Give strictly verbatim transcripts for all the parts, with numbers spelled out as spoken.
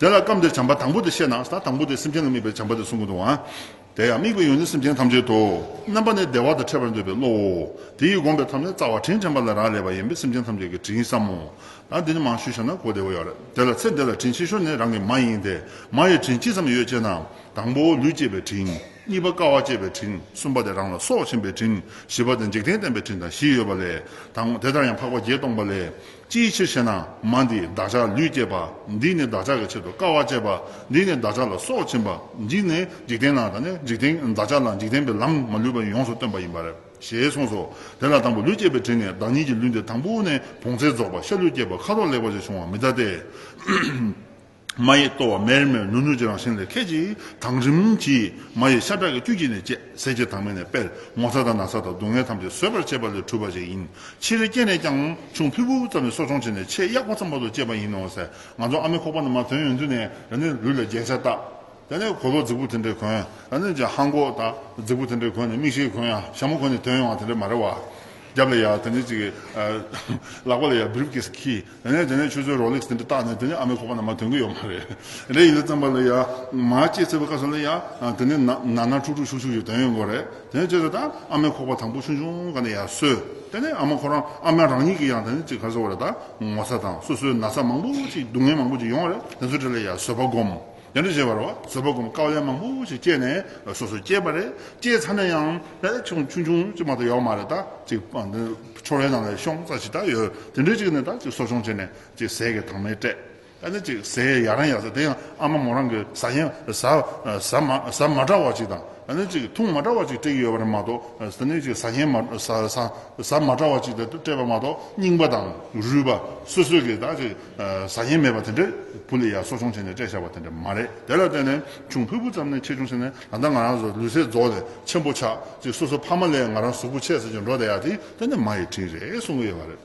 དེ་ལ་སྐབས་འདིར་བྱམས་པ་དང་པོ་དེ་བཤད་ན་ད་དང་པོ་དེ་སེམས་ཅན་ལ་དམིགས་པའི་བྱམས་པ་དེ་གསུང་གི་འདུག་ཨང་། དེ་ཡང་དམིགས་པའི་ཡོན་ཏན་སེམས་ཅན་ཐམས་ཅད་དོ། རྣམ་པ་ནི་བདེ་བ་དང་ཕྲད་པར་འདོད་པའི་བློའོ། དེ་ཡི་སྒོམ་པའི་ཐབས་ནི་རྩ་བ་དྲིན་དྲན་པ་ལ་རག་ལས་པ་ཡིན་པས་སེམས་ཅན་ཐམས་ཅད་ཀྱི་དྲིན་བསམ་མོ། ད་འདི་ནི་མང་ཞུས་བྱས་ན་གོ་བདེ་བོ་ཡོད་རེད། དེ་ལ་ཚེ་འདི་ལ་དྲིན་ཆེ་ཤོས་ནི་རང་གི་མ་ཡིན་ཏེ། མ་ཡི་དྲིན་ཅི་ཙམ་ཡོད་ཅེ་ན། དང་པོ་ལུས་བསྐྱེད་པའི་དྲིན། གཉིས་པ་དཀའ་བ་སྤྱད་པའི་དྲིན། གསུམ་པ་དེ་རང་ལ་སྲོག་བྱིན་པའི་དྲིན། བཞི་པ་དེ་འཇིག་རྟེན་བསྟན་པའི་དྲིན་དང་བཞི་ཡོད་པ་ལས། དང་དེ་ལྟར་ཡང་འཕགས་པ་བརྒྱད་སྟོང་པ་ལས། ཅིའི་ཕྱིར་ཞེ་ན། མ་འདིས་བདག་ཅག་ལུས་བསྐྱེད་པ། འདིས་ནི་བདག་ཅག་གི་ཆེད་དུ་དཀའ་བ་སྤྱད་པ། འདིས་ནི་བདག་ཅག་ལ་སྲོག་བྱིན་པ། འདིས་ནི་འཇིག་རྟེན་ལ་ད་ནི་འཇིག་རྟེན་བདག་ཅག་ལ་འཇིག་རྟེན་པའི་ལམ་མ་ལུས་པ་ཡོངས་སུ་སྟོན་པ་ཡིན་པ་རེད། ཞེས་གསུངས་སོ། དེ་ལ་དང་པོ་ལུས་བསྐྱེད་པའི་དྲིན་ནི་བདག་ཉིད་ཀྱི་ལུས་འདི་དང་པོ་ནས་བོངས་ཚད་རྫོགས་པ་ཤ་ལུས་བསྐྱེད་པ་ཁ་དོག་ལེགས་པ་ཞིག་བྱུང་བ་མི་གདའ་སྟེ། མ་ཡི་ལྟོ་བ་མེར་མེར་ནུར་ནུར་གྱི་རང་བཞིན་ལས་ཁད་ཀྱིས་དང་རིམ་གྱིས་མ་ཡི་ཤ་ཁྲག་གི་བཅུད་ཀྱིས་ནི་བསྐྱེད། ཟས་ཀྱི་དྭངས་མས་ནི་སྤེལ། ངོ་ཚ་དང་ན་ཚ་དང་སྡུག་བསྔལ་ཐམས་ཅད་བཟོད་པར་བྱེད་པ་ལས་གྲུབ་པ་ཞིག་ཡིན། ཕྱི་རོལ་སྐྱེས་ནས་ཀྱང་ཆུང་ཕུད་ཕུད་ཙམ་ནས་གསོ་སྐྱོང་བྱས་ནས་ཆེས་ཡག་པོ་ཙམ་བར་དུ་སྐྱེས་པ་ཡིན་ནོ་ཟེར། ང་ཚོ་ཨ་མའི་ཁོག་པ་ནས་མར་ཐོན་ཡོང་དུས་ནས་ད་ནི་ལུས་ལ་རྒྱན་ཆ་བཏགས། དེ་ནས་གོས་ལོག་རྫིག་པོ་དེ་འདྲས་གོན། ད་ནི་ཅིག་ཧང་གོ་དང་རྫིག་པོ་དེ་འདྲས་གོན་ནས་མིག་ཤེལ་གོན་ཡང་ཞྭ་མོ་གོན་ནས་ཐོན་ཡོང་བ་དེ་འདྲས་མ་རེད་བ། རྒྱབ་ལ་ཡ་དེ་ནི་ཅིག་ལག་པ་ལ་ཡ་བྷི་རིབ་ཀེ་སི་འཁྱེར། དེ་ནས་དེ་ནས་ཆུ་ཚོད་རོ་ལེག་སི་དེ་འདྲས་བཏགས་ནས་དེ་ནས་ཨ་མའི་ཁོག་པ་ནས་མར་ཐོན་གི་ཡོད་མ་རེད། དེ་འདྲས་ཡིན་དུས་ཙམ་པ་ལ་ཡ་མར་སྐྱེས་ཚར་བའི་སྐབས་སུ་ལ་ཡ་དེ་ནས་ན་ན་ན་འཁྲུག་འཁྲུག་ཤུགས་ཤུགས་ཀྱིས་ཐོན་ཡོང་གི་རེད། དེ་ནས་བྱས་ཙང་ད་ཨ་མའི་ཁོག་པ་དང་པོ་ཆུང་ཆུང་སྒང་ནས་ཡ་གསོས། དེ་ནས་ཨ་མ་ཁོ་རང་ཨ་མ་རང་ཉིད་ཀྱིས་ཡང་དེ་ནས་ཅིག་ག་རེ་ཟེར་བ་རེད། ད་ངོ་ཚ་དང་སོ་སོའི་ན་ཚ་མང་པོ་ཅིག་སྡུག་བསྔལ་མང་པོ་ཅིག་ཡོང་བ་རེད། དེ་ཚོ་འདྲ་ལ་ཡ་བཟོད་པ་སྒོམ། དེ་འདྲ་བྱས་པ་རེད་བ། བཟོད་པ་སྒོམ། དཀའ་ལས་མང་པོ་ཞིག་སྤྱད་ནས་སོ་སོ་སྐྱེས་པ་རེད། སྐྱེས་ཚར་ནས་ཡང་ད་ཆུང་ཆུང་ཆུང་ཅིག་མ་གཏོགས་ཡོད་མ་རེད། ད་ཅིག་ཕྱོགས་རའི་ནང་ལ་ཤོང་ཙམ་ཞིག་ད་ཡོད། དེ་འདྲ་ཅིག་ནས་ད་ཅིག་གསོ་སྐྱོང་བྱས་ནས་ཅིག་ཟས་ཀྱི་དྭངས་མས་སྤྲད། ད་ནི་ཅིག་ཟས་ཡ་རང་ཡ་ཟ། དེ་ཡང་ཨ་མ་མོ་རང་གི་ཟ་ཡ་ཟ་ཟ་མ་ཟ་མ་འདྲ་བ་ཅིག་དང་། ད་ནི་ཅིག་འཐུང་མ་འདྲ་བ་ཅིག་སྤྲད་ཀྱི་ཡོད་པ་རེད་མ་གཏོགས། ད་ནི་ཅིག་ཟ་ཡ་མ་ཟ་ཟ་ཟ་མ་འདྲ་བ་ཅིག་དེ་སྤྲད་པ་མ་གཏོགས། རྙིང་པ་དང་རུལ་བ་སོ་སོ་གི་ད་ཅིག་ཟ་ཡ་མེད་པ་དེ་འདྲ་བུ་ལ་ཡ་གསོ་སྐྱོང་བྱས་ནས་སྤྲད་བཞག་པ་དེ་འདྲ་མ་རེད། དེ་ལ་བརྟེན་ནས་ཆུང་ཕུད་ཕུད་ཙམ་ནས་ཆེ་ཆུང་ཕྱིན་ནས་ད་ལྟ་ང་རང་ཚོ་ལུས་ཚད་རྫོགས་ནས་ཆེན་པོ་ཆགས། ཅིག་སོ་སོ་ཕ་མ་ལས་ང་རང་གཟུགས་པོ་ཆེ་ཟེར་གྱི་འགྲོ་བསྡད་ཡ་དེ་དེ་ནི་མ་ཡི་དྲིན་རེད་གསུང་གི་ཡོད་པ་རེད།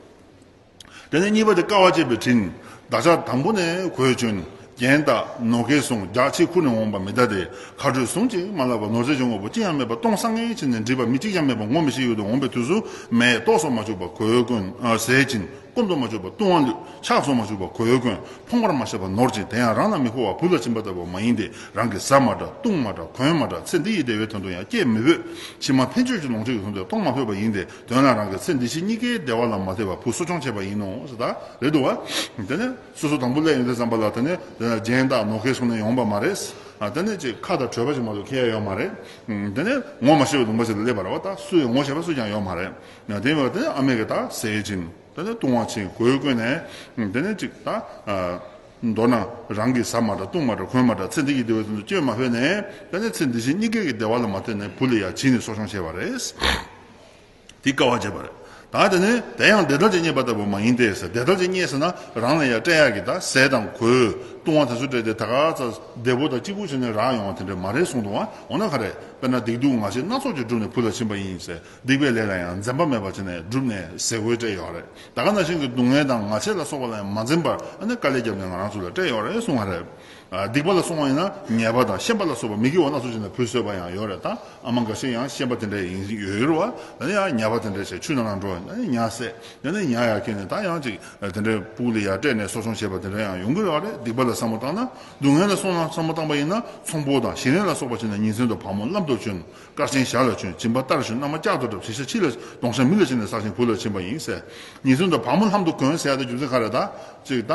དེ་ནས་གཉིས་པ་དེ་དཀའ་བ་སྤྱད་པའི་དྲིན། བདག་ཅག་དང་པོ་ནས་གོས་གྱོན། རྒྱན་བཏགས། ནོར་སྐལ་བཟུང་། རྒྱགས་ཕྱེ་ཁུར་ནས་འོངས་པ་མི་གདའ་སྟེ། ཁ་དྲོད་ཟུངས་ཀྱིས་མ་བརླབས་པར་ནོར་རྫས་འཇོམས་དངོས་པོ་ཅི་ཡང་མེད་པར་སྟོང་སང་ངེ་བྱས་ནས་འདྲིས་པ་མི་གཅིག་ཀྱང་མེད་པར་ངོ་མི་ཤེས་ཡུལ་དུ་འོངས་པའི་དུས་སུ། མེ་ཏོག་སོགས་མ་བྱུག་པར་གོས་གོན། ཨ་ཟས་བྱིན། སྐོམ་དུ་མ་བྱུག་པར་བཏུང་བ་བླུད། ཕྱག་སོགས་མ་བྱུག་པར་གོས་གོན། ཕོངས་པར་མ་བྱས་པར་ནོར་བྱིན། དེ་ཡང་རང་ལ་མི་མཁོ་བར་བུ་ལ་བྱིན་པ་ལྟ་བུ་མ་ཡིན་ཏེ། རང་གིས་ཟ་མ་འདྲ། བཏུང་མ་འདྲ། གོན་མ་འདྲ། ཚེ་འདི་ཡི་བདེ་བའི་དོན་དུ་ཡང་སྐྱེད་མི་ཕོད། ཕྱི་མ་ཕན་ཆོད་ཀྱི་ལོངས་སྤྱོད་ཀྱི་དོན་དུ་གཏོང་མ་ཕོད་པ་ཡིན་ཏེ། དོན་ལ་རང་གི་ཚེ་འདི་ཕྱི་གཉིས་ཀའི་བདེ་བ་ལ་མ་ལྟོས་པར་བུ་གསོ་སྐྱོང་བྱས་པ་ཡིན་ནོ་ཟེར། ད་རེད་འདུག་བ། དེ་ནས་སོ་སོ་དང་པོ་སླེབས་ཡོང་དུས་ཙམ་པ་ལ་དེ་ནས་དེ་ནས་རྒྱན་དང་ནོར་སྐལ་གསུམ་ནས་ཡོང་པ་མ་རེད། ཨ་དེ་ནས་ཅིག་ཁ་དང་གྲོད་པ་ཞིག་མ་གཏོགས་ཁེལ་ཡ་ཡོད་མ་རེད། དེ་ནས་ངོ་མ་ཤེས་པའི་ལུང་པ་ཞིག་ལ་སླེབས་པ་རེད་བ། ད་སུ་ཡང་ངོ་ཤེས་པ་སུ་ཀྱང་ཡོད་མ་རེད། དེ་ཡིན་པ་དེ་ནས་ཨ་མས་ཀྱིས་ད་ཟས་བྱིན། དེ་ནས་བཏུང་བ་བྱིན། གོས་གོན་ནས། དེ་ནས་ཅིག་ད། མདོར་ན་རང་གིས་ཟ་མ་འདྲ། བཏུང་མ་འདྲ། གོན་མ་འདྲ། ཚེ་འདི་ཡི་བདེ་བའི་དོན་དུ་སྐྱོན་མ་ཕོད་ནས། དེ་ནས་ཚེ་འདི་ཕྱི་གཉིས་ཀའི་བདེ་བ་ལ་མ་ལྟོས་ནས་བུ་ལ་ཡང་བྱིན་ནས་གསོ་སྐྱོང་བྱས་པ་རེད། དེ་དཀའ་བ་སྤྱད་པ་རེད། ད་དེ་ནས་དེ་ཡང་བདེ་ཐལ་གྱིས་རྙེད་པ་ལྟ་བུ་མ་ཡིན་ཏེ་ཟེར། བདེ་ཐལ་གྱིས་རྙེད་ཟེར་ན་རང་ལ་ཡང་སྤྲད་ཡག་གི་ད་ཟས་དང་གོས་བཏུང་བ་དེ་ཚོ་སྤྲད་དེ་ད་ག་ཚ་བདེ་པོ་དང་སྐྱིད་པོ་བྱས་ནས་རག་ཡོང་བ་དེ་འདྲ་མ་རེད་གསུངས་འདུག་བ། འོ་ན་ག་རེ། དཔེར་ན་སྡིག་སྡུག་ངལ་བྱས་སྣ་ཚོགས་ཀྱིས་བསྒྲུབས་ནས་བུ་ལ་བྱིན་པ་ཡིན་ཟེར། སྡིག་པའི་ལས་ལ་ཡང་འཛེམ་པ་མེད་པ་བྱས་ནས་བསྒྲུབས་ནས་ཟས་གོས་སྤྲད་ཡོད་རེད། ད་ག་ནང་བཞིན་གྱི་སྡུག་བསྔལ་དང་ངལ་བྱས་ལ་སོགས་པ་ལ་ཡང་མ་འཛེམ་པར་ཨ་ནི་དཀའ་ལས་བརྒྱབ་ནས་ང་རང་ཚོ་ལ་སྤྲད་ཡོད་རེད་གསུང་བ་རེད། ཨ་སྡིག་པ་ལ་སོང་བ་ཡིན་ན་ཉེས་པ་དང་ཤན་པ་ལ་སོགས་པ་མི་དགེ་བ་སྣ་ཚོགས་བྱས་ནས་བུ་གསོས་པ་ཡང་ཡོད་རེད། ད་ཨ་མ་འགའ་ཤས་ཡང་ཤན་པ་དེ་འདྲ་ཡིན་ཡོད་ཡོད་རེད་བ། ཨ་ནི་ཡང་ཉེས་པ་དེ་འདྲ་བྱས་ཆུ་ནང་ལ་འགྲོ། ཨ་ནི་ཉ་བསད། ཨ་ནི་ཉ་ཡར་སྐྱེས་ནས་ད་ཡང་ཅིག་དེ་འདྲའི་ཕྲུ་གུ་ལ་ཡར་སྤྲད་ནས་གསོ་སྐྱོང་བྱས་པ་དེ་འདྲ་ཡང་ཡོང་གི་ཡོད་རེད། སྡིག་པ་ལ་བསམ་བློ་བཏང་ན། སྡུག་བསྔལ་ལ་སོང་ན་བསམ་བློ་བཏང་པ་ཡིན་ན་ཚོང་པ་དང་ཞིང་ལས་ལ་སོགས་པ་བྱས་ནས་ཉིན་མཚན་དུ་བག་མོ་བསླབ་ཏུ་བྱོན། དཀར་ཆེན་ཞར་ལ་གྱོན། བྱིན་པ་ལྟར་གྱོན། མནའ་མ་ལྕག་ཏུ་བྲབ། ཞིང་ཤ་ཕྱི་ལ་གདོང་ཤ་མི་ལ་བྱིན་ནས་བསགས་ཤིང་བུ་ལ་བྱིན་པ་ཡིན་ཟེར། ཉིན་མཚན་དུ་བག་མོ་བསླབ་ཏུ་གྱོན་ཟེར་ཡ་དེ་རྒྱུ་མཚན་ག་རེ། ད་ཅིག་ད་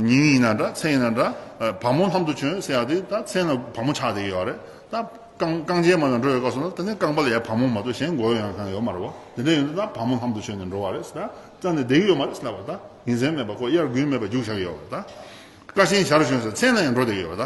ཉིན་ཡིན་ན་འདྲ། མཚན་ཡིན་ན་འདྲ། བག་མོ་བསླབ་ཏུ་གྱོན་ཟེར་ཡ་དེ་ད་མཚན་ལ་བག་མོ་ཆགས་བསྡད་ཡོད་རེད། ད་རྐང་རྐང་རྗེན་མ་ལ་འགྲོ་བའི་སྐབས་སུ་ན་དེ་ནས་རྐང་པ་ལ་ཡ་བག་མོ་མ་གཏོགས་གཞན་མགོ་ཡོང་མཁན་ཡོད་མ་རེད་བ། དེ་འདྲ་ཡིན་དུས་ད་བག་མོ་བསླབ་ཏུ་གྱོན་ནས་འགྲོ་བ་རེད་ཟེར། ད་རྩ་ནས་བསྡད་ཀྱི་ཡོད་མ་རེད་ཟེར་ལབ་པ། ད་ཉིན་མཚན་མེད་པ་ཁོ་དབྱར་དགུན་མེད་པ་རྒྱུགས་བཞག་གི་ཡོད་པ་རེད། ད་དཀར་ཆེན་ཞར་གྱོན་ཟེར། མཚན་ལ་ཡང་འགྲོ་བསྡད་ཀྱི་ཡོད་པ། ད་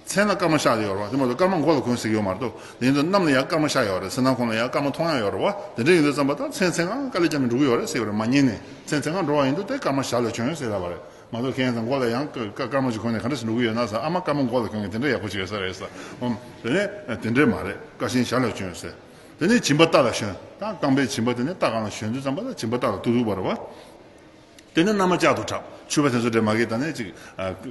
མཚན་ལ་སྐར་མ་ཤར་བསྡད་ཡོད་རེད་བ། དེ་མ་གཏོགས་སྐར་མ་མགོ་ལ་གོན་སྲིད་ཀྱི་ཡོད་མ་རེད་དོ། དེ་ཡིན་དུས་གནམ་ལ་ཡང་སྐར་མ་ཤར་ཡོད་རེད། བསིལ་ལྡང་ཁོངས་ལ་ཡང་སྐར་མ་མཐོང་ཡག་ཡོད་རེད་བ། དེ་འདྲ་ཡིན་དུས་ཙམ་པ་ད་མཚན་མཚན་གང་དཀའ་ལས་བརྒྱབ་ནས་འགྲོ་གི་ཡོད་རེད་ཟེར་གྱི་ཡོད་རེད། མ་ཉན་ནས་མཚན་མཚན་གང་འགྲོ་བ་ཡིན་དུས་དེ་སྐར་མ་ཞར་ལ་གྱོན་ཟེར་ལབ་པ་རེད། མ་གཏོགས་ཁྱེད་ཚང་མགོ་ལ་ཡང་སྐར་སྐར་མ་ཞིག་གོན་ནས་ག་འདྲ་ཞིག་འགྲོ་གི་ཡོད་ན་ཟེར། ཨ་མ་སྐར་མ་མགོ་ལ་གོན་མཁན་དེ་འདྲ་ཡག་པོ་ཞིག་ཡོད་ས་རེད་ཟེར། ཨོ། དེ་ནས་དེ་འདྲས་མ་རེད། དཀར་ཆེན་ཞར་ལ་གྱོན་ཟེར། དེ་ནས་བྱིན་པ་རྟ་ལ་ཞོན། ད་རྐང་པའི་བྱིན་པ་དེ་ནས་རྟ་སྒང་ལ་ཞོན་དུས་ཙམ་པ་ལ་བྱིན་པ་རྟ་ལ་ཐུག་ཐུག་པ་རེད་བ། དེ་ནས་མནའ་མ་ལྕག་ཏུ་བྲབ། ཕྱུ་པ་དེ་ཚོ་འདྲས་མ་གི་ད་ནས་ཅིག་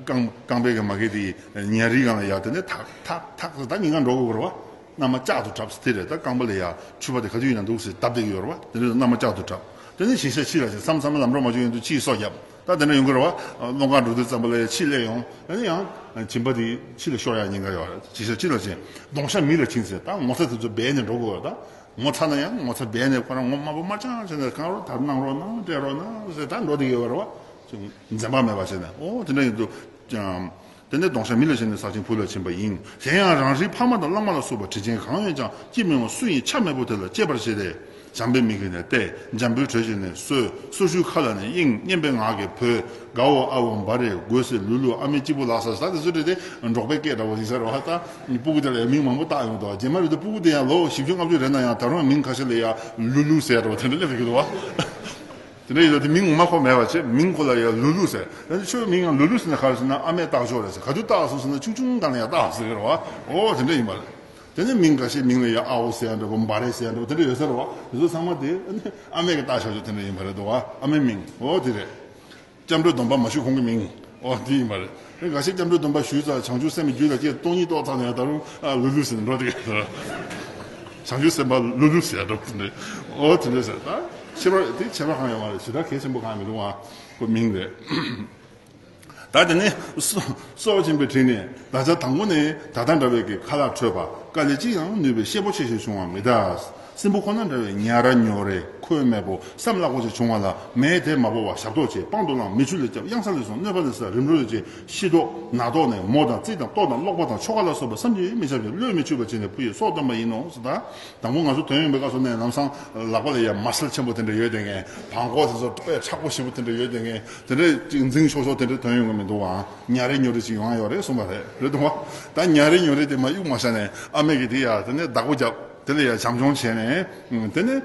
རྐང་རྐང་པའི་གི་མ་གི་དེ་ཉ་རིགས་སྒང་ལ་ཡར་དེ་ནས་ཐག་ཐག་ཐག་ཟེར། ད་ཉིན་གང་འགྲོ་དགོས་རེད་བ། མནའ་མ་ལྕག་ཏུ་བྲབ་ཟེར་དེ་རེད། ད་རྐང་པ་ལ་ཡར་ཕྱུ་པ་དེ་ག་དུས་ཡིན་ན་འདུག་ཟེར་བརྡབ་བསྡད་ཀྱི་ཡོད་རེད་བ། དེ་འདྲས་མནའ་མ་ལྕག་ཏུ་བྲབ། དེ་ནས་ཞིང་ཤ་ཕྱི་ལ་ཟེར། མཚམས་མཚམས་ལམ་འགྲོ་མ་བྱུང་ཡོང་དུས་ཕྱིའི་སོ་བརྒྱབ། ད་དེ་འདྲ་ཡོང་གི་རེད་བ། སློང་གར་འགྲོ་དུས་ཙམ་པ་ལ་ཡ་ཕྱི་སླེབས་ཡོང་། ཨ་ནི་ཡང་སྦྱིན་པ་དེ་ཕྱི་ལ་ཤོར་ཡག་ཉེན་ཁ་ཡོད་རེད། ཅི་ཤ་ཅི་ལ་ཕྱིན། གདོང་ཤ་མི་ལ་ཕྱིན་ཟེར། ད་ངོ་ཚ་དེ་ཚོ་སྦས་ནས་འགྲོ་དགོས་རེད། ད་ངོ་ཚ་ན་ཡང་ངོ་ཚ་སྦས་ནས་ཁོ་རང་ངོ་དམར་པོ་དམར་རྐྱང་བྱས་ནས་གང་རུང་ད་གནང་རོགས་གནང་སྤྲད་རོགས་གནང་ཟེར་ད་འགྲོ་བསྡད་ཡོད་རེད་བ། འཛེམ་བག་མེད་པ་བྱས་ནས། ཨོ་དེ་འདྲ་ཡིན་དུས། དེ་ནས་གདོང་ཤ་མི་ལ་ཕྱིན་ནས་ཟག་ཅིང་བུ་ལ་ཕྱིན་པ་ཡིན། གཞན་ཡང་རང་རེའི་ཕ་མ་དང་བླ་མ་ལ་སོགས་པ་དྲིན་ཅན་གང་ཡོད་ཀྱང་། ཅི་མིན་འོང་སུ་ཡིན་ཆ་མེད་པོ་དེ་ལ་གཅེས་པར་བྱས་ཏེ། འཇམ་པའི་མིག་གིས་ནི་བལྟས། འཇམ་པོའི་དྲོད་ཀྱིས་ནི་གསོས། སོར་བཅུའི་ཁ་ལ་ནི་གཡེང་། སྙན་པའི་ངག་གིས་བོས། དགའ་བོ་ཨ་བོ་འབའ་རེ་དགོས་སེ་ལུ་ལུ། ཨ་མའི་སྐྱིད་པོ་ལགས་སོ། ད་དེ་ཚོ་རེད་དེ། འབྲོག་པའི་སྐད་འདྲ་བོ་ཡིན་ས་རེད་བ། ད་སྤུ་གུ་དེ་ལ་ཡང་མིང་མང་པོ་བཏགས་ཡོང་འདུག་རྗེས་མ་རེད་དུས་སྤུ་གུ་དེ་ཡང་ལོ་བཞི་བཅུ་ལྔ་བཅུ་རེད་ན་ཡང་ད་རུང་མིང་ཁ་ཤས་ལ་ཡང་ལུ་ལུ་ཟེར་འདྲ་བོ་དེ་འདྲ་སླེབས་ཀྱི་འདུག་བ། དེ་འདྲ་ཡིན་ཙང་དེ་མིང་ངོ་མ་གོ་མེད་པ་བྱས། མིང་ཁོ་ལ་ཡང་ལུ་ལུ་ཟེར། ཡང་ཁྱོད་མིང་ཡང་ལུ་ལུ་ཟེར་ན་ག་རེ་ཟེར་ན་ཨ་མས་བཏགས་ཆོག་རེད་ཟེར། ག་དུས་བཏགས་སོང་ཟེར་ན་ཆུང་ཆུང་སྒང་ལ་ཡང་བཏགས་ཟེར་གི་རེད་བ། ཨོ་དེ་འདྲ་ཡིན་པ་རེད། དེ་ནས་མིང་འགའ་ཤས་མིང་ལ་ཡང་ཨ་འོ་ཟེར་ཡ་འདྲ་པོ་འབའ་རེ་ཟེར་ཡ་འདྲ་པོ་དེ་འདྲ་ཡོད་ས་རེད་བ། དེ་ཚོ་ཚང་མ་དེ་ཨ་མས་ཀྱི་བཏགས་ཆོག་ཆོག་དེ་འདྲ་ཡིན་པ་རེད་འདུག་བ། ཨ་མའི་མིང་ཨོ་དེ་རེད། སྐྱབས་འགྲོའི་སྡོམ་པ་མ་ཞུས་གོང་གི་མིང་ཨོ་དེ་ཡིན་པ་རེད། དེ་འགའ་ཤས་སྐྱབས་འགྲོའི་སྡོམ་པ་ཞུས་ཙང་བྱང་ཆུབ་སེམས་ཀྱི་རྒྱུད་ལ་སྐྱེས་སྟོང་ཉིད་རྟོགས་ཚར་ནས་ད་རུང་ཨ་ལུ་ལུ་ཟེར་ནས་འགྲོ་དེ་ག་བྱང་ཆུབ་སེམས་དཔའ་ལུ་ལུ་ཟེར་ཡ་འདྲ་པོ་དེ་འདྲ། ཨོ་དེ་འདྲ་ཟེར། ད་ཁྱད་པར་དེ་ཁྱད་པར་གང་ཡོད་མ་རེད། ཞེ་དྲག་གལ་ཆེན་པོ་གང་ཡང་མི་འདུག་ཨ། ཁོ་མིང་རེད། ད་དེ་ནས་སྲོག་སྲོག་ཆེན་པོའི་དྲིན་ནས། ད་ཆ་དང་པོ་ནས་ད་ལྟ་འདྲ་བའི་གི་ཁ་ལག་འཕྲོད་པ། དཀའ་ལས་ཅི་ཡང་ནུས་པའི་གཤེད་པོ་ཆེ་ཞིག་བྱུང་བ་མི་གདའ། སྲིན་པོ་ཁོ་ན་འདྲ་བའི་ཉ་ར་ཉོ་རེ་ཁོལ་མེད་པོ་སྲམ་ལག་པོ་ཅིག་བྱུང་བ་ལ་མེས་དེ་མ་བོར་བར་ཞབས་ཏོག་བྱས། སྤང་དུ་བླངས། མེ་ཆུ་ལས་བསྐྱབས། གཡང་ས་ལས་སོང་། གནོད་པ་ལས་བསལ། རིམ་གྲོ་ལས་བྱས། ཤི་ལྟོགས་ན་ལྟོགས་ནས་མོ་དང་རྩིས་དང་ལྟོ་དང་ཀློག་པ་དང་ཆོ་ག་ལ་སོགས་པ་བསམ་གྱིས་མི་ཁྱབ་ཅིང་བློས་མི་ཆུད་པ་བྱས་ནས་བུ་ཡི་སྲོག་བཏོན་པ་ཡིན་ནོ། ད་དང་པོ་ང་ཚོ་ཐོན་ཡོང་པའི་སྐབས་སུ་ནས་ལམ་སང་ལག་པ་ལ་ཡ་མ་སལ་ཆེན་པོ་དེ་འདྲ་ཡོད་དེ་ངས་བང་གོ་དེ་ཚོ་ཏོག་ཡ་མཁྲེགས་པོ་ཞེ་པོ་དེ་འདྲ་ཡོད་དེ་ངས་དེ་འདྲ་ཅིག་འཛིང་ཤོག་ཤོག་དེ་འདྲ་ཐོན་ཡོང་གི་མི་འདུག་ཨང་། ཉ་རེ་ཉོ་རེ་ཅིག་ཡོང་ཡ་ཡོད་རེད་གསུངས་པ་རེད། རེད་འདུག་བ། ད་ཉ་རེ་ཉོ་རེ་དེ་མ་གཡུག་མ་བཞག་ནས་ཨ་མས་ཀྱིས་དེ་ཡ་དེ་ནས་བདག་པོ་བརྒྱབ། དེ་ལ་ཡ་བྱམས་སྐྱོང་བྱས་ནས་དེ་ནས་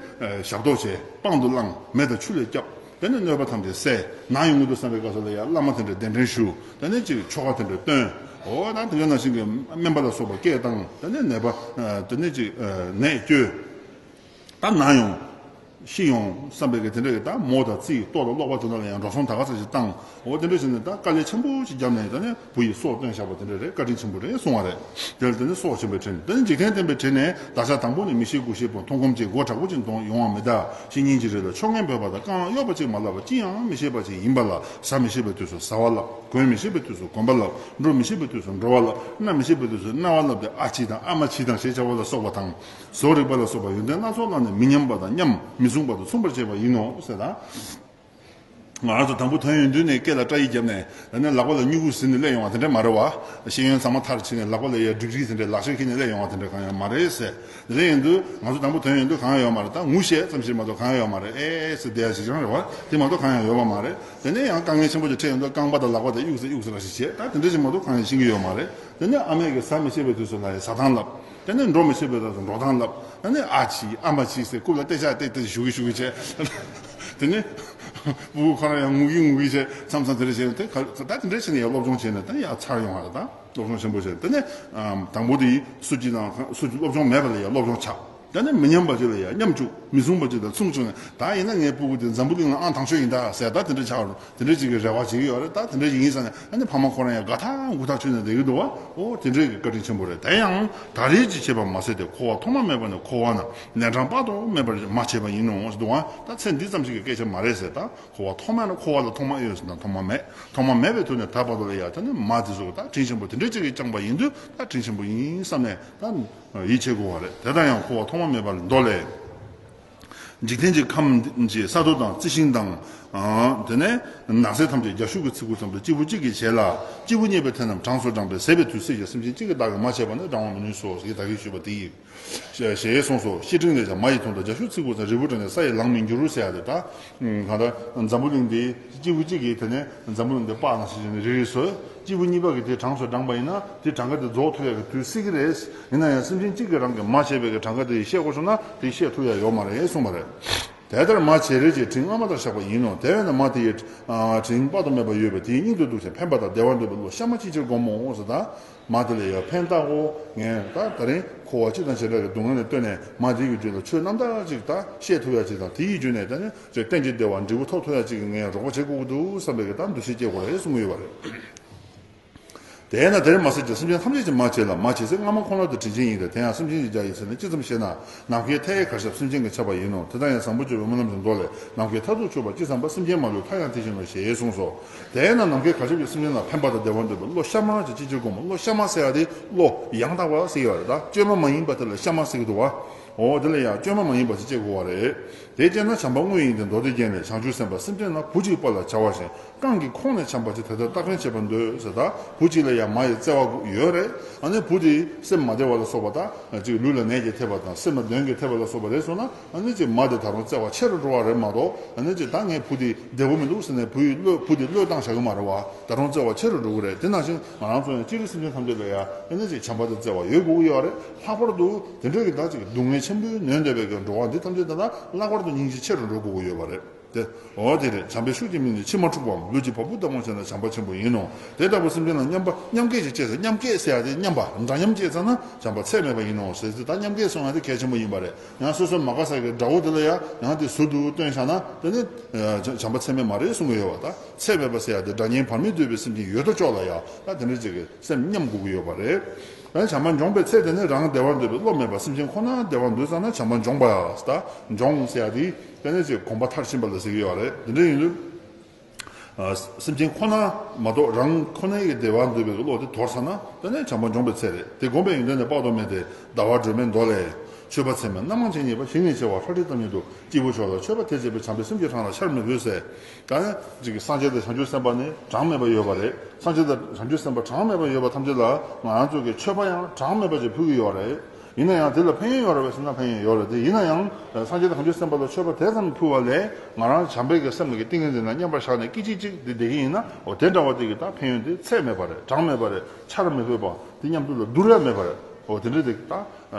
ཞབས་ཏོག་བྱས། སྤང་དུ་བླངས། མེ་དང་ཆུ་ལས་བསྐྱབས། དེ་ནས་གནོད་པ་ཐམས་ཅད་བསལ། ན་ཡོང་གི་འདུག་བསམ་པའི་སྐབས་སུ་ལ་ཡ་བླ་མ་དེ་འདྲ་གདན་འདྲེན་ཞུ། དེ་ནས་ཅིག་ཆོ་ག་དེ་འདྲ་བཏོན། འོ་ད་དེ་ག་ནང་བཞིན་གྱི་སྨན་པ་ལ་སོགས་པ་སྐད་བཏང་། དེ་ནས་ནད་པ་དེ་ནས་ཅིག་ནད་བཅོས། ད་ན་ཡོང་ཤི་ཡོང་བསམ་པའི་གི་དེ་འདྲ་གི་ད་མོ་དང་རྩིས་ལྟོ་དང་ཀློག་པ་དེ་འདྲ་ལ་ཡང་འགྲོ་སོང་ད་ག་ཚོད་ཅིག་བཏང་། འོ་དེ་འདྲ་བྱས་ནས་ད་དཀའ་ལས་ཆེན་པོ་ཞིག་བརྒྱབ་ནས་ད་ནས་བུ་ཡི་སྲོག་བཏོན་བཞག་པ་དེ་འདྲ་རེད། བཀའ་དྲིན་ཆེན་པོ་རེད་གསུང་བ་རེད། དེ་ལ་དེ་ནི་སྲོག་ཆེན་པོའི་དྲིན། དེ་ནི་འཇིག་རྟེན་བསྟན་པའི་དྲིན་ནས། ད་ཆ་དང་པོ་ནས་མི་ཤེས་དགུ་ཤེས་པོ། མཐོང་སྒོམ་གྱི་སྒོ་དྲག་པོ་ཅིག་གཏོང་ཡོང་བ་མི་གདའ། ཤི་ཉིན་གྱི་རེ་ལ་ཆོ་ངེས་འབོད་པ་དང་རྐང་ལག་གཡོ་བ་ཅིག་མ་ལབ་པ། ཅི་ཡང་མི་ཤེས་པ་ཅིག་ཡིན་པ་ལ། ཟ་མི་ཤེས་པའི་དུས་སུ་ཟ་བ་ལབ། གོན་མི་ཤེས་པའི་དུས་སུ་གོན་པ་ལབ། འགྲོ་མི་ཤེས་པའི་དུས་སུ་འགྲོ་བ་ལབ། སྣ་མི་ཤེས་པའི་དུས་སུ་སྣ་བ་ལབ་སྟེ། ཨ་ཕྱི་དང་ཨ་མ་ཕྱི་དང་ཞེས་བྱ་བ་ལ་སོགས་པ་དང་། བཟོ་རིག་པ་ལ་སོགས་པ་ཡོན་ཏན་སྣ་ཚོགས་ལ་ནི་མི་མཉམ་པ་དང་མཉམ། མི་མཚུངས་པ་དང་མཚུངས་པར་བྱེད་པ་ཡིན་ནོ་ཟེར་ད། ང་རང་ཚོ་དང་པོ་ཐོན་ཡོང་དུས་ནས་སྐེ་ལ་སྐྲ་ཡིས་བརྒྱབ་ནས། ད་ནི་ལག་པ་ལ་སྨྱུ་གུ་ཟིན་ནས་སླེབས་ཡོང་བ་དེ་འདྲ་མ་རེད་བ། ཤེས་ཡོན་ཚང་མ་མཐར་ཕྱིན་ནས་ལག་པ་ལ་ཡ་ཌིག་རི་དེ་འདྲའི་ལག་ཤེས་ཁྱེར་ནས་སླེབས་ཡོང་བ་དེ་འདྲ་གང་ཡང་མ་རེད་ཟེར། དེ་འདྲ་ཡིན་དུས་ང་ཚོ་དང་པོ་ཐོན་ཡོང་དུས་གང་ཡང་ཡོད་མ་རེད། ད་ངུ་ཤེས་ཙམ་ཞིག་མ་གཏོགས་གང་ཡང་ཡོད་མ་རེད། ཨེ་ཟེར་བསྡད་ཡ་ཞིག་རང་རེད་བ། དེ་མ་གཏོགས་གང་ཡང་ཡོད་པ་མ་རེད། དེ་ནས་ཡང་དཀའ་ངལ་ཆེན་པོ་ཅིག་འཕྲད་ཡོང་དུས་རྐང་པ་དང་ལག་པ་དེ་གཡུག་ཟེར་གཡུག་ཟེར་ར་ཞིག་བྱས། ད་དེ་འདྲ་ཞིག་མ་གཏོགས་གང་ཡང་ཤེས་ཀྱི་ཡོད་མ་རེད། དེ་ནས་ཨ་མས་ཀྱིས་ཟ་མི་ཤེས་པའི་དུས་སུ་ལ་ཡ་ཟ་སྟངས་ལབ། དེ་ནས་འགྲོ་མི་ཤེས་པའི་དུས་སུ་འགྲོ་སྟངས་ལབ། དེ་ནས་ཨ་ཕྱི་ཨ་མ་ཕྱི་ཟེར་རྐུབ་ལ་ཏེ་ཤ་ཏེ་ཏེ་ཞུ་གི་ཞུ་གི་བྱས། དེ་ནས་སྤུ་གུ་ཁོ་རང་ཡང་ངུ་གི་ངུ་གི་བྱས། མཚམས་མཚམས་དེ་འདྲ་བྱས་ནས་དེ་ག་ད་དེ་འདྲ་བྱས་ནས་ཡ་སློབ་སྦྱོང་བྱས་ནས་ད་ཡ་ཚར་ཡོང་བ་རེད། ད་སློབ་སྦྱོང་ཆེན་པོ་བྱས། དེ་ནས་དང་པོ་དེ་སུ་གཅིག་དང་སུ་གཅིག་སློབ་སྦྱོང་མེད་པ་ལ་ཡ་སློབ་སྦྱོང་ཆགས། ད་ནི་མི་མཉམ་པ་ཅིག་ལ་ཡང་མཉམ་བཅུག། མི་མཚུངས་པ་ཅིག་དང་མཚུངས་བཅུག་ནས། ད་ཡིན་ན་ངའི་སྤུ་གུ་དེ་འཛམ་བུ་གླིང་ལ་ཨང་དང་ཤོས་ཡིན་ད་ཟེར། ད་དེ་འདྲ་ཆགས་རུང་དེ་འདྲ་ཅིག་གི་རེ་བ་བྱེད་ཀྱི་ཡོད་རེད། ད་དེ་འདྲ་ཅིག་ཡིན་ཙང་ནས་ཨ་ནི་ཕ་མ་ཁོ་རང་ཡང་དགའ་ཐག་མགུ་ཐག་ཆོད་ནས་བསྡད་ཀྱི་འདུག་བ། ཨོ་དེ་འདྲའི་གི་བཀའ་དྲིན་ཆེན་པོ་རེད། དེ་ཡང་ད་རེས་ཀྱི་བྱེད་པ་མ་ཟད་དེ། འཁོར་བ་ཐོག་མ་མེད་པ་ནས་འཁོར་བ་ན། ནས་གྲངས་དཔག་ཏུ་མེད་པར་མ་བྱས་པ་ཡིན་ནོ་ཟེར་འདུག་བ། ད་ཚེ་འདི་ཙམ་ཞིག་གི་སྐད་ཆ་མ་རེད་ཟེར། ད་འཁོར་བ་ཐོག་མ་ནས་འཁོར་བ་ལ་ཐོག་མ་ཡོད་ཟེར་ན་ཐོག་མ་མེད། ཐོག་མ་མེད་པའི་དུས་ནས་ད་བར་དུ་ལ་ཡ་ད་ནི་མ་དེ་ཚོ་ད་དྲིན་ཆེན་པོ་དེ་འདྲ་ཅིག་གིས་བསྐྱངས་པ་ཡིན་དུས་ད་དྲིན་ཆེན་པོ་ཡིན་བསམ་ནས་ད། ཡིད་ཆེས་དགོས་པ་རེད། དེ་དང་ཡང་འཁོར་བ་ཐོག་མ་མེད་པ་ལ་མདོ་ལས། འཇིག་རྟེན་གྱི་ཁམས་ཀྱི་ས་རྡོ་དང་རྩི་ཤིང་དང་། དེ་ནས་ནགས་ཚལ་ཐམས་ཅད་རྒྱ་ཤུག་གིས་ཚིག་གུ་ཙམ་དུ་སྐྱེས་བུ་གཅིག་གིས་བྱས་ལ། སྐྱེས་བུ་གཉིས་པའི་དེ་རྣམས་གྲངས་སུ་བགྲངས་པས་ཟད་པའི་དུས་སྲིད་ཀྱི་སེམས་ཅན་གཅིག་གིས་བདག་གིས་མ་བྱས་པ་ནི་བགྲང་བ་མི་ནུས་སོ་ཞེས་ད་གིན་ཞུས་པ་དེ་ཡིན། ཞེས་གསུངས་སོ། བཤེས་སྤྲིང་ལས་ཀྱང་མ་ཡི་དོན་དུ་རྒྱ་ཤུག་ཚིག་གུ་ཙམ་རིལ་བུ་བགྲངས་ནས་ས་ཡི་ལང་མི་འགྱུར་ཟེར་ཡ་དེ་ད། གང་ལྟར་འཛམ་བུ་གླིང་འདི་སྐྱེས་བུ་གཅིག་གིས་དེ་ནས་འཛམ་བུ་གླིང་འདི་སྤགས་ནང་བཞིན་བྱས་ནས་རིལ་རིལ་བཟོས། སྐྱེས་བུ་གཉིས་པ་གིས་དེ་གྲངས་སུ་བགྲངས་པ་ཡིན་ན་དེ་གྲངས་ཀ་དེ་རྫོགས་ཐུབ་ཡག་གི་དུས་སྲིད་ཀྱི་རེད། ཡིན་ན་ཡང་སེམས་ཅན་གཅིག་གིས་རང་གིས་མ་བྱས་པའི་གི་གྲངས་ཀ་དེ་ཡིས་བཤད་དགོས་སོང་ན་དེ་བཤད་ཐུབ་ཡག་ཡོད་མ་རེད་གསུངས་པ་རེད། དེ་ལྟར་མ་བྱས་རིལ་གྱི་དྲིན་སྔ་མ་ལྟར་བཞག་པ་ཡིན་ནོ། དེ་བས་ན་མ་དེ་ཡི་དྲིན་དཔག་ཏུ་མེད་པ་ཡོད་པས་དེའི་སྙིང་དུ་སྡུག་ཅིང་ཕན་པ་དང་བདེ་བ་འདོད་པའི་བློ་གཤའ་མ་ཅིག་ཕྱིར་བསྒོམ་མོ་ཟེར། ད་མ་དེ་ལ་ཡང་ཕན་བཏགས་གོ། ངས་ད་ད་རིང་འཁོར་བ་སྤྱི་དང་བྱེ་བྲག་གི་སྡུག་བསྔལ་ལས་བཏོན་ནས་མ་དེ་གི་རྒྱུད་ལ་ཆོས་རྣམ་དག་ཅིག་ད་བཤད་ཐུབ་ཡག་ཅིག་དང་། དེ་ཡི་རྒྱུད་ནས་ད་ནི་གཏན་གྱི་བདེ་བ་འབྲས་བུ་ཐོབ་ཐུབ་ཡག་ཅིག་གི་ངས་རོགས་པ་བྱེད་དགོས་ཀྱི་འདུག་བསམ་པའི་གི་ད་འདུ་ཤེས་སྐྱེ་དགོས་རེད་གསུང་གི་ཡོད་པ་རེད། དེས་ན་དེར་མ་ཟད་ཀྱི་སེམས་ཅན་ཐམས་ཅད་ཀྱིས་མ་བྱས་ལ། མ་བྱས་ཚེ་སྔ་མ་ཁོ་ན་དུ་དྲིན་ཅན་ཡིན་ཏེ། དེ་ཡང་སེམས་ཅན་གྱི་རྒྱ་ཡིས་ཟེར་ནས་ཅི་ཙམ་ཤེས་ན། ནམ་མཁའི་མཐའ་ཡས་གར་ཁྱབ་སེམས་ཅན་གྱི་ཁྱབ་པ་ཡིན་ནོ། དེ་དག་ཡང་བཟང་པོ་སྤྱོད་པའི་སྨོན་ལམ་གྱི་མདོ་ལས། ནམ་མཁའི་མཐར་ཐུག་ཆུད་པ་ཅི་བསམ་པ་སེམས་ཅན་མ་ལུས་མཐའ་ཡང་དེ་བཞིན་ནོ་ཞེས་གསུངས་སོ། དེས་ན་ནམ་མཁའི་གར་ཁྱབ་ཀྱི་སེམས་ཅན་ལ་ཕན་པ་དང་བདེ་བ་འདོད་པའི་བློ་གཤའ་མ་ཅིག་ཅི་ཕྱིར་སྒོམ། བློ་གཤའ་མ་ཟེར་ཡ་དེ་བློ་ཡང་དག་པ་ཟེར་ཡ་རེད། ད་བཅོས་མ་མ་ཡིན་པ་དེ་ལ་གཤའ་མ་ཟེར་གྱི་འདུག་བ། འོ་དེ་ལ་ཡང་བཅོས་མ་མ་ཡིན་པ་ཞིག་སྐྱེ་དགོས་པ་རེད། དེ་སྐྱེས་ན་བྱམས་པ་དངོས་ཡིན་ཏེ། མདོ་སྡེ་རྒྱན་ལས། བྱང་ཆུབ་སེམས་དཔའ་སེམས་ཅན་ལ། བུ་གཅིག་པ་ལ་བྱ་བ་བཞིན། རྐང་གི་ཁོང་ནས་འཁྱམས་པ་ཅིག་དེ་ལྟར་རྟག་འཕྲིན་བྱེད་པར་འདོད་ཟེར། ད་བུ་གཅིག་ལ་ཡང་མ་ཡི་བརྩེ་བ་ཡོད་རེད། ཨ་ནི་བུ་དེ་སེམས་མ་བདེ་བ་ལ་སོགས་པ་དང་ཅིག་ལུས་ལ་ནད་ཀྱིས་ཐེབས་པ་དང་སེམས་ལ་གདོན་གྱིས་ཐེབས་པ་ལ་སོགས་པ་རེད་སོང་ན། ཨ་ནི་ཅིག་མ་དེ་ད་རུང་བརྩེ་བ་ཆེ་རུ་འགྲོ་བ་རེད་མ་གཏོགས། ཨ་ནི་ཅིག་ད་ངའི་བུ་དེ་བདེ་པོ་མི་འདུག་ཟེར་ནས་བུ་ཡི་བློ་བུ་དེ་བློས་བཏང་བཞག་གི་མ་རེད་བ། ད་རུང་བརྩེ་བ་ཆེ་རུ་འགྲོ་གི་རེད། དེ་ནང་བཞིན་ང་རང་ཚོ་ཡང་སྤྱིར་སེམས་ཅན་ཐམས་ཅད་ལ་ཡང་ཨ་ནི་ཅིག་བྱམས་པ་དང་བརྩེ་བ་ཡོད་དགོས་ཀྱི་ཡོད་རེད། ལྷག་པར་དུ་དེ་འདྲའི་གི་ད་ཅིག་སྡུག་བསྔལ་ཆེན་པོའི་ནོན་འདོད་པའི་གི་འགྲོ་བ་འདི་ཐམས་ཅད་ད་ལྟ་ལྷག་པར་དུ་སྙིང་རྗེ་ཆེ་རུ་འགྲོ་དགོས་ཀྱི་ཡོད་པ་རེད། དེ། འོ་དེ་རེད། བྱམས་པའི་ཤུགས་ཀྱིས་མི་ནི་ཕྱིར་མ་འཁྲུགས་པའམ། ལུས་ཀྱི་བ་སྤུ་ལྟ་བུར་བྱས་ན་བྱམས་པ་ཆེན་པོ་ཡིན་ནོ། དེ་ལྟ་བུ་སེམས་ཅན་ལ་མཉམ་པ་མཉམ་སྐྱེད་ཅིག་སྐྱེས་ཚེ། མཉམ་སྐྱེད་ཟེར་ཡ་དེ་མཉམ་པ་འདྲ་མཉམ་སྐྱེས་ཚར་ན་བྱམས་པ་ཚད་མེད་པ་ཡིན་ནོ་ཟེར་ཚེ། ད་མཉམ་སྐྱེད་གསུང་ཡ་དེ་གལ་ཆེན་པོ་ཡིན་པ་རེད། ཡང་སོ་སོའི་མ་དགའ་ས་གི་དགྲ་བོ་དེ་ལ་ཡང་ཡང་དེ་ཟུར་དུ་བཏོན་བཞག་ན་དེ་ནི་བྱམས་པ་ཚད་མེད་མ་རེད་གསུང་གི་ཡོད་པ། ད་ཚད་མེད་པ་ཟེར་ཡ་དེ་དགྲ་གཉེན་བར་མེད་འདོད་པའི་སེམས་ཅན་ཡོད་དོ་ཅོག་ལ་ཡང་ད་དེ་འདྲ་ཅིག་གི་སེམས་མཉམ་དགོས་ཀྱི་ཡོད་པ་རེད། ད་བྱམས་པ་འབྱོངས་པའི་ཚད་དེ་ནི་རང་བདེ་བར་འདོད་པའི་བློ་མེད་པ། སེམས་ཅན་ཁོ་ན་བདེ་བར་འདོད་ཙ་ན་བྱམས་པ་འབྱོངས་པ་ཡ། ད་འབྱོངས་ཟེར་ཡ་དེ་དེ་ནི་ཅིག་གོམས་པ་མཐར་ཕྱིན་པ་ལ་ཟེར་གྱི་ཡོད་རེད། དེ་འདྲ་ཡིན་དུས། ཨ། སེམས་ཅན་ཁོ་ན་མ་གཏོགས་རང་ཁོ་ནའི་བདེ་བ་འདོད་པའི་བློ་དེ་དོར་ཚར་ན་དེ་ནི་བྱམས་པ་འབྱོངས་པའི་ཚད་རེད། དེ་བསྒོམས་པའི་ཡོན་ཏན་ནི་དཔག་ཏུ་མེད་དེ། ཟླ་བ་སྒྲོན་མེའི་མདོ་ལས། མཆོད་པ་ཚད་མེད་རྣམ་མང་བྱས་ཉེས་པ་ཞི་ནས་ཆེ་བ། ལྷ་ཁྲིམས་དམ་ཉམས་དུ་སྐྱེས་བུ་མཆོག་ལ། མཆོད་པ་དེ་བྱས་པས་བྱམས་པའི་སེམས་ཀྱི་གྲངས་ལ་ཆར་མི་ཕོད་ཟེར། ད་ནི་ཅིག་སངས་རྒྱས་དང་བྱང་ཆུབ་སེམས་དཔའ་ནི་གྲངས་མེད་པ་ཡོད་པ་རེད། སངས་རྒྱས་དང་བྱང་ཆུབ་སེམས་དཔའ་གྲངས་མེད་པ་ཡོད་པ་ཐམས་ཅད་ལ་ང་རང་ཚོ་གིས་མཆོད་པ་ཡང་གྲངས་མེད་པ་ཅིག་ཕུལ་གྱི་ཡོད་རེད། ཡིན་ན་ཡང་དེ་ལ་ཕན་ཡོན་ཡོད་རེད་པས་ཟེར་ན་ཕན་ཡོན་ཡོད་རེད་དེ། ཡིན་ན་ཡང་སངས་རྒྱས་དང་བྱང་ཆུབ་སེམས་དཔའ་ལ་མཆོད་པ་དེ་ཙམ་ཕུལ་བ་ལས་ང་རང་བྱམས་པའི་གི་སེམས་ཀྱི་ཏིང་ངེ་འཛིན་ལ་མཉམ་པར་བཞག་ནས་སྐད་ཅིག་གཅིག་དེ་བསྡད་ཀྱི་ཡིན་ན། འོ་དེ་འདྲ་བ་དེ་གི་ད་ཕན་ཡོན་དེ་ཚད་མེད་པ་རེད། གྲངས་མེད་པ་རེད། ཆར་མི་ཕོད་པ་དེ་མཉམ་དུ་ལ་བསྡུར་ཡ་མེད་པ་རེད། འོ་དེ་འདྲ་དེ་ད་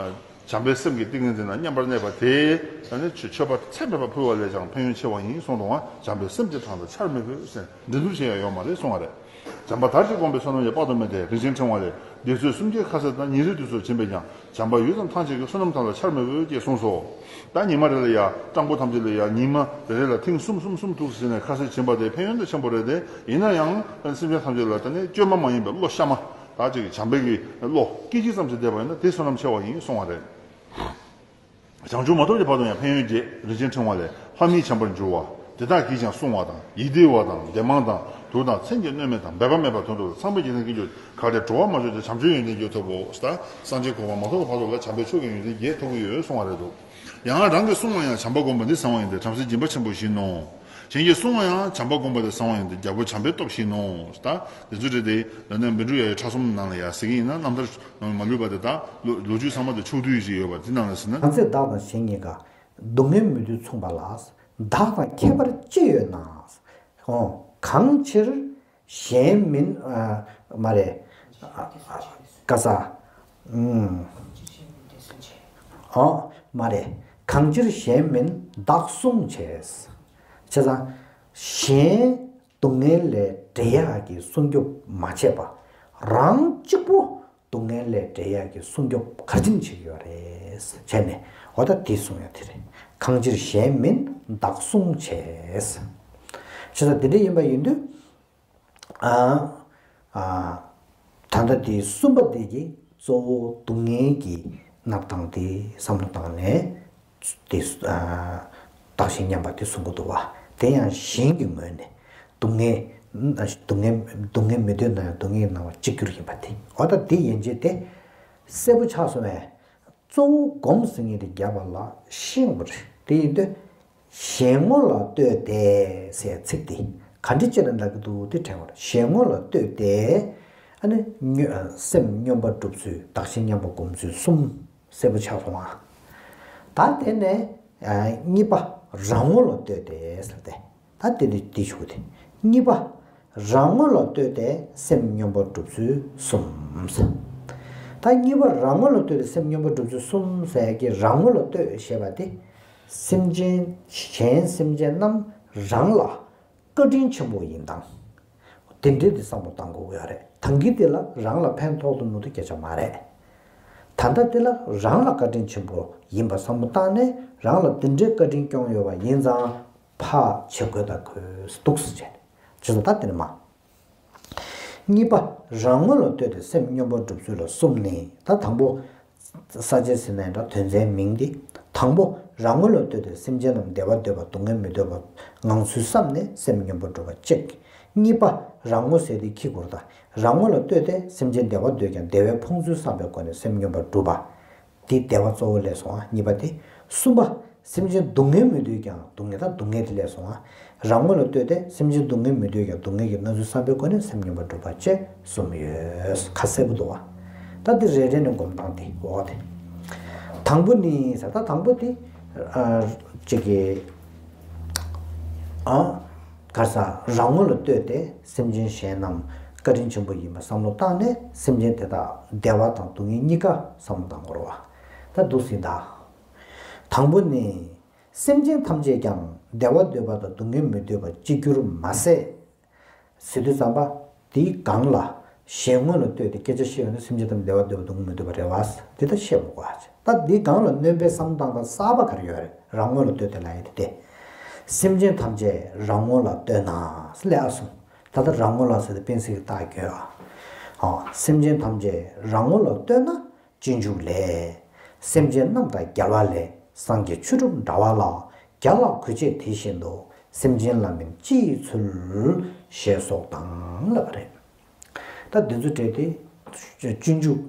བྱམས་པའི་སེམས་ཀྱི་ཏིང་ངེ་འཛིན་ལ་མཉམ་པར་གནས་པ་དེ་ད་ནི་མཆོད་པ་ཚད་མེད་པ་ཕུལ་བ་ལས་ཀྱང་ཕན་ཡོན་ཆེ་བ་ཡིན་གསུངས་འདུག་བ། བྱམས་པའི་སེམས་ཀྱི་གྲངས་ལ་ཆར་མི་ཕོད་ཟེར་འགྲན་བསྡུར་བྱེད་ཡ་ཡོད་མ་རེད་གསུང་བ་རེད། བྱམས་པ་དར་ཅིག་བསྒོམས་པས་བསོད་ནམས་ཡང་དཔག་ཏུ་མེད་དེ། རིན་ཆེན་ཕྲེང་བ་ལས། སྡེ་སྲོད་གསུམ་གྱི་ཁ་ཟས་དང་། ཉིན་རེ་དུས་སུ་བྱིན་པས་ཀྱང་། བྱམས་པ་ཡུད་ཙམ་ཐང་ཆད་ཀྱི། བསོད་ནམས་ཐང་ལ་ཆར་མི་ཕོད་ཅེས་གསུངས་སོ། ད་ཉི་མ་རེ་ལ་ཡ་སྤྲང་པོ་ཐམས་ཅད་ལ་ཡ་ཉི་མ་རེ་རེ་ལ་ཐེངས་གསུམ་གསུམ་གསུམ་ཐུགས་སུ་བྱིན་ནས་ཁ་ཟས་བྱིན་པ་དེ་ཕན་ཡོན་དེ་ཆེན་པོ་རེད་དེ། ཡིན་ན་ཡང་སེམས་ཅན་ཐམས་ཅད་ལ་དེ་ནི་བཅོས་མ་མ་ཡིན་པའི་བློ་གཤའ་མ། ད་ཅིག་བྱམས་པའི་གི་བློ་སྐད་ཅིག་ཙམ་ཞིག་བསྡད་པ་ཡིན་ན་དེ་བསོད་ནམས་ཆེ་བ་ཡིན་གསུང་བ་རེད། བྱང་ཆུབ་མ་ཐོབ་ཀྱི་བར་དུ་ཡང་ཕན་ཡོན་བརྒྱད། རིན་ཆེན་ཕྲེང་བ་ལས། ལྷ་མིས་བྱམས་པར་འགྱུར་བ། དེ་དག་གིས་ཀྱང་བསྲུང་བ་དང་། ཡིད་བདེ་བ་དང་། བདེ་མང་དང་། དུག་དང་མཚོན་གྱིས་གནོད་མེད་དང་། འབད་པ་མེད་པར་དོན་རྟོགས་པའི། ཚངས་པའི་འཇིག་རྟེན་སྐྱིད་གྱུར་ཅིག། གལ་ཏེ་འགྲོ་བ་མ་བྱོན་ཏེ། བྱམས་ཆོས་ཡོན་ཏན་རྒྱུད་ཐོབ་བོ། ད་སངས་རྒྱས་གོ་འཕང་མ་ཐོབ་བར་དུ་ལ་བྱམས་པའི་ཆོས་ཀྱི་ཡོན་ཏན་བརྒྱད་ཐོབ་ཀྱི་ཡོད་གསུང་བ་རེད་འདུག། ཡང་རང་གིས་བསྲུང་བ་ཡང་བྱམས་པ་བསྒོམ་པ་འདི་བཟང་བ་ཡིན་ཏེ། བྲམ་ཟེ་སྦྱིན་པ་ཆེན་པོ་བཞིན་ནོ། གཞན་གྱིས་བསྲུང་བ་ཡང་བྱམས་པ་བསྒོམ་པ་དེ་བཟང་བ་ཡིན་ཏེ། རྒྱལ་པོ་བྱམས་པའི་སྟོབས་བཞིན་ནོ། ད་དེ་ཚོ་རེད་དེ། ད་ནི་མི་འགྲོ་ཡ་ཡི་ཕྲ་སྲོལ་ནང་ལ་ཡ་ཟེར་གྱི་ཡིན་ན། རྣམ་ཐར་མ་ལུས་པ་དེ་དག་ལོ་ལོ་རྒྱུས་ཚང་མ་དེ་ཕྱོགས་བསྡུས་ཤིག་ཡོད་པ་དེ་ནང་ལ་ཟེར་ན། བྱམས་བརྩེས་བདག་དང་གཞན་གཉིས་ཀ། སྡུག་བསྔལ་མི་འདོད་མཚུངས་པ་ལ། བདག་དང་ཁྱད་པར་ཅི་ཡོད་ན། ཨོ། གང་ཕྱིར་གཞན་མིན། ཨ། མ་རེད། ཨ། ཨ། ཀ་ས། ཨུམ། ཨོ། མ་རེད། གང་ཕྱིར་གཞན་མིན་བདག་བསྲུང་བྱས། བྱས་ཙང་གཞན་སྡུག་བསྔལ་ལས་འབྲེལ་ཡག་གི་སྲུང་སྐྱོབ་མ་བྱས་པ། རང་གཅིག་པུ་སྡུག་བསྔལ་ལས་འབྲེལ་ཡག་གི་སྲུང་སྐྱོབ་ག་རེ་བྱེད་ཀྱི་ཡོད་རེད་བྱས་ནས། འོ་ད་དེ་གསུང་ཡ་དེ་རེད། གང་ཕྱིར་གཞན་མིན་བདག་བསྲུང་བྱས། བྱས་ཙང་དེ་འདྲ་ཡིན་པ་ཡིན་དུས། ཨ། ཨ། ད་ལྟ་དེ་གསུམ་པ་དེ་གི་གཙོ་བོ་སྡུག་བསྔལ་གྱི་མནར་སྟངས་དེ་བསམ་བློ་བཏང་ནས། དེ། ཨ། བདག་གཞན་མཉམ་པ་དེ་གསུང་གི་འདུག་བ། དེ་ཡང་གཞན་གྱི་ངོས་ནས་སྡུག་བསྔལ། སྡུག་བསྔལ། སྡུག་བསྔལ་མི་འདོད་ན་ཡང་སྡུག་བསྔལ་གྱི་སྣང་བ་གཅིག་གྱུར་ཡིན་པ་དེ། འོ་ད་དེ་ཡན་ཆད་དེ་གསལ་པོ་ཆགས་སོང་བས། གཙོ་བོ་སྒོམ་ཟེར་མཁན་དེ་རྒྱབ་པ་ལ་ཤེས་དགོས་རེད། དེ་ཡིན་དུས། གཞན་ངོ་ལ་ལྟོས་ཏེ་ཟེར་ཚིག་དེ་ག་འདྲ་ཅིག་ལ་འདག་གི་འདུག་དེ་དྲན་དགོས་རེད། གཞན་ངོ་ལ་ལྟོས་ཏེ། ཨ་ནི་སྨྱོ། སེམས་སྨྱོན་པ་སྒྲུབ་ཚུལ། བདག་གཞན་མཉམ་པ་སྒོམ་ཚུལ་གསུམ་གསལ་པོ་ཆགས་སོང་ང་། ད་དེ་ནས་གཉིས་པ་རང་ངོ་ལ་ལྟོས་ཏེ་ཟེར་ཏེ། ད་དེ་ནི་དེ་ཞུ་གི་དེ། གཉིས་པ། རང་ངོ་ལ་ལྟོས་ཏེ་སེམས་སྨྱོན་པ་སྒྲུབ་ཚུལ་གསུམ། ད་གཉིས་པ་རང་ངོ་ལ་ལྟོས་ཏེ་སེམས་སྨྱོན་པ་སྒྲུབ་ཚུལ་གསུམ་ཟེར་གྱི་རང་ངོ་ལ་ལྟོས་ཞེས་པ་དེ། སེམས་ཅན་གཞན་སེམས་ཅན་རྣམས་རང་ལ་བཀའ་དྲིན་ཆེན་པོ་ཡིན་སྟངས། དེ་འདྲའི་དེ་བསམ་བློ་བཏང་དགོས་ཀྱི་ཡོད་རེད། ད་གིན་དེ་ལ་རང་ལ་ཕན་ཐོགས་ཐུབ་མི་ཐུབ་སྐད་ཆ་མ་རེད། ད་ལྟ་དེ་ལ་རང་ལ་བཀའ་དྲིན་ཆེན་པོ་ཡིན་པ་བསམ་བློ་བཏང་ནས། རང་ལ་དེ་འདྲའི་བཀའ་དྲིན་སྐྱོང་ཡོད་པ་ཡིན་ཙང་། ཕར་བྱེད་དགོས་ད་དགོས་འདུག་ཟེར་བྱས་ནས། བྱས་ཙང་ད་དེ་ནས་མ། གཉིས་པ། རང་ངོ་ལ་ལྟོས་ཏེ་སེམས་སྙོམས་པར་སྒྲུབ་ཚུལ་ལ་གསུམ་ནི། ད་དང་པོ། ས་བཅད་ཟེར་ན་ཡང་འདྲ། དོན་ཚན་མིང་འདི། དང་པོ། རང་ངོ་ལ་ལྟོས་ཏེ་སེམས་ཅན་རྣམས་བདེ་བ་འདོད་པ་སྡུག་བསྔལ་མི་འདོད་པ་ངང་ཚུལ་བསམས་ནས་སེམས་སྙོམས་པར་སྒྲུབ་པ་གཅིག་གཉིས་པ། རང་ངོ་ཟེར་དེ་ཁྱི་གུར་དང་། རང་ངོ་ལ་ལྟོས་ཏེ་སེམས་ཅན་བདེ་བ་འདོད་ཀྱང་བདེ་བས་ཕོངས་ཚུལ་བསམ་པའི་སྒོ་ནས་སེམས་སྙོམས་པར་སྒྲུབ་པ། དེ་བདེ་བ་གཙོ་བོ་ལས་སོང་ང་། གཉིས་པ་དེ། གསུམ་པ། སེམས་ཅན་སྡུག་བསྔལ་མི་འདོད་ཀྱང་སྡུག་བསྔལ་དང་སྡུག་བསྔལ་དེ་ལས་སོང་ང་། རང་ངོ་ལ་ལྟོས་ཏེ་སེམས་ཅན་སྡུག་བསྔལ་མི་འདོད་ཀྱང་སྡུག་བསྔལ་གྱི་སྣང་ཚུལ་བསམ་པའི་སྒོ་ནས་སེམས་སྙོམས་པར་སྒྲུབ་པ་བཅས་གསུམ་ཡོད། ཁ་གསལ་པོ་འདུག་བ། ད་འདི་རེ་རེ་ནས་སྒོམ་སྟངས་དེ་འོག་དེ། དང་པོ་ནི་ཟེར། ད་དང་པོ་དེ། ཨ། གཅིག་གི། ཨ། ག་རེ་ཟ། རང་ངོ་ལ་ལྟོས་ཏེ་སེམས་ཅན་གཞན་རྣམས་བཀའ་དྲིན་ཆེན་པོ་ཡིན་པ་བསམ་བློ་བཏང་ནས་སེམས་ཅན་དེ་དག་བདེ་བ་དང་སྡུག་བསྔལ་གཉིས་ཀ་བསམ་བློ་བཏང་དགོས་རེད་བ། ད་འདུག་སེ་ད། དང་པོ་ནི། སེམས་ཅན་ཐམས་ཅད་ཀྱང་བདེ་བ་འདོད་པ་དང་སྡུག་བསྔལ་མི་འདོད་པ་གཅིག་གྱུར་མ་ཟད། ཟེར་དུས་ཙམ་པ། དེའི་སྒང་ལ། གཞན་ངོ་ལ་ལྟོས་ཏེ་སྐད་ཆ་བཤད་ཡོང་དུས་སེམས་ཅན་ཐམས་ཅད་བདེ་བ་འདོད་པ་སྡུག་བསྔལ་མི་འདོད་པ་རེད་བ། དེ་ལྟར་བཤད་མི་དགོས་ཨ། ད་འདིའི་སྒང་ལ་སྣོན་པའི་བསམ་བློ་བཏང་སྟངས་གསར་པ་ག་རེ་ཡོད་རེད། རང་ངོ་ལ་ལྟོས་ཏེ་ལབ་ཡས་དེ་སྟེ། སེམས་ཅན་ཐམས་ཅད་རང་ངོ་ལ་ལྟོས་ན་ཟེར་ལབ་ཨ་སོང་། ད་ལྟ་རང་ངོ་ལ་ཟེར་ཏེ་དཔེ་ཚིག་གི་རྟགས་བཀོད་ཨ། ཨོ། སེམས་ཅན་ཐམས་ཅད་རང་ངོ་ལ་ལྟོས་ན། སྤྱོད་འཇུག་ལས། སེམས་ཅན་རྣམས་དང་རྒྱལ་བ་ལས། སངས་རྒྱས་ཆོས་གྲུབ་འདྲ་བ་ལ། བརྒྱ་ལ་གོས་ཆེ་དེ་བཞིན་དུ། སེམས་ཅན་ལ་མིན་ཅི་ཡི་ཚུལ། ཞེས་སོགས་དང་ལབ་པ་རེད། ད་འདི་ཚོ་བྲིས་ཏེ། སྤྱོད་འཇུག་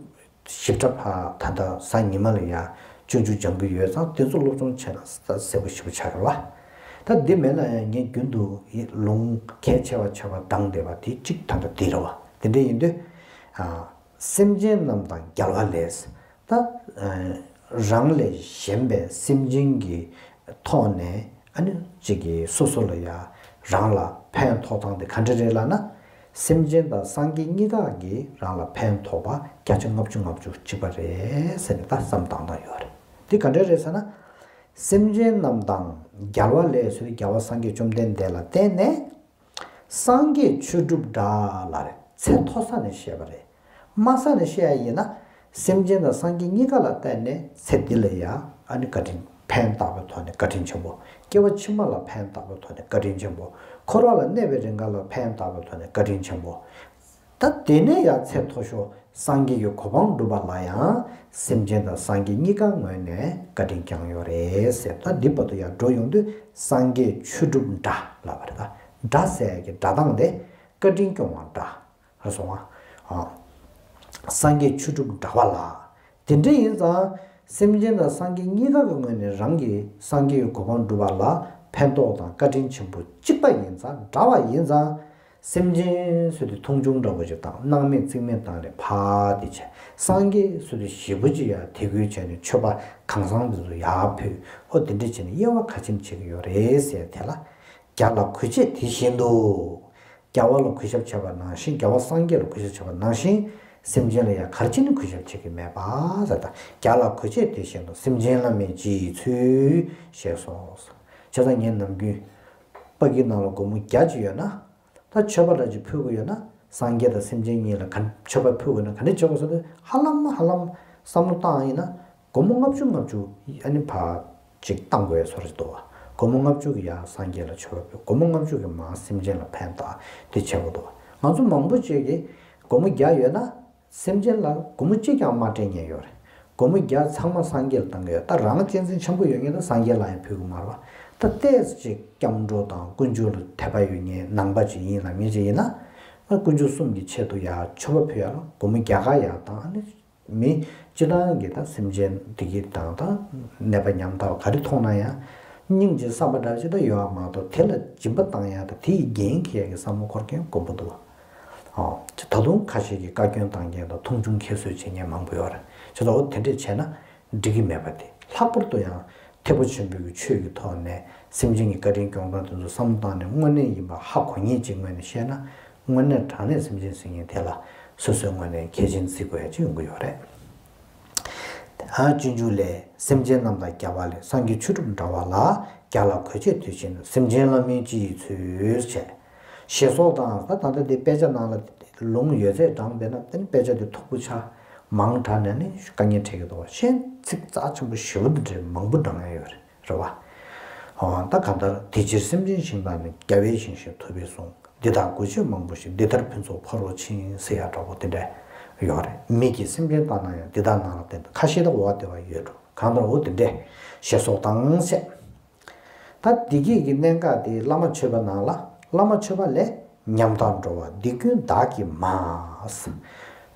ཞིབ་ཕྲ་ཕ་ད་ལྟ་གཟའ་ཉི་མ་ལ་ཡ་སྤྱོད་འཇུག་སྦྱང་གི་ཡོད་ཙང་དེ་ཚོ་སློབ་སྦྱོང་བྱས་ན་གསལ་པོ་ཞེ་པོ་ཆགས་ཀྱི་རེད་བ། ད་འདི་མེད་ན་ཡང་ངས་རྒྱུན་དུ་ལུང་གལ་ཆེ་བ་ཆེ་བ་དང་འདས་པ་དེ་གཅིག་ད་ལྟ་འདི་རེད་བ། དེ་འདྲ་ཡིན་དུས། ཨ། སེམས་ཅན་རྣམས་དང་རྒྱལ་བ་ལས། ད། རང་ལས་གཞན་པའི་སེམས་ཅན་གྱི་ཐོག་ནས་ཨ་ནི་གཅིག་གིས་སོ་སོ་ལ་ཡ་རང་ལ་ཕན་ཐོགས་སྟངས་དེ་ག་འདྲ་རེད་ལབ་ན། སེམས་ཅན་དང་སངས་རྒྱས་གཉིས་ཀ་གིས་རང་ལ་ཕན་ཐོགས་པ་བརྒྱ་ཆ་ལྔ་བཅུ་ང་བཅུ་གཅིག་པ་རེད་ཟེར་ནས་ད་བསམ་བཏང་སྟངས་ཡོད་རེད། དེ་ག་འདྲ་རེད་ཟེར་ན། སེམས་ཅན་རྣམས་དང་རྒྱལ་བ་ལས་ཟེར་དུས་རྒྱལ་བ་སངས་རྒྱས་བཅོམ་ལྡན་འདས་ལ་བརྟེན་ནས། སངས་རྒྱས་ཆོས་གྲུབ་འདྲ་ལབ་རེད། ཚད་མཐོ་ས་ནས་བཤད་པ་རེད། དམའ་ས་ནས་བཤད་ཡ་ཡིན་ན། སེམས་ཅན་དང་སངས་རྒྱས་གཉིས་ཀ་ལ་བརྟེན་ནས་ཚེ་འདི་ལ་ཡ་ཨ་ནི་བཀའ་དྲིན་ཕན་བཏགས་པའི་ཐོག་ནས་བཀའ་དྲིན་ཆེན་པོ། སྐྱེ་བ་ཕྱི་མ་ལ་ཕན་བཏགས་པའི་ཐོག་ནས་བཀའ་དྲིན་ཆེན་པོ། འཁོར་བ་ལ་གནས་པའི་རིང་ག་ལ་ཕན་བཏགས་པའི་ཐོག་ནས་བཀའ་དྲིན་ཆེན་པོ། ད་དེ་ནས་ཡང་ཚད་མཐོ་ཤོས་སངས་རྒྱས་ཀྱི་གོ་འཕང་སྒྲུབ་པ་ལ་ཡང་སེམས་ཅན་དང་སངས་རྒྱས་གཉིས་ཀ་ངོས་ནས་བཀའ་དྲིན་བསྐྱངས་ཡོད་རེད་ཟེར། ད་འདི་བར་དུ་ཡང་འགྲོ་ཡོང་དུས་སངས་རྒྱས་ཆོས་གྲུབ་འདྲ་ལབ་པ་རེད། ད་འདྲ་ཟེར་ཡ་གི་སྒྲ་གདངས་དེ་བཀའ་དྲིན་སྐྱོང་བ་འདྲ་ལ་སོང་ང་། ཨ། སངས་རྒྱས་ཆོས་གྲུབ་འདྲ་བ་ལ། དེ་འདྲ་ཡིན་ཙང་སེམས་ཅན་དང་སངས་རྒྱས་གཉིས་ཀ་གི་ངོས་ནས་རང་གིས་སངས་རྒྱས་ཀྱི་གོ་འཕང་སྒྲུབ་པ་ལ་ཕན་ཐོགས་དང་བཀའ་དྲིན་ཆེན་པོ་གཅིག་པ་ཡིན་ཙང་འདྲ་བ་ཡིན་ཙང་། སེམས་ཅན་ཟེར་དུས་མཐོང་ཆུང་འདྲ་པོ་ཅིག་དང་སྣང་མེད་རྩིས་མེད་སྟངས་ལས་ཕར་དེ་བྱས། སངས་རྒྱས་ཟེར་དུས་ཞེ་པོ་ཅིག་ཡར་དད་གུས་བྱས་ནས་མཆོད་པ་གང་བཟང་དེ་ཚོ་ཡར་ཕུལ། ཨོ་དེ་འདྲ་བྱས་ནས་དབྱེ་བ་ག་ཅིག་ཕྱེ་གི་ཡོད་རེད་ཟེར་དེ་ལ། བརྒྱ་ལ་གོས་ཆེ་དེ་བཞིན་དུ། རྒྱལ་བ་ལ་གུས་ཞབས་བྱས་པ་ནང་བཞིན། རྒྱལ་བ་སངས་རྒྱས་ལ་གུས་ཞབས་བྱས་པ་ནང་བཞིན། སེམས་ཅན་ལ་ཡང་ག་རེ་བྱས་ནས་གུས་ཞབས་བྱེད་ཀྱི་མེད་པ་ཟེར། ད་བརྒྱ་ལ་གོས་ཆེ་དེ་བཞིན་དུ། སེམས་ཅན་ལ་མིན་ཅི་ཡི་ཚུལ། ཞེས་སོ། བྱས་ཙང་ངས་ནམ་རྒྱུན་ཕ་གི་ནང་ལ་སྒོར་མོ་བརྒྱ་ཅིག་ཡོད་ན། ད་མཆོད་པ་འདྲ་ཅིག་ཕུལ་དགོས་ཡོད་ན། སངས་རྒྱས་དང་སེམས་ཅན་གཉིས་ལ་ག་མཆོད་པ་ཕུལ་དགོས་ན་ག་འདྲ་བྱེད་དགོས་ཟེར་དུས། ཧ་ལམ་ཧ་ལམ་བསམ་བློ་བཏང་ཡིན་ན། སྒོར་མོ་ལྔ་བཅུ་ལྔ་བཅུ་ཨ་ནི་ཕར་ཅིག་བཏང་དགོས་ཡ་བཟོ་འདྲ་ཅིག་འདུག་བ། སྒོར་མོ་ལྔ་བཅུ་གིས་ཡར་སངས་རྒྱས་ལ་མཆོད་པ་ཕུལ། སྒོར་མོ་ལྔ་བཅུ་གིས་མར་སེམས་ཅན་ལ་ཕན་བཏགས་དེ་བྱེད་དགོས་འདུག་བ། ང་ཚོ་མང་པོ་ཅིག་གིས་སྒོར་མོ་བརྒྱ་ཡོད་ན་སེམས་ཅན་ལ་སྒོར་མོ་གཅིག་ཀྱང་མ་སྤྲད་མཁན་ཡོད་རེད། སྒོར་མོ་བརྒྱ་ཚང་མ་སངས་རྒྱས་ལ་བཏང་གི་ཡོད། ད་རང་གཅེས་འཛིན་ཆེན་པོ་ཡོད་མཁན་དེ་སངས་རྒྱས་ལ་ཡང་ཕུལ་གི་མ་རེད་བ། ད་ཏོག་ཙམ་ཅིག་སྐྱབས་འགྲོ་དང་དཀོན་མཆོག་ལ་དད་པ་ཡོད་མཁན་ནང་པ་ཅིག་ཡིན་ལབ་མཁན་ཅིག་ཡིན་ན། དཀོན་མཆོག་གསུམ་གྱི་ཆེད་དུ་ཡར་མཆོད་པ་ཕུལ་ཡ་ལ་སྒོར་མོ་བརྒྱ་ཁ་ཡར་བཏང་ནི། མི་སྤྱིར་བཏང་གི་ད་སེམས་ཅན་བདེ་སྐྱིད་དང་ད་ནད་པ་ཉམ་ཐག་ག་རེ་མཐོང་ན་ཡང་སྙིང་རྗེ་བསམ་པ་འདྲ་ཅིག་ད་ཡོད་པ་མ་གཏོགས། དེ་ལ་སྦྱིན་པ་བཏང་ཡ་དང་དེ་ཡི་འགན་འཁྱེར་ཡ་གི་བསམ་བློ་འཁོར་མཁན་དཀོན་པོ་འདུག་བ། ཨོ། ད་དུང་ཁ་ཤས་ཀྱིས་བཀའ་བཀྱོན་བཏང་མཁན་དང་མཐོང་ཆུང་ཁྱད་གསོད་བྱེད་མཁན་མང་པོ་ཡོད་རེད། བྱས་ཙང་འོ་དེ་འདྲས་བྱས་ན་འགྲིག་གི་མེད་པ་དེ། ལྷག་པར་དུ་ཡང་ཐེག་པ་ཆེན་པོའི་གི་ཆོས་ཀྱི་ཐོག་ནས་སེམས་ཅན་གྱི་བཀའ་དྲིན་སྐྱོང་སྟངས་དེ་ཚོ་བསམ་བློ་བཏང་ནས་དངོས་གནས་ཡིན་པ་ཧ་གོ་མཁན་ཅིག་ངོས་ནས་བཤད་ན། དངོས་གནས་དྲང་གནས་སེམས་ཅན་ཟེར་མཁན་དེ་ལ་སོ་སོའི་ངོས་ནས་གལ་ཆེན་བརྩི་དགོས་ཡ་ཅིག་ཡོང་གི་ཡོད་རེད། ཨ། སྤྱོད་འཇུག་ལས། སེམས་ཅན་རྣམས་དང་རྒྱལ་བ་ལས། སངས་རྒྱས་ཆོས་གྲུབ་འདྲ་བ་ལ། བརྒྱ་ལ་གོས་ཆེ་དེ་བཞིན་དུ། སེམས་ཅན་ལ་མིན་ཅི་ཡི་ཚུལ་བྱས། ཞེས་སོགས་དང་། ད་ད་ལྟ་འདི་དཔེ་ཆ་ནང་ལ་ལུང་ཡོད་ཚད་དྲངས་བསྡད་ན་དེ་ནི་དཔེ་ཆ་དེ་མཐུག་པོ་ཆགས། མང་དྲགས་ནས་ནི་དཀའ་ངལ་འཕྲད་ཀྱི་འདུག་བ། གཞན་ཚིག་རྩ་ཆེན་པོ་ཞེ་པོ་འདི་འདྲའི་མང་པོ་དྲང་ཡ་ཡོད་རེད། རེད་བ། ཨོ། ད་གང་ལྟར་དེ་ཕྱིར་སེམས་ཅན་ཞིང་དག་ནི། རྒྱལ་བས་ཞིང་བཞིན་ཐུབ་པས་གསུངས། འདི་དག་དགོས་ཆེད་མང་པོ་ཞིག་འདི་ལྟར་ཕུན་ཚོགས་ཕ་རོལ་ཕྱིན་ཟེར་ཡ་འདྲ་པོ་དེ་འདྲ་ཡོད་རེད། མིག་གིས་སེམས་ཅན་ལྟ་ན་ཡང་འདི་དག་ནང་ལ་བརྟེན་ཏེ་ཁ་ཤས་དང་འོ་དེ་བ་ཡོད་འགྲོ། གང་ལྟར་འོ་དེ་འདྲས་ཞེས་སོགས་དང་བཤད། ད་འདི་གི་གི་གནད་འགག་དེ་བླ་མ་མཆོད་པ་ནང་ལ་བླ་མ་མཆོད་པ་ལས། ཉམ་ཐག་འགྲོ་བ་འདི་ཀུན་བདག་གིས་མ།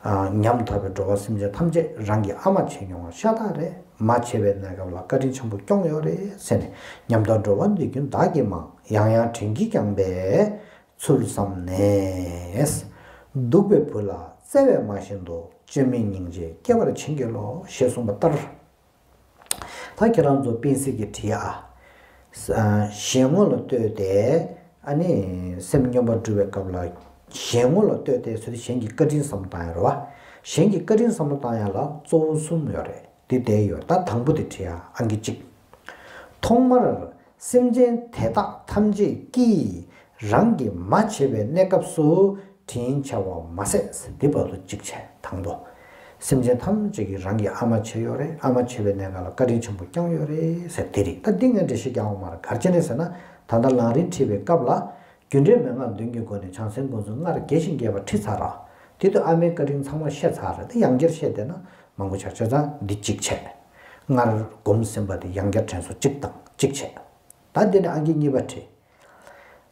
ཨ། ཉམ་ཐག་པའི་འགྲོ་བ་སེམས་ཅན་ཐམས་ཅད་རང་གིས་ཨ་མ་བྱས་མྱོང་བ་ཤ་སྟག་རེད། མ་བྱས་པའི་གནས་སྐབས་ལ་བཀའ་དྲིན་ཆེན་པོ་བསྐྱངས་ཡོད་རེད་ཟེར་ནས། ཉམ་ཐག་འགྲོ་བ་འདི་ཀུན་བདག་གིས་མ། ཡང་ཡང་དྲིན་གྱིས་བསྐྱངས་པའི་ཚུལ་བསམས་ནས། སྡུག་པའི་བུ་ལ་བརྩེ་བས་མ་བཞིན་དུ། བཅོས་མིན་སྙིང་རྗེ་སྐྱེ་བར་བྱིན་གྱིས་རློབས། ཞེས་གསུངས་པ་ལྟར། ད་ཁྱེད་རང་ཚོ་སྤེན་སྲིད་ཀྱིས་བྲིས་ཨ། ཨ། གཞན་ངོ་ལ་ལྟོས་ཏེ། ཨ་ནི་སེམས་སྙོམས་པར་འགྲོ་བའི་སྐབས་ལ། གཞན་ངོ་ལ་ལྟོས་ཏེ་ཟེར་དུས་གཞན་གྱི་བཀའ་དྲིན་བསམ་བློ་བཏང་ཡ་རེད་བ། གཞན་གྱི་བཀའ་དྲིན་བསམ་བློ་བཏང་ཡ་ལ་གཙོ་བོ་གསུམ་ཡོད་རེད། འདི་བསྡད་ཡོད། ད་དང་པོ་དེ་བྲིས་ཨ། ཨང་ཀི་གཅིག་ཐོག་མར་སེམས་ཅན་དེ་དག་ཐམས་ཅད་ཀྱིས་རང་གིས་མ་བྱས་པའི་གནས་སྐབས་སུ། དྲིན་ཆེ་བ་མ་ཟད་ཟེར། འདི་བར་དུ་གཅིག་བྱས། དང་པོ། སེམས་ཅན་ཐམས་ཅད་ཀྱིས་རང་གི་ཨ་མ་བྱས་ཡོད་རེད། ཨ་མ་བྱས་པའི་གནས་སྐབས་ལ་བཀའ་དྲིན་ཆེན་པོ་བསྐྱངས་ཡོད་རེད་ཟེར། དེ་རིགས་ད་འདི་ངས་འགྲེལ་བཤད་རྒྱག་དགོས་མ་རེད། ག་རེ་བྱས་ནས་ཟེར་ན། ད་ལྟ་ལམ་རིམ་ཁྲིད་པའི་སྐབས་ལ། རྒྱུ་འབྲས་མན་ངག་བདུན་གྱི་སྒོ་ནས་བྱང་སེམས་སྒོམ་ཚུལ་སྔར་རྒྱས་ཤིང་རྒྱས་པ་ཁྲིད་ཚར་ར། དེ་དུས་ཨ་མའི་བཀའ་དྲིན་ཚང་མ་བཤད་ཚར་རེད། དེ་ཡང་བསྐྱར་བཤད་བསྡད་ན་མང་པོ་ཆགས། བྱས་ཙང་འདི་གཅིག་བྱས། སྔར་སྒོམ་ཟིན་པ་དེ་ཡང་བསྐྱར་དྲན་གསོ་གཅིག་དང་གཅིག་བྱས། ད་འདི་ནས་ཨང་ཀི་གཉིས་པ་བྲིས།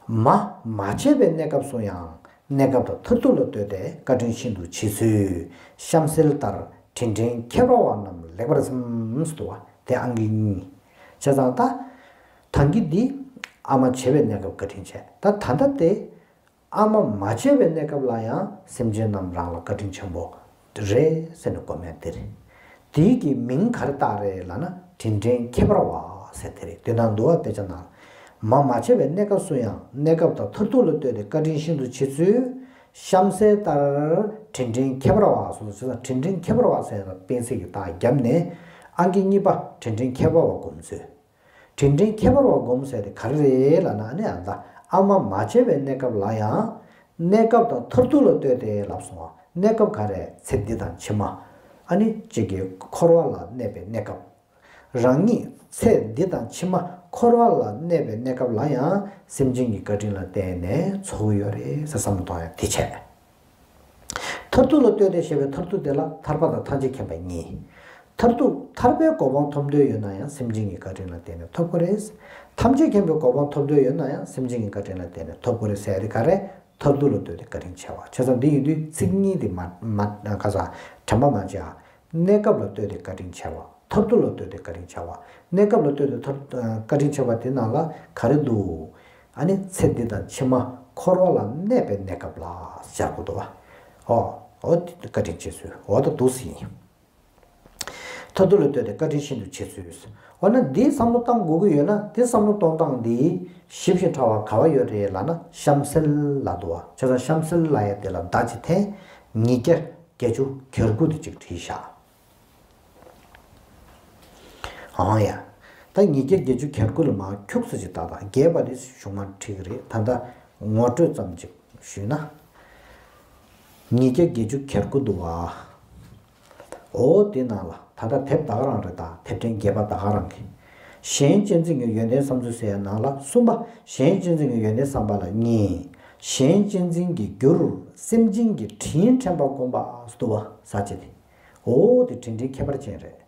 མ་མ་བྱས་པའི་གནས་སྐབས་སུ་ཡང་། གནས་སྐབས་དང་མཐར་ཐུག་ལ་ལྟོས་ཏེ་བཀའ་དྲིན་ཤིན་ཏུ་ཆེ་ཚུལ། གཤམ་གསལ་ལྟར་དྲིན་དྲན་ཁྱད་པར་བ་རྣམས་ལེགས་པར་སེམས་སུ་འདུག་བ། དེ་ཨང་ཀི་གཉིས། བྱས་ཙང་ད། ཐང་གི་འདི། ཨ་མ་བྱས་པའི་གནས་སྐབས་བཀའ་དྲིན་ཆེ། ད་ད་ལྟ་དེ། ཨ་མ་མ་བྱས་པའི་གནས་སྐབས་ལ་ཡང་སེམས་ཅན་རྣམས་རང་ལ་བཀའ་དྲིན་ཆེན་པོ་རེད་ཟེར་ནས་སྒོམ་ཡ་དེ་རེད། དེའི་གི་མིང་ག་རེ་བཏགས་རེད་ལབ་ན་དྲིན་དྲན་ཁྱད་པར་བ་ཟེར་དེ་རེད། དེ་ནང་འདུལ་བ་དཔེ་ཆ་ནང་། མ་མ་བྱས་པའི་གནས་སྐབས་སུ་ཡང་། གནས་སྐབས་དང་མཐར་ཐུག་ལ་ལྟོས་ཏེ་བཀའ་དྲིན་ཤིན་ཏུ་ཆེ་ཚུལ། གཤམ་གསལ་ལྟར་དྲིན་དྲན་ཁྱད་པར་བ་སོགས་སུ། དྲིན་དྲན་ཁྱད་པར་བ་ཟེར་ན་སྤེན་སྲིད་ཀྱི་རྟགས་བརྒྱབ་ནས། ཨང་ཀི་གཉིས་པ་དྲིན་དྲན་ཁྱད་པར་བ་སྒོམ་ཚུལ། དྲིན་དྲན་ཁྱད་པར་བ་སྒོམ་ཟེར་དེ་ག་རེ་རེད་ལབ་ན། ཨ་ནི་ཨ་ད་ཨ་མ་མ་བྱས་པའི་གནས་སྐབས་ལ་ཡང་། གནས་སྐབས་དང་མཐར་ཐུག་ལ་ལྟོས་ཏེ་ལབ་སོང་བ། གནས་སྐབས་ག་རེ། ཚེ་འདི་དང་ཕྱི་མ། ཨ་ནི་གཅིག་གི་འཁོར་བ་ལ་གནས་པའི་གནས་སྐབས། རང་ཉིད་ཚེ་འདི་དང་ཕྱི་མ་འཁོར་བ་ལ་གནས་པའི་གནས་སྐབས་ལ་ཡང་སེམས་ཅན་གྱི་བཀའ་དྲིན་ལ་བརྟེན་ནས་ཚོར་གྱི་ཡོད་རེད་ཟེར། བསམ་བློ་གཏོང་ཡ་དེ་བྱས། མཐར་ཐུག་ལ་ལྟོས་ཏེ་ཞེས་པའི་མཐར་ཐུག་དེ་ལ་ཐར་པ་དང་ཐམས་ཅད་མཁྱེན་པ་གཉིས། མཐར་ཐུག་ཐར་པའི་གོ་འཕང་ཐོབ་འདོད་ཡོད་ན་ཡང་སེམས་ཅན་གྱི་བཀའ་དྲིན་ལ་བརྟེན་ནས་ཐོབ་དགོས་རེད། ཐམས་ཅད་མཁྱེན་པའི་གོ་འཕང་ཐོབ་འདོད་ཡོད་ན་ཡང་སེམས་ཅན་གྱི་བཀའ་དྲིན་ལ་བརྟེན་ནས་ཐོབ་དགོས་རེད་ཟེར་ཡ་དེ་ག་རེ། མཐར་ཐུག་ལ་ལྟོས་ཏེ་བཀའ་དྲིན་ཆེ་བ། བྱས་ཙང་འདི་ཡིན་དུས་ཚིག་གཉིས་དེ་མ་མ་ག་ས་དྲན་པ་མ་བརྗེད་ཨ། གནས་སྐབས་ལ་ལྟོས་ཏེ་བཀའ་དྲིན་ཆེ་བ། མཐར་ཐུག་ལ་ལྟོས་ཏེ་བཀའ་དྲིན་ཆེ་བ། གནས་སྐབས་ལ་ལྟོས་ཏེ་མཐར་བཀའ་དྲིན་ཆེ་བ་དེ་ནང་ལ་ག་རེ་འདུག་ཨ་ནི་ཚེ་འདི་དང་ཕྱི་མ་འཁོར་བ་ལ་གནས་པའི་གནས་སྐབས་ལ་སྦྱར་དགོས་འདུག་བ། ཨོ། ཨོ་དེ་བཀའ་དྲིན་ཆེ་ཚུལ། འོ་ད་འདུག་སེ་ཡིན། མཐར་ཐུག་ལ་ལྟོས་ཏེ་བཀའ་དྲིན་ཤིན་ཏུ་ཆེ་ཚུལ། འོ་ན་འདིའི་བསམ་བློ་བཏང་དགོས་ཀྱི་ཡོད་ན་དེ་བསམ་བློ་གཏོང་སྟངས་འདི་ཞིབ་ཅིང་ཕྲ་བ་ག་བ་ཡོད་རེད་ལབ་ན་གཤམ་གསལ་ལ་འདུག་བ། བྱས་ཙང་གཤམ་གསལ་ལབ་ཡ་དེ་ལ་མདའ་གཅིག་འཐེན། ཉིས་བརྒྱ་བརྒྱད་ཅུ་གྱ་དགུ་དེ་གཅིག་བྲིས་བཞག་ཨང་ཡ། ད་ཉིས་བརྒྱ་བརྒྱད་ཅུ་གྱ་དགུ་ལ་མར་ཁྱུག་ཙམ་ཅིག་བཏགས་དང་། རྒྱས་པ་དེ་གཞུག་མར་ཁྲིད་ཀྱི་རེད། ད་ལྟ་ངོ་སྤྲོད་ཙམ་ཅིག་ཞུས་ན། ཉིས་བརྒྱ་བརྒྱད་ཅུ་གྱ་དགུ་འདུག་བ། འོ་དེ་ནང་ལ་ད་ལྟ་དེབ་ད་ག་རང་རེད། ད་དེབ་ཕྲེང་བརྒྱད་པ་ད་ག་རང་གི། གཞན་གཅེས་འཛིན་གྱི་ཡོན་ཏན་བསམ་ཚུལ་ཟེར་ཡ་ནང་ལ་གསུམ་པ། གཞན་གཅེས་འཛིན་གྱི་ཡོན་ཏན་བསམ་པ་ལ་གཉིས། གཞན་གཅེས་འཛིན་གྱི་རྒྱུར་སེམས་ཅན་གྱི་དྲིན་དྲན་པ་སྒོམ་པ་འདུག་བ། ཟ་བྱེད་དེ། འོ་དེ་དྲིན་དྲན་ཁྱད་པར་ཅན་རེད།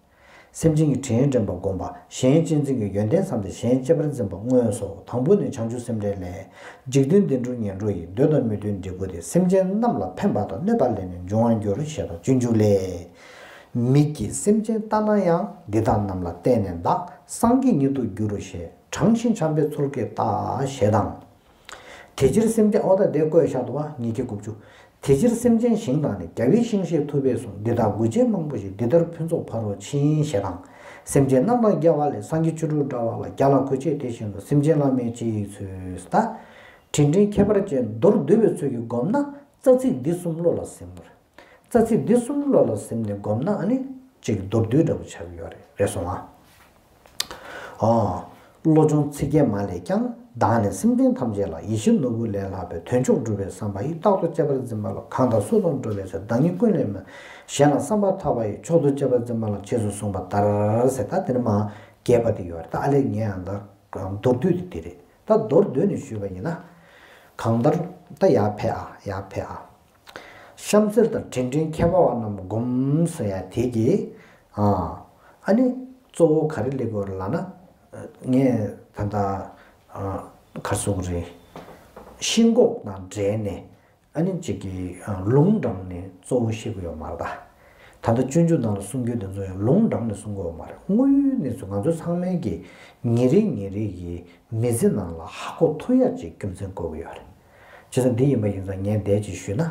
སེམས་ཅན་གྱི་དྲིན་དྲན་པ་སྒོམ་པ། གཞན་གཅེས་འཛིན་གྱི་ཡོན་ཏན་བསམ་སྟེ་གཞན་གཅེས་པར་འཛིན་པ་དངོས་སོ། དང་པོ་ནི་བྱང་ཆུབ་སེམས་འགྲེལ་ལས། འཇིག་རྟེན་བདེ་འགྲོར་ངན་འགྲོ་ཡི། འདོད་དང་མི་འདོད་འབྲས་བུ་སྟེ། སེམས་ཅན་རྣམས་ལ་ཕན་པ་དང་གནོད་པ་ལས་ནི་འབྱུང་བར་འགྱུར། ཞེས་དང་སྤྱོད་འཇུག་ལས། མིག་གིས་སེམས་ཅན་ལྟ་ན་ཡང་། འདི་དག་རྣམས་ལ་བརྟེན་ནས་བདག་སངས་རྒྱས་ཉིད་དུ་འགྱུར་རོ་ཞེས། དྲང་ཞིང་བྱམས་པའི་ཚུལ་གྱིས་བལྟ། ཞེས་དང་། དེ་ཕྱིར་སེམས་ཅན། ཨོ་ད་དེ་བཀོད་བཞག་འདུག་བ། ཉིས་བརྒྱ་དགུ་བཅུ། དེ་ཕྱིར་སེམས་ཅན་ཞིང་དང་ནི། རྒྱལ་བའི་ཞིང་ཞེས་ཐུབ་པས་གསུངས། འདི་དག་དགོས་ཆེད་མང་པོ་ཞིག་འདི་ལྟར་ཕུན་ཚོགས་ཕ་རོལ་ཕྱིན། ཞེས་དང་། སེམས་ཅན་རྣམས་དང་རྒྱལ་བ་ལས། སངས་རྒྱས་ཆོ་འཕྲུལ་དྲ་བ་ལ། རྒྱལ་ལ་དགོས་ཆེད་དེ་བཞིན་དུ། སེམས་ཅན་བླ་མེད་ཅི་ཡི་ཚུལ། ད། དྲིན་དྲན་ཁྱད་པར་ཅན་མདོར་བསྡུས་པའི་ཚུལ་གྱིས་བསྒོམས་ན་རྩ་ཚིག་འདི་གསུམ་བློ་ལ་ཟིན་པར། རྩ་ཚིག་འདི་གསུམ་བློ་ལ་ཟིན་ནས་བསྒོམས་ན་ཨ་ནི་ཅིག་མདོར་བསྡུས་འདྲ་པོ་ཆགས་ཀྱི་ཡོད་རེད། རེད་སོང་ཨ། ཨོ། བློ་སྦྱོང་ཚིག་བརྒྱད་མ་ལས་ཀྱང་། བདག་ནི་སེམས་ཅན་ཐམས་ཅད་ལ། ཡིད་བཞིན་ནོར་བུ་ལས་ལྷག་པའི། དོན་མཆོག་སྒྲུབ་པའི་བསམ་པ་ཡིས། རྟག་ཏུ་གཅེས་པར་འཛིན་པ་ལ། གང་དག་སུ་དང་འགྲོགས་པའི་ཚེ། བདག་ཉིད་ཀུན་ལས་མི་གཞན་ལ་བསམ་པ་ཐག་པ་ཡིས། མཆོག་ཏུ་གཅེས་པར་འཛིན་པ་ལ། ཞེས་སུ་གསུངས་པ་ལྟར་ཟེར། ད་དེ་ནི་མ་རྒྱས་པ་དེ་ཡོད་རེད། ད་ཨ་ལས་ངས་ཨ་ད་མདོར་བསྡུས་དེ་དེ་རེད། ད་མདོར་བསྡུས་ནས་ཞུས་པ་ཡིན་ན། གང་ལྟར་ད་ཡར་ཕེབས་ཨ། ཡར་ཕེབས་ཨ། གཤམ་གསལ་དང་དྲིན་དྲན་མཁས་པ་བ་རྣམས་བསྒོམ་ཟེར་ཡ་དེ་གི། ཨ་ཨ་ནི་གཙོ་བོ་ག་རེ་སླེབས་ཀྱི་ཡོད་རེད་ལབ་ན། ངས་ད་ལྟ་ཨ་ག་རེ་ཟེར་དགོས་རེད། ཤིན་ལྐོག་དང་འབྲེལ་ནས། ཨ་ནི་གཅིག་གིས་ཨ་ལུང་དྲངས་ནས་གཙོ་བོ་བཤད་ཀྱི་ཡོད་མ་རེད་ད། ད་ལྟ་སྤྱོད་འཇུག་ནང་ལ་གསུང་རྒྱུ་དེ་ཚོ་ཡང་ལུང་དྲངས་ནས་གསུང་གི་ཡོད་མ་རེད། དངོས་ཡོད་གནས་ཚུལ་ང་ཚོ་ཚང་མའི་གི་ཉིན་རེ་ཉིན་རེ་གི་མི་ཚེ་ནང་ལ་ཧ་གོ་ཐུབ་ཡ་ཅིག་རྒྱུ་མཚན་བཀོད་ཀྱི་ཡོད་རེད། བྱས་ཙང་འདི་ཡིན་པ་ཡིན་ཙང་ངས་འདས་ཅིག་ཞུས་ན།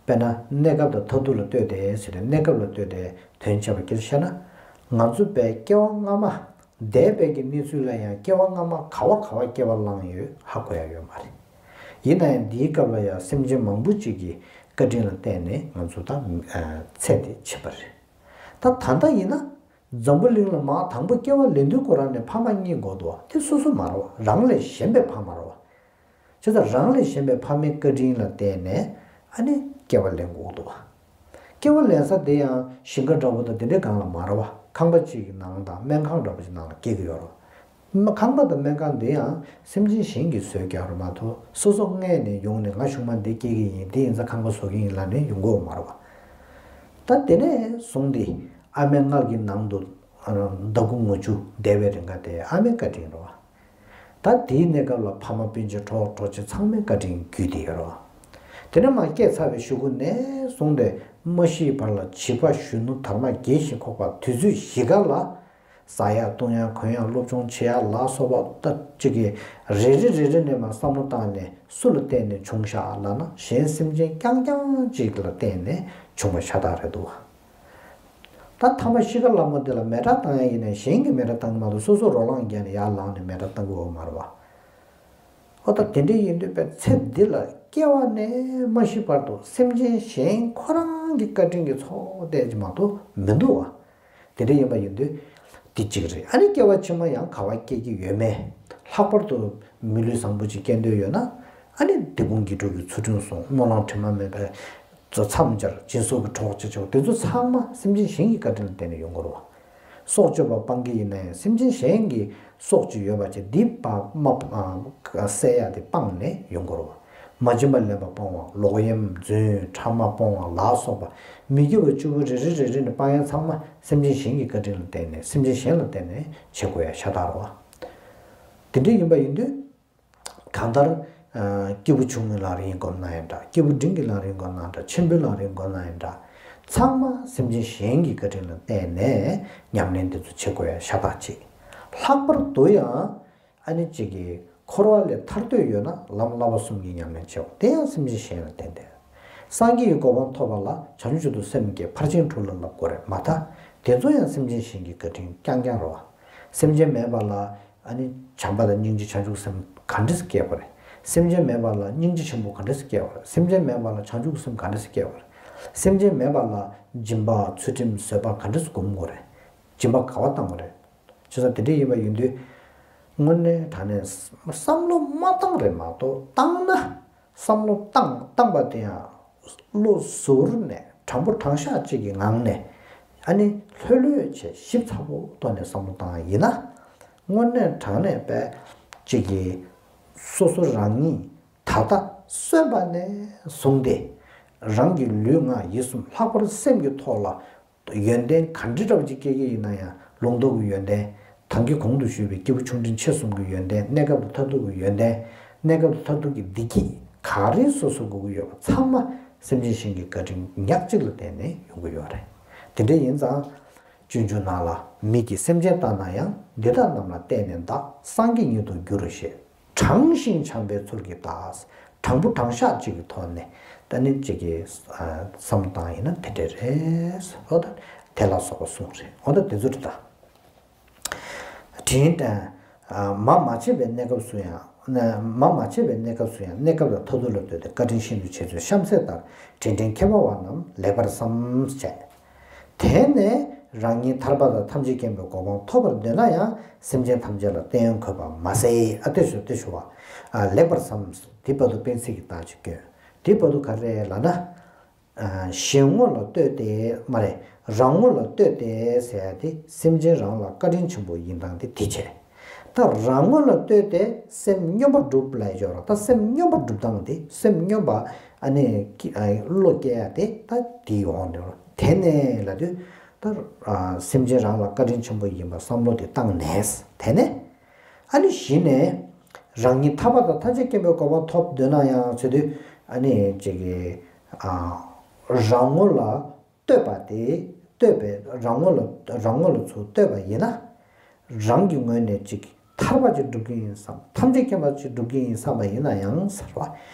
དཔེར་ན་གནས་སྐབས་དང་མཐར་ཐུག་ལ་ལྟོས་ཏེ་ཟེར་ཏེ་གནས་སྐབས་ལ་ལྟོས་ཏེ་དོན་བྱས་པ་སྐྱེལ་བཤད་ན། ང་ཚོ་པའི་སྐྱེ་བ་སྔ་མ། འདས་པའི་གི་གནས་ཚུལ་ལ་ཡང་སྐྱེ་བ་སྔ་མ་ག་བ་ག་བ་སྐྱེ་བ་བླངས་ཡོད་ཧ་གོ་ཡ་ཡོད་མ་རེད། ཡིན་ན་ཡང་འདིའི་སྐབས་ལ་ཡང་སེམས་ཅན་མང་པོ་ཅིག་གི་བཀའ་དྲིན་ལ་བརྟེན་ནས་ང་ཚོ་ད་ཨ་ཚེ་འདི་ཕྱིན་པ་རེད། ད་ད་ལྟ་ཡིན་ན་འཛམ་བུ་གླིང་ལ་མ་དང་པོ་སྐྱེ་བ་ལེན་དུས་ཁོ་རང་ནས་ཕ་མ་གཉིས་དགོས་འདུག་བ། དེ་སོ་སོ་མ་རེད་བ། རང་ལས་གཞན་པའི་ཕ་མ་རེད་བ། བྱས་ཙང་རང་ལས་གཞན་པའི་ཕ་མའི་བཀའ་དྲིན་ལ་བརྟེན་ནས་ཨ་ནི་སྐྱེ་བ་ལེན་དགོས་འདུག་བ། སྐྱེ་བ་ལེན་ས་དེ་ཡང་ཞིང་ཁ་འདྲ་པོ་དང་དེ་འདྲའི་སྒང་ལ་མ་རེད་བ། ཁང་པ་གཅིག་གི་ནང་དང་སྨན་ཁང་འདྲ་པོ་ཅིག་ནང་ལ་སྐྱེ་གི་ཡོད་རེད་བ། ཁང་པ་དང་སྨན་ཁང་དེ་ཡང་སེམས་ཅན་གཞན་གྱིས་བཟོས་ཀྱི་ཡོད་རེད་མ་གཏོགས་སོ་སོ་སྔས་ནས་ཡོང་ནས་ང་གཞུག་མ་འདི་སྐྱེ་གི་ཡིན། དེ་ཡིན་ཙང་ཁང་པ་བཟོ་གི་ཡིན་ལབ་ནས་ཡོང་གི་ཡོད་མ་རེད་བ། ད་དེ་ནས་བཟུང་སྟེ་ཨ་མའི་མངལ་གྱི་ནང་དུ་ཨ་ཟླ་དགུ་ངོ་བཅུ་བསྡད་པའི་རིང་ག་དེ་ཨ་མའི་བཀའ་དྲིན་རེད་བ། ད་དེའི་གནས་སྐབས་ལ་ཕ་མ་སྤུན་མཆེད་གྲོགས་གྲོགས་མཆེད་ཚང་མའི་བཀའ་དྲིན་བརྒྱུད་དེ་ཡོད་རེད་བ། དེ་ནས་མར་སྐྱེས་ཚར་བའི་གཞུག་གུ་ནས་བཟུང་སྟེ་མ་ཤིའི་བར་ལ་བྱིས་པ་གཞོན་ནུ་དར་མ་རྒས་ཤིང་འཁོགས་པ་དུས་ཚོད་བཞི་ཀ་ལ། ཟ་ཡ་བཏུང་ཡ་གོན་ཡ་སློབ་སྦྱོང་བྱེད་ཡ་ལ་སོགས་པ་ད་ཅིག་གི་རེ་རེ་རེ་རེ་ནས་མར་བསམ་བློ་བཏང་ནས་སུ་ལ་བརྟེན་ནས་བྱུང་ཤག་ལབ་ན་གཞན་སེམས་ཅན་རྐྱང་རྐྱང་ཅིག་ལ་བརྟེན་ནས་བྱུང་བ་ཤ་སྟག་རེད་འདུག་བ། ད་ཐ་མ་ཤི་ཁ་ལ་མོ་དེ་ལ་མེ་སྲེག་བཏང་ཡ་ཡིན་ན་གཞན་གྱིས་མེ་སྲེག་བཏང་གི་མ་གཏོགས་སོ་སོ་རོ་ལངས་བརྒྱབ་ནས་ཡར་ལངས་ནས་མེ་སྲེག་བཏང་གི་ཡོད་མ་རེད་བ། ཨོ་ད་དེ་འདྲ་ཡིན་དུས་པའི་ཚེ་འདི་ལ་སྐྱེ་བ་ནས་མ་ཤི་བར་དུ་སེམས་ཅན་གཞན་ཁོ་རང་གི་བཀའ་དྲིན་གྱི་ཚོགས་བསྡད་ཀྱི་མ་གཏོགས་མི་འདུག་བ། དེ་འདྲ་ཡིན་པ་ཡིན་དུས་འདི་གཅིག་རེད། ཨ་ནི་སྐྱེ་བ་ཕྱི་མ་ཡང་ག་བ་སྐྱེ་གི་ཡོད་མེད། ལྷག་པར་དུ་མི་ལུས་བཟང་པོ་ཅིག་སྐྱེ་འདོད་ཡོད་ན་ཨ་ནི་འདི་ཀུན་དགེ་ཕྲུག་གི་ཚུལ་ཁྲིམས་སྲུང་སྨོན་ལམ་དྲི་མ་མེད་པའི་མཚམས་སྦྱར་སྦྱིན་སོགས་ཀྱི་གྲོགས་བྱེད་ཆོག་དེ་ཚོ་ཚང་མ་སེམས་ཅན་གཞན་གྱི་བཀའ་དྲིན་ལ་བརྟེན་ནས་ཡོང་གི་རེད་བ། སྲོག་གཅོད་པ་སྤང་གི་ཡིན་ན་ཡང་སེམས་ཅན་གཞན་གྱི་སྲོག་གཅོད་ཡོད་པ་བྱས་འདི་པ་མ་བསད་ཡ་དེ་སྤངས་ནས་ཡོང་གི་རེད་བ། མ་བྱིན་པ་ལེན་པ་སྤོང་བ་ལོག་གཡེམ་རྫུན་ཕྲ་མ་སྤོང་བ་ལ་སོགས་པ་མི་དགེ་བ་བཅུ་པོ་རེ་རེ་རེ་རེ་ནས་སྤང་ཡ་ཚང་མ་སེམས་ཅན་གཞན་གྱི་བཀའ་དྲིན་ལ་བརྟེན་ནས་སེམས་ཅན་གཞན་ལ་བརྟེན་ནས་བྱེད་དགོས་ཡ་ཤ་སྟག་རེད་བ། དེ་འདྲ་ཡིན་པ་ཡིན་དུས། གང་ལྟར། སྐྱེས་བུ་ཆུང་ངུའི་ལམ་རིམ་བསྒོམས་ན་ཡང་འདྲ། སྐྱེས་བུ་འབྲིང་གི་ལམ་རིམ་བསྒོམས་ན་འདྲ། ཆེན་པོའི་ལམ་རིམ་བསྒོམས་ན་ཡང་འདྲ། ཚང་མ་སེམས་ཅན་གཞན་གྱི་བཀའ་དྲིན་ལ་བརྟེན་ནས་ཉམས་ལེན་འདི་ཚོ་བྱེད་དགོས་ཡ་ཤ་སྟག་ཅིག་ལྷག་པར་དུ་ཡང་ཨ་ནི་གཅིག་གིས་འཁོར་བ་ལས་ཐར་འདོད་ཡོད་ན་ལམ་བསླབ་པ་གསུམ་གྱི་ཉམས་ལེན་བྱེད་དགོས། དེ་ཡང་སེམས་ཅན་གཞན་ལ་བརྟེན་ཏེ། སངས་རྒྱས་ཀྱི་གོ་འཕང་ཐོབ་པ་ལ་བྱང་ཆུབ་མཆོག་ཏུ་སེམས་བསྐྱེད་ཕར་ཕྱིན་དྲུག་ལ་བསླབ་དགོས་རེད་མ་ཐག་དེ་ཚོ་ཡང་སེམས་ཅན་གཞན་གྱི་བཀའ་དྲིན་རྐྱང་རྐྱང་རེད་བ། སེམས་ཅན་མེད་པ་ལ་ཨ་ནི་བྱམས་པ་དང་སྙིང་རྗེ་བྱང་ཆུབ་སེམས་ག་འདྲ་སེ་སྐྱེ་དགོས་རེད། སེམས་ཅན་མེད་པ་ལ་སྙིང་རྗེ་ཆེན་པོ་ག་འདྲ་སེ་སྐྱེ་དགོས་རེད། སེམས་ཅན་མེད་པ་ལ་བྱང་ཆུབ་སེམས་ག་འདྲ་སེ་སྐྱེ་དགོས་རེད། སེམས་ཅན་མེད་པ་ལ་སྦྱིན་པ་ཚུལ་ཁྲིམས་བཟོད་པ་ག་འདྲ་སེ་སྒོམ་དགོས་རེད། སྦྱིན་པ་ག་བ་བཏང་དགོས་རེད། བྱས་ཙང་དེ་འདྲ་ཡིན་པ་ཡིན་དུས། དངོས་གནས་དྲང་གནས་བསམ་བློ་མ་བཏང་རེད་མ་གཏོགས་བཏང་ན། བསམ་བློ་བཏང་བཏང་པ་དེ་ཡང་བློ་གཟུ་བོར་ནས་དྲང་པོ་དྲང་བཞག་ཅིག་གི་ངང་ནས་ཨ་ནི་ལྷོད་ལྷོད་བྱས་ཞིབ་ཚགས་པོ་ཐོག་ནས་བསམ་བློ་བཏང་ཡ་ཡིན་ན། དངོས་གནས་དྲང་གནས་པའི་ཅིག་གི་སོ་སོ་རང་ཉིད་ད་ལྟ་གསོན་པ་ནས་བཟུང་སྟེ་རང་གི་ལུས་ངག་ཡིད་གསུམ་ལྷག་པར་སེམས་ཀྱི་ཐོག་ལ། ཡོན་ཏན་ག་འདྲ་འདྲ་པོ་ཅིག་སྐྱེ་གི་ཡིན་ན་ཡང་ལུང་རྟོགས་ཀྱི་ཡོན་ཏན། ད་གིན་གོང་དུ་ཞུས་པའི་སྐྱེས་བུ་ཆུང་འབྲིང་ཆེ་གསུམ་གྱི་ཡོན་ཏན། གནས་སྐབས་དང་མཐར་ཐུག་གི་ཡོན་ཏན། གནས་སྐབས་དང་མཐར་ཐུག་གི་བདེ་སྐྱིད་ག་རེ་སོ་སོ་དགོས་ཀྱི་ཡོད་པ་ཚང་མ་སེམས་ཅན་གཞན་གྱི་བཀའ་དྲིན་ཉག་གཅིག་ལ་བརྟེན་ནས་ཡོང་གི་ཡོད་རེད། དེ་འདྲ་ཡིན་ཙང་། སྤྱོད་འཇུག་ནང་ལ་མིག་གིས་སེམས་ཅན་ལྟ་ན་ཡང་། འདི་དག་རྣམས་ལ་བརྟེན་ནས་བདག་སངས་རྒྱས་ཉིད་དུ་འགྱུར་ཞེས། དྲང་ཞིང་བྱམས་པའི་ཚུལ་གྱིས་བདག་དྲང་པོ་དྲང་བཞག་ཅིག་གི་ཐོག་ནས་ད་ནི་ཅིག་གི་བསམ་བློ་བཏང་ཡིན་ན་དེ་འདྲ་རེད། འོ་ད་དེ་ལ་སོགས་པ་གསུངས་རེད། འོ་ད་དེ་ཚོ་རེད་ད། དྲིན་དང་། མ་མ་བྱས་པའི་གནས་སྐབས་སུ་ཡང་། མ་མ་བྱས་པའི་གནས་སྐབས་སུ་ཡང་གནས་སྐབས་དང་མཐར་ཐུག་ལ་ལྟོས་ཏེ་བཀའ་དྲིན་ཤིན་ཏུ་ཆེ་ཚུལ་གཤམ་གསལ་ལྟར་དྲིན་དྲན་མཁས་པ་བ་རྣམས་ལེགས་པར་བསམ་བྱས། དེ་ནས་རང་ཉིད་ཐར་པ་དང་ཐམས་ཅད་མཁྱེན་པའི་གོ་འཕང་ཐོབ་པར་འདོད་ན་ཡང་སེམས་ཅན་ཐམས་ཅད་ལ་བརྟེན་དགོས་པ་མ་ཟད། ཨ་ཏི་ཤོ་ཏི་ཤོ་བ། ལེགས་པར་བསམ། དེ་བར་དུ་སྤེན་ཚེ་གི་རྟགས་ཅིག་བསྐྱོན། དེ་བར་དུ་ག་རེ་ལབ་ན། གཞན་ངོ་ལ་ལྟོས་ཏེ་མ་རེད། རང་ངོ་ལ་ལྟོས་ཏེ་ཟེར་ཡ་དེ་སེམས་ཅན་རང་ལ་བཀའ་དྲིན་ཆེན་པོ་ཡིན་སྟངས་དེ་དེ་བྱས། ད་རང་ངོ་ལ་ལྟོས་ཏེ་སེམས་སྙོམས་པར་སྒྲུབ་ལབ་ཡོད་རེད། ད་སེམས་སྙོམས་པར་སྒྲུབ་སྟངས་དེ་སེམས་སྙོམས་པ་ཨ་ནི་ཀི་ཨ་བློ་སྐྱེ་ཡ་དེ་ད་དེའི་འོག་ནས་རེད། དེ་ནས་ལབ་དུས་ད་ཨ་སེམས་ཅན་རང་ལ་བཀའ་དྲིན་ཆེན་པོ་ཡིན་པ་བསམ་བློ་དེ་བཏང་ནས། དེ་ནས་ཨ་ནི་གཞི་ནས་རང་ཉིད་ཐར་པ་དང་ཐམས་ཅད་མཁྱེན་པའི་གོ་འཕང་ཐོབ་འདོད་ན་ཡང་ཟེར་དུས་ཨ་ནི་ཅིག་གི་ཨ་རང་ངོ་ལ་ལྟོས་པ་དེ། ལྟོས་པའི་རང་ངོ་ལ་རང་ངོ་ལ་ཚུར་ལྟོས་པ་ཡིན་ན། རང་གི་ངོས་ནས་ཅིག་ཐར་པ་ཅིག་སྒྲུབ་ཀྱི་ཡིན་བསམ། ཐམས་ཅད་མཁྱེན་པ་ཅིག་སྒྲུབ་ཀྱི་ཡིན་བསམ་པ་ཡིན་ན་ཡང་ཟེར་བ།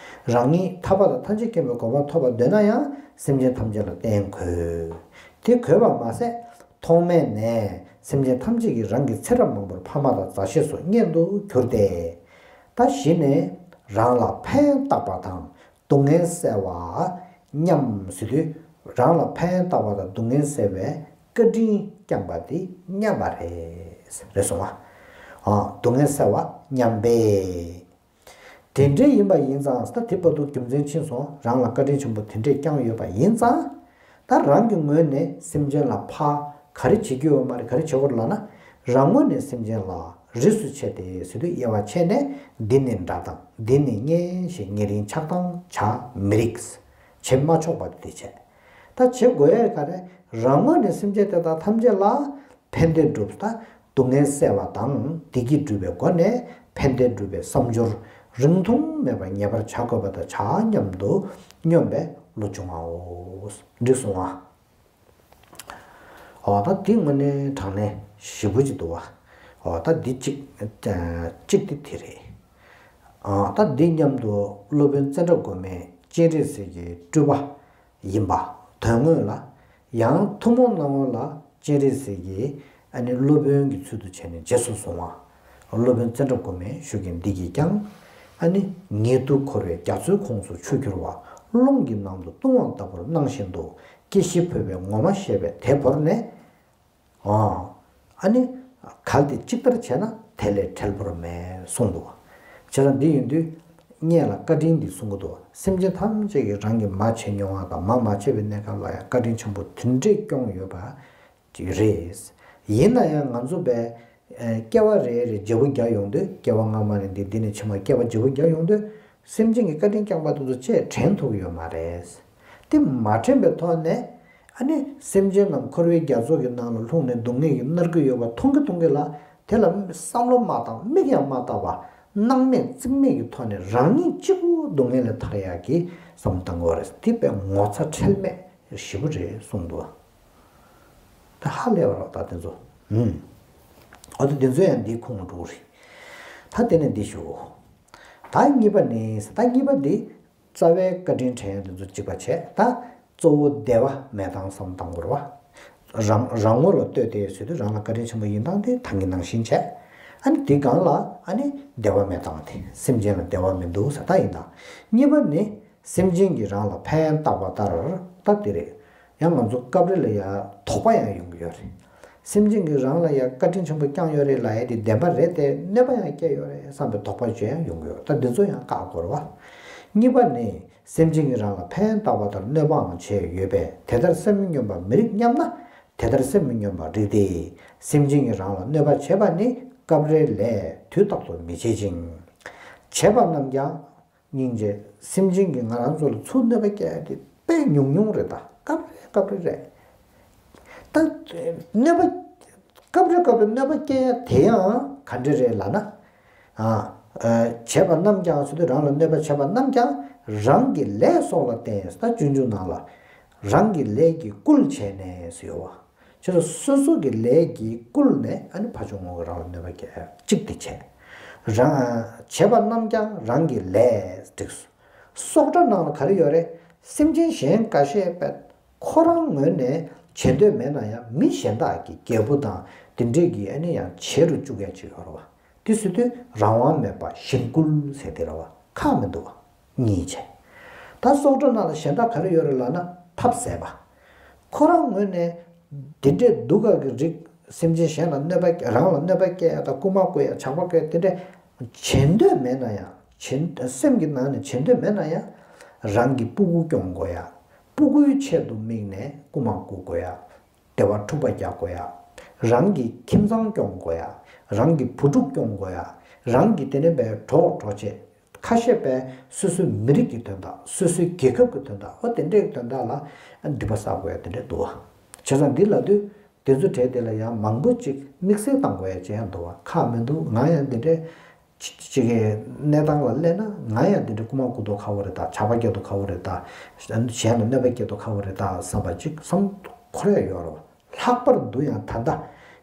རང་ཉིད་ཐར་པ་དང་ཐམས་ཅད་མཁྱེན་པའི་གོ་འཕང་ཐོབ་པར་འདོད་ན་ཡང་སེམས་ཅན་ཐམས་ཅད་ལ་བརྟེན་དགོས། དེ་དགོས་པ་མ་ཟད། ཐོག་མེད་ནས་སེམས་ཅན་ཐམས་ཅད་ཀྱིས་རང་གི་ཚེ་རབས་མང་པོར་ཕ་མ་དང་མཛའ་བཤེས་སུ་གཉེན་དུ་གྱུར་ཏེ། ད་གཞི་ནས་རང་ལ་ཕན་བཏགས་པ་དང་སྡུག་བསྔལ་བསལ་བ་མཉམ་ཟེར་དུས། རང་ལ་ཕན་བཏགས་པ་དང་སྡུག་བསྔལ་བསལ་བའི་བཀའ་དྲིན་བསྐྱངས་པ་དེ་མཉམ་པ་རེད། རེད་སོང་ང་། ཨ། སྡུག་བསྔལ་བསལ་བ་མཉམ་པས། དེ་འདྲ་ཡིན་པ་ཡིན་ཙང་། ད་དེ་བར་དུ་རྒྱུ་མཚན་ཕྱིན་སོང་། རང་ལ་བཀའ་དྲིན་ཆེན་པོ་དེ་འདྲས་བསྐྱངས་ཡོད་པ་ཡིན་ཙང་། ད་རང་གི་ངོས་ནས་སེམས་ཅན་ལ་ཕར་ག་རེ་བྱེད་ཀྱི་ཡོད་མ་རེད། ག་རེ་བྱེད་དགོས་རེད་ལབ་ན། རང་ངོས་ནས་སེམས་ཅན་ལ་རིས་སུ་ཆད་དེ་ཟེར་དུས་དབྱེ་བ་ཕྱེ་ནས། འདི་ནི་དགྲ་དང་འདི་ནི་གཉེན་ཞེས་ཉེ་རིང་ཆགས་སྡང་བྱ་མི་རིགས། བྱེད་མ་ཆོག་པ་དེ་བྱས། ད་བྱེད་དགོས་ཡས་ག་རེ། རང་ངོས་ནས་སེམས་ཅན་དེ་དག་ཐམས་ཅད་ལ་ཕན་བདེ་སྒྲུབ། ད་སྡུག་བསྔལ་བསལ་བ་དང་བདེ་སྐྱིད་སྒྲུབ་པའི་སྒོ་ནས་ཕན་བདེ་སྒྲུབ་པའི་བསམ་སྦྱོར་རིང་ཐུང་མེད་པར་ངེས་པར་བྱ་དགོས་པ་དང་། བྱ་སྙམ་དུ་སྙོམས་པའི་བློ་འབྱུང་བའོ། འགྲིག་སོང་ང་། འོ་ད་འདི་དངོས་གནས་དྲང་གནས་ཞེ་པོ་ཅིག་འདུག་བ། འོ་ད་འདི་གཅིག་གཅིག་དེ་དེ་རེད། འོ་ད་འདི་མཉམ་དུ་སློབ་དཔོན་ཙནྡྲ་གོ་མི་སྤྱན་རས་གཟིགས་ཀྱི་སྤྲུལ་པ་ཡིན་པ་དོན་དངོས་ལ། ཡང་ཐུན་མོང་སྣང་ངོ་ལ་སྤྱན་རས་གཟིགས་ཀྱི་ཨ་ནི་སློབ་དཔོན་གྱི་ཚུལ་དུ་བྱས་ནས་རྗེས་སུ་བཟུང་བ། སློབ་དཔོན་ཙནྡྲ་གོ་མི་ཞུ་མཁན་འདི་གིས་ཀྱང་། ཨ་ནི་ཉིད་དུ་འཁོར་བའི་རྒྱ་མཚོའི་ཁོངས་སུ་ཆུ་གྱུར་པ། རླུང་གི་ནང་དུ་ལྟུང་བ་ལྟ་བུར་སྣང་བཞིན་དུ། སྐྱེ་ཤི་འཕོ་བའི་ངོ་མ་ཤེས་པས་དེ་བོར་ནས། ཨ་ནི་གལ་ཏེ་གཅིག་ལྟར་བྱས་ན་དེ་ལས་བྲལ་བོར་མེད་གསུངས་འདུག། བྱས་ཙང་འདི་ཡིན་དུས་སྔོན་ལ་བཀའ་དྲིན་འདི་གསུང་གི་འདུག། སེམས་ཅན་ཐམས་ཅད་ཀྱིས་རང་གིས་མ་བྱས་མྱོང་བ་དང་མ་མ་བྱས་པའི་གནས་སྐབས་ལ་ཡང་བཀའ་དྲིན་ཆེན་པོ་དེ་འདྲས་སྐྱོང་ཡོད་པ་ཅིག་རེད། ཡིན་ན་ཡང་ང་ཚོ་བས་སྐྱེ་བ་རེ་རེ་བརྗེ་པོ་རྒྱག་ཡོང་དུས། སྐྱེ་བ་སྔ་མ་ནས་འདི། འདི་ནས་ཕྱི་མ་སྐྱེ་བ་བརྗེ་པོ་རྒྱག་ཡོང་དུས། སེམས་ཅན་གྱི་བཀའ་དྲིན་བསྐྱངས་པ་དེ་ཚོ་ཅིས་དྲན་ཐུབ་ཀྱི་ཡོད་མ་རེད། དེ་མ་དྲན་པའི་ཐོག་ནས། ཨ་ནི་སེམས་ཅན་རྣམས་འཁོར་བའི་རྒྱ་མཚོ་གི་ནང་ལ་ལྷུང་ནས་སྡུག་བསྔལ་གྱིས་མནར་གྱི་ཡོད་པ་མཐོང་གི་མཐོང་གི་ལ། དེ་ལ་བསམ་བློ་མ་བཏང་། མིག་ཡང་མ་བལྟ་བ། སྣང་མེད་རྩིས་མེད་ཀྱི་ཐོག་ནས་རང་ཉིད་གཅིག་པུ་སྡུག་བསྔལ་ལས་ཐར་ཡག་གི་བསམ་བཏང་དགོས་རེད། དེ་དཔེ་ངོ་ཚ་ཁྲེལ་མེད་ཞེ་པོ་རེད་གསུངས་འདུག། ད་ཧ་ལས་པ་རེད་ད་དེ་ཚོ། ཨུམ། འོ་ད་དེ་ཚོ་ཡང་འདིའི་ཁོངས་ལ་འགྲོ་གི་རེད། ད་དེ་ནས་འདི་ཞུ། ད་གཉིས་པ་ནི། ད་གཉིས་པ་འདི་རྩ་བའི་བཀའ་དྲིན་དྲན་ཡག་དེ་ཚོ་གཅིག་པ་བྱས། ད་གཙོ་བོ་བདེ་བ་མེད་སྟངས་བསམ་བཏང་དགོས་རེད་བ། རང་རང་ངོ་ལ་ལྟོས་ཏེ་ཟེར་དུས་རང་ལ་བཀའ་དྲིན་ཆེན་པོ་ཡིན་སྟངས་དེ་ད་གིན་ནང་བཞིན་བྱས། ཨ་ནི་དེའི་སྒང་ལ་ཨ་ནི་བདེ་བ་མེད་སྟངས་དེ། སེམས་ཅན་ལ་བདེ་བ་མི་འདུག་ཟེར་ད་ཡིན་སྟངས། གཉིས་པ་ནི་སེམས་ཅན་གྱིས་རང་ལ་ཕན་བཏགས་པ་ལྟར། ད་དེ་རེད། ཡང་ང་ཚོ་སྐབས་རེ་ལ་ཡ་དོགས་པ་ཡང་ཡོང་གི་ཡོད་རེད། སེམས་ཅན་གྱིས་རང་ལ་ཡ་བཀའ་དྲིན་ཆེན་པོ་བསྐྱངས་ཡོད་རེད་ལབ་ཡ་དེ་བདེན་པ་རེད་དེ། གནོད་པ་ཡང་བསྐྱལ་ཡོད་རེད་བསམ་པའི་དོགས་པ་བྱེད་ཡང་ཡོང་གི་ཡོད། ད་འདི་ཚོ་ཡང་བཀག་དགོས་རེད་བ། གཉིས་པ་ནི། སེམས་ཅན་གྱིས་རང་ལ་ཕན་བཏགས་པ་ལྟར་གནོད་པའང་བྱས་ཡོད་པས། དེ་ལྟར་སེམས་སྙོམས་པར་མི་རིགས་སྙམ་ན། དེ་ལྟར་སེམས་མི་སྙོམས་པར་རིགས་ཏེ། སེམས་ཅན་གྱིས་རང་ལ་གནོད་པ་བྱེད་པ་ནི་སྐབས་རེ་ལས་དུས་རྟག་ཏུ་མི་བྱེད་ཅིང་། བྱེད་པ་རྣམས་ཀྱང་། སྙིང་རྗེ། སེམས་ཅན་གྱིས་ང་རང་ཚོ་ལ་ཚུར་གནོད་པ་བསྐྱལ་ཡ་དེ་དཔེ་ཉུང་ཉུང་རེད། ད་སྐབས་རེ་སྐབས་རེ་རེད། ད་གནོད་པ། སྐབས་རེ་སྐབས་རེ་གནོད་པ་བསྐྱལ་ཡ་དེ་ཡང་ག་འདྲ་རེད་ལབ་ན། ཨ། ཨ། བྱེད་པ་རྣམས་ཀྱང་ཟེར་དུས། རང་ལ་གནོད་པ་བྱེད་པ་རྣམས་ཀྱང་རང་གི་ལས་སོགས་ལ་བརྟེན། ད་སྤྱོད་འཇུག་ནང་ལ་རང་གི་ལས་ཀྱིས་བསྐུལ་བྱས་ནས་ཟེར་ཡོད་བ། བྱས་ཙང་སོ་སོ་གི་ལས་ཀྱིས་བསྐུལ་ནས་ཨ་ནི་ཕར་ཕྱོགས་ངོ་གི་རང་ལ་གནོད་པ་བསྐྱལ་གཅིག་དེ་བྱས། རང་། བྱེད་པ་རྣམས་ཀྱང་རང་གི་ལས་འགྲིགས། སོགས་སྒྲ་ནང་ལ་ག་རེ་ཡོད་རེད། སེམས་ཅན་གཞན་འགའ་ཤས་པས་ཁོ་རང་ངོས་ནས་བྱེད་འདོད་མེད་ན་ཡང་། མི་གཞན་དག་གིས་རྒྱལ་པོ་དང་དེ་འདྲས་ཀྱིས་ཨ་ནི་ཡང་བྱེད་རུ་བཅུག་ཡ་ཅིག་ཡོད་རེད་བ། དེ་ཟེར་དུས་རང་དབང་མེད་པ་གཞན་བསྐུལ་ཟེར་དེ་རེད་བ། ཁག་མི་འདུག་བ། གཉིས་བྱས། ད་སོགས་སྒྲ་ནང་ལ་གཞན་དག་ག་རེ་ཡོད་རེད་ལབ་ན། ཐབས་ཟད་པ། ཁོ་རང་ངོས་ནས་དེ་འདྲས་སྡུག་ག་གི་རིགས། སེམས་ཅན་གཞན་ལ་གནོད་པ། རང་ལ་གནོད་པ་བསྐྱལ་ཡ་དང་རྐུ་མ་རྐུ་ཡ། ཇག་པ་རྐུ་ཡ། དེ་འདྲས་བྱེད་འདོད་མེད་ན་ཡང་། བྱེད། སེམས་ཀྱི་ནང་ནས་བྱེད་འདོད་མེད་ན་ཡང་། རང་གི་སྤུ་གུ་སྐྱོང་དགོས་ཡ། སྤུ་གུའི་ཆེད་དུ་དམིགས་ནས་རྐུ་མ་རྐུ་དགོས་ཡ། བདེ་བ་འཁྲུག་པ་རྒྱག་དགོས་ཡ། རང་གི་ཁྱིམ་ཚང་སྐྱོང་དགོས་ཡ། རང་གི་བུ་ཕྲུག་སྐྱོང་དགོས་ཡ། རང་གི་དེ་ནས་པའི་གྲོགས་གྲོགས་མཆེད། ཁ་ཤས་པས་སོ་སོའི་མི་རིགས་ཀྱི་དོན་དག་སོ་སོའི་རྒྱལ་ཁབ་ཀྱི་དོན་དག་འོ་དེ་འདྲའི་དོན་དག་ལ་སྡིག་པ་བསགས་དགོས་ཡ་དེ་འདྲ་འདུག་བ། བྱས་ཙང་འདི་ལབ་དུས་དེ་ཚོ་གྲས་དེ་ལ་ཡང་མང་པོ་ཅིག་དམིགས་བསལ་བཏང་དགོས་ཡ་ཅིག་ཡང་འདུག་བ། ཁག་མི་འདུག་ང་ཡང་འདི་འདྲའི་ཅིག་གི་གནས་སྟངས་ལ་སླེབས་ན་ང་ཡང་འདི་འདྲའི་རྐུ་མ་རྐུ་མདོག་ཁ་པོ་རེད་ད། ཇག་པ་སྐྱེ་མདོག་ཁ་པོ་རེད་ད། གཞན་ལ་གནོད་པ་སྐྱེ་མདོག་ཁ་པོ་རེད་ད་བསམ་པ་ཅིག་བསམ་ཁོ་ར་ཡོད་རེད་བ། ལྷག་པར་དུ་ཡང་ད་ལྟ་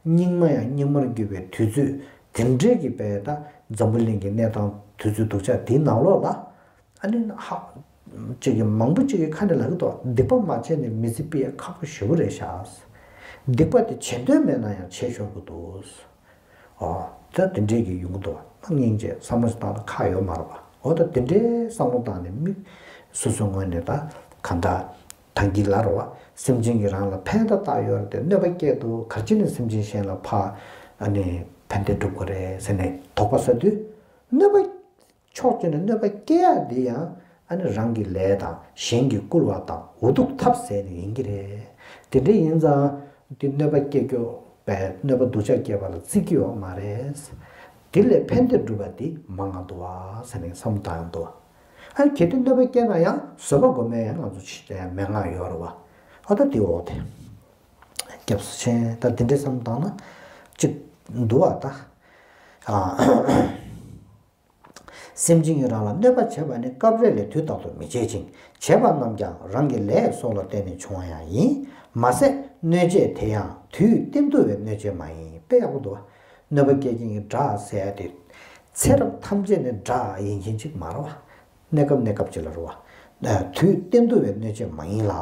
སྙིགས་མ་ཡང་སྙིགས་མར་གྱུར་པའི་དུས་ཚོད་དེ་འདྲའི་གི་པའི་ད་འཛམ་བུ་གླིང་གི་གནས་སྟངས་དུས་ཚོད་སྡུག་ཅག་དེའི་ནང་ལོགས་ལ་ཨ་ནི་ཧ་ཅིག་གི་མང་པོ་ཅིག་གི་ཁ་ནས་ལབ་ཀྱི་འདུག་སྡིག་པ་མ་བྱས་ནས་མི་ཚེ་སྤེལ་ཡ་ཁག་པོ་ཞེ་པོ་རེད་ཤག་སྡིག་པ་དེ་བྱེད་འདོད་མེད་ན་ཡང་བྱེད་ཆོག་གི་འདུག་ཨོ། ད་དེ་འདྲས་ཀྱི་ཡོང་གི་འདུག་བ། སྙིང་རྗེ་བསམ་བློ་ཞིག་བཏང་ན་ཁག་ཡོད་མ་རེད་བ། ཨོ་ད་དེ་འདྲའི་བསམ་བློ་བཏང་ནས་མི་སོ་སོའི་ངོས་ནས་ད་གང་འདྲ་ཐང་གི་ལ་རེད་བ། སེམས་ཅན་གྱི་རང་ལ་ཕན་ད་བཏགས་ཡོད་རེད་དེ་གནོད་པ་སྐྱེལ་འདུག་ག་རེ་བྱས་ནས་སེམས་ཅན་གཞན་ལ་ཕ་ཨ་ནི་ཕན་བདེ་སྒྲུབ་དགོས་རེད་ཟེར་ནས་དོགས་པ་ཟ་དུས་གནོད་པ་ཕྱོགས་གཅིག་ནས་གནོད་པ་སྐྱེལ་ཡག་འདི་ཡང་ཨ་ནི་རང་གི་ལས་དང་གཞན་གྱིས་བསྐུལ་བ་དང་འུ་སྡུག་ཐབས་ཟད་ནས་ཡིན་གྱི་རེད། དེ་འདྲ་ཡིན་ཙང་འདི་གནོད་པ་སྐྱེལ་རྒྱུ་བས་གནོད་པ་སྡུག་ཅག་སྐྱེལ་བ་ལ་བརྩི་གི་ཡོད་མ་རེད། དེ་ལས་ཕན་བདེ་སྒྲུབ་པ་འདི་མང་ང་འདུག་བ་ཟེར་ནས་བསམ་བློ་བཏང་ཡང་འདུག་བ། ཨ་ནི་གལ་ཏེ་གནོད་པ་སྐྱེལ་ན་ཡང་བཟོད་པ་སྒོམ་ཡས་ཡང་ང་ཚོ་ཅི་མན་ངག་ཡོད་རེད་བ། ཨ་ད་དེ་འོག་དེ་སྐྱབས་སུ་མཆི། ད་དེ་འདྲའི་བསམ་བློ་བཏང་ན་ཅིག་འདུག་བ་ད། ཨ། སེམས་ཅན་གྱིས་རང་ལ་གནོད་པ་བྱས་པ་ནི་སྐབས་རེ་ལས་དུས་རྟག་ཏུ་མི་བྱེད་ཅིང་། བྱས་པ་རྣམས་ཀྱང་རང་གི་ལས་སོགས་ལ་བརྟེན་ནས་བྱུང་བ་ཡང་ཡིན། མ་ཟད་གནོད་བྱེད་དེ་ཡང་དུས་གཏན་དུ་བའི་གནོད་བྱེད་མ་ཡིན། དཔེ་ཡག་པོ་འདུག་བ། གནོད་པ་སྐྱེལ་མཁན་གྱི་དགྲ་ཟེར་ཡ་དེ། ཚེ་རབས་ཐམས་ཅད་ནས་དགྲ་ཡིན་མཁན་ཅིག་མ་རེད་བ། གནས་སྐབས་གནས་སྐབས་ཅིག་ལ་རེད་བ། དུས་གཏན་དུ་བའི་གནོད་བྱེད་མ་ཡིན་ལ།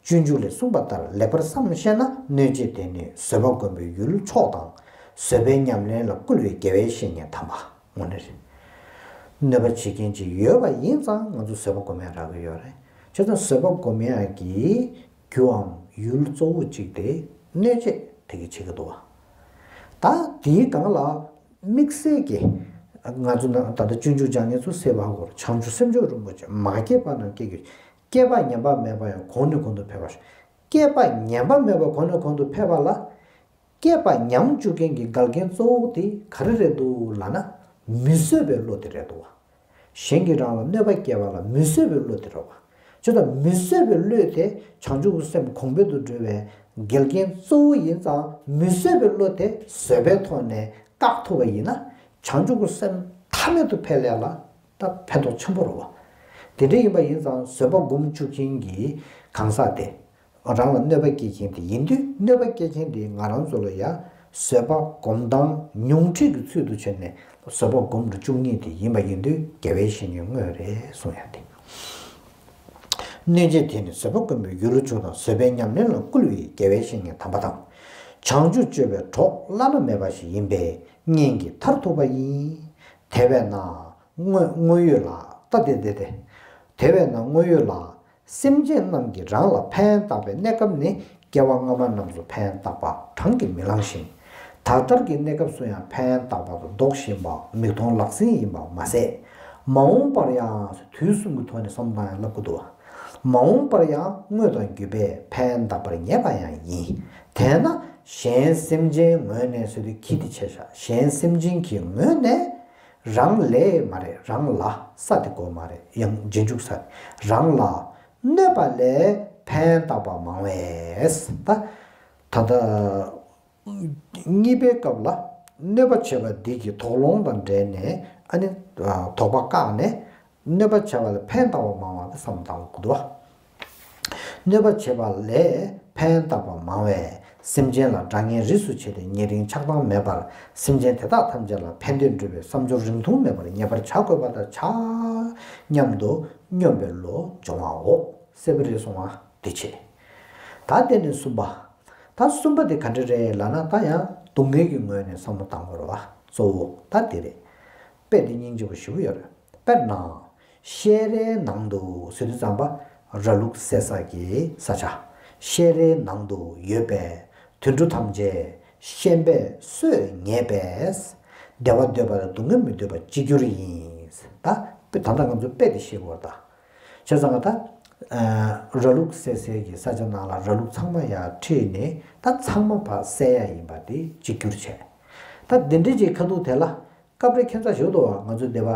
སྤྱོད་འཇུག་ལས་གསུངས་པ་ལྟར་ལེགས་པར་བསམ་ཤེས་ན་གནོད་བྱེད་དེ་ནི་བཟོད་པ་སྒོམ་པའི་ཡུལ་མཆོག་དང་། བཟོད་པའི་ཉམས་ལེན་ལ་བསྐུལ་བའི་དགེ་བའི་བཤེས་གཉེན་དམ་པ། དངོས་གནས་རེད། གནོད་པ་བྱེད་མཁན་ཅིག་ཡོད་པ་ཡིན་ཙང་ང་ཚོ་བཟོད་པ་སྒོམ་ཡ་རག་གི་ཡོད་རེད། བྱས་ཙང་བཟོད་པ་སྒོམ་ཡ་གི་རྒྱུའམ་ཡུལ་གཙོ་བོ་གཅིག་དེ་གནོད་བྱེད་དེ་གི་བྱེད་ཀྱི་འདུག་བ། ད་དེའི་སྒང་ལ་དམིགས་བསལ་གྱི་ང་ཚོ་ནང་ད་ལྟ་སྤྱོད་འཇུག་སྦྱང་མཁན་ཚོ་སེ་བ་གོར་བྱང་ཆུབ་སེམས་མཆོག་རིན་པོ་ཆེ་མ་སྐྱེས་པ་རྣམས་སྐྱེ་དགོས། སྐྱེས་པ་ཉམས་པ་མེད་པ་ཡང་གོང་ནས་གོང་དུ་འཕེལ་བར་ཤོག་སྐྱེས་པ་ཉམས་པ་མེད་པ་གོང་ནས་གོང་དུ་འཕེལ་བ་ལ། སྐྱེས་པ་ཉམས་བཅུག་མཁན་གྱི་འགལ་རྐྱེན་གཙོ་བོ་དེ་ག་རེ་རེད་འདུག་ལབ་ན། མི་བཟོད་པའི་བློ་དེ་རེད་འདུག་བ། གཞན་གྱིས་རང་ལ་གནོད་པ་སྐྱེལ་བ་ལ་མི་བཟོད་པའི་བློ་དེ་རེད་བ། ཅི་ལྟར་མི་བཟོད་པའི་བློ་དེ་བྱང་ཆུབ་ཀྱི་སེམས་གོང་འཕེལ་དུ་འགྲོ་བའི་འགལ་རྐྱེན་གཙོ་བོ་ཡིན་ཙང་མི་བཟོད་པའི་བློ་དེ་བཟོད་པའི་ཐོག་ནས་བཀག་ཐུབ་པ་ཡིན་ན་བྱང་ཆུབ་ཀྱི་སེམས་མཐའ་མེད་དུ་འཕེལ་ཡ་ལ་ད་ཕན་ཐོགས་ཆེན་པོ་རེད་བ། དེ་འདྲ་ཡིན་པ་ཡིན་ཙང་བཟོད་པ་སྒོམ་བཅུག་མཁན་གྱི་གང་ཟག་དེ། རང་ལ་གནོད་པ་སྐྱེལ་མཁན་དེ་ཡིན་དུས་གནོད་པ་སྐྱེལ་མཁན་དེས་ང་རང་ཚོ་ལ་ཡ་བཟོད་པ་སྒོམ་སྟངས་ཉུང་འཕྲི་གི་ཚུལ་དུ་བྱས་ནས་བཟོད་པ་སྒོམ་རུ་བཅུག་མཁན་དེ་ཡིན་པ་ཡིན་དུས་དགེ་བའི་བཤེས་གཉེན་དངོས་རེད་གསུང་ཡ་དེ། གནོད་བྱེད་དེ་ནི་བཟོད་པ་སྒོམ་པའི་ཡུལ་ལུ་གྱུར་དང་བཟོད་པའི་ཉམས་ལེན་ལ་བསྐུལ་བའི་དགེ་བའི་བཤེས་གཉེན་དམ་པ་དང་། བྱང་ཆུབ་སྤྱོད་པའི་གྲོགས་བླ་ན་མེད་པ་ཞིག་ཡིན་པས་གཉེན་གྱི་མཐར་ཐུག་པ་ཡིན། དེ་བས་ན་དངོས་དངོས་ཡོད་ལ་ད་དེ་དེ་དེ། དེ་བས་ན་དངོས་ཡོད་ལ། སེམས་ཅན་རྣམས་ཀྱིས་རང་ལ་ཕན་བཏགས་པའི་གནས་སྐབས་ནི་སྐྱེ་བ་སྔ་མ་རྣམས་སུ་ཕན་བཏགས་པ་གྲངས་ཀྱིས་མི་ལང་ཞིང་། ད་ལྟར་གྱི་གནས་སྐབས་སུ་ཡང་ཕན་བཏགས་པ་དང་བཟློག་བཞིན་པ་མིག་མཐོང་ལག་ཟིན་ཡིན་པ་མ་ཟད། མ་འོངས་པར་ཡང་དུས་གསུམ་གྱི་ཐོག་ནས་བསམ་བློ་བཏང་ཡང་ལབ་ཀྱི་འདུག་མ་འོངས་པར་ཡང་དངོས་དང་བརྒྱུད་པས་ཕན་བཏགས་པར་ངེས་པ་ཡང་ཡིན། དེས་ན་གཞན་སེམས་ཅན་ངོས་ནས་ཟེར་དུས་གི་དེ་ཆེ་ཤ་གཞན་སེམས་ཅན་གྱི་ངོས་ནས། རང་ལས་མ་རེད་རང་ལ་ས་དེ་གོ་མ་རེད་ཡང་རྗེས་འཇུག་ས་རང་ལ་གནོད་པ་ལས་ཕན་བཏགས་པ་མང་བས་ད། ད་ལྟ་གཉིས་པའི་སྐབས་ལ་གནོད་པ་བྱེད་པ་འདི་གི་དོགས་སློང་དང་འབྲེལ་ནས་ཨ་ནི་དོགས་པ་བཀག་ནས། གནོད་པ་བྱས་པ་ལ་ཕན་བཏགས་པ་མང་བ་དེ་བསམ་བཏང་དགོས་འདུག་བ། གནོད་པ་བྱས་པ་ལས་ཕན་བཏགས་པ་མང་བས་སེམས་ཅན་ལ་དགྲ་གཉེན་རིས་སུ་ཆད་དེ་ཉེ་རིང་ཆགས་སྡང་མེད་པར་སེམས་ཅན་དེ་དག་ཐམས་ཅད་ལ་ཕན་བདེ་འགྲུབ་པའི་བསམ་སྦྱོར་རིང་ཐུང་མེད་པར་ངེས་པར་བྱ་དགོས་པ་དང་ཆ་མཉམ་དུ་སྙོམས་པའི་བློ་སྦྱོང་བའོ། གསལ་པོ་རེད་སོང་བ་དེ་བྱེད། ད་དེ་ནས་གསུམ་པ། ད་གསུམ་པ་དེ་ག་འདྲ་རེད་ལབ་ན་ད་ཡང་སྡུག་བསྔལ་གྱི་ངོས་ནས་བསམ་བློ་བཏང་དགོས་རེད་བ་གཙོ་བོ་ད་དེ་རེད། དཔེ་དེ་སྙིང་རྗེ་པོ་ཞེ་པོ་ཡོད་རེད། དཔེར་ན། ཤེལ་རལ་ནང་དུ་ཟེར་དུས་ཙམ་པ་ར་ལུག་བསད་ས་གི་ས་ཆ། ཤེལ་རལ་ནང་དུ་ཡོད་པའི་དུད་འགྲོ་ཐམས་ཅད་ཤན་པས་གསོད་ངེས་པས། བདེ་བ་འདོད་པ་དང་སྡུག་བསྔལ་མི་འདོད་པ་གཅིག་གྱུར་ཡིན། ད་དཔེ་ད་ལྟ་ང་ཚོ་དཔེ་དེ་ཤེས་དགོས་རེད་ད། བྱས་ཙང་ང་ད། ར་ལུག་བསད་སའི་གི་ས་ཆ་ནང་ལ་ར་ལུག་ཚང་མ་ཡར་ཁྲིད་ནས་ད་ཚང་མ་ཕར་བསད་ཡ་ཡིན་པ་དེ་གཅིག་གྱུར་བྱས། ད་འདི་འདྲའི་ཅིག་ཁ་ཐུག་དེ་ལ་སྐབས་རེ་ཁྱད་མཚར་ཞིག་འདུག་བ། ང་ཚོའི་སྡེ་པ་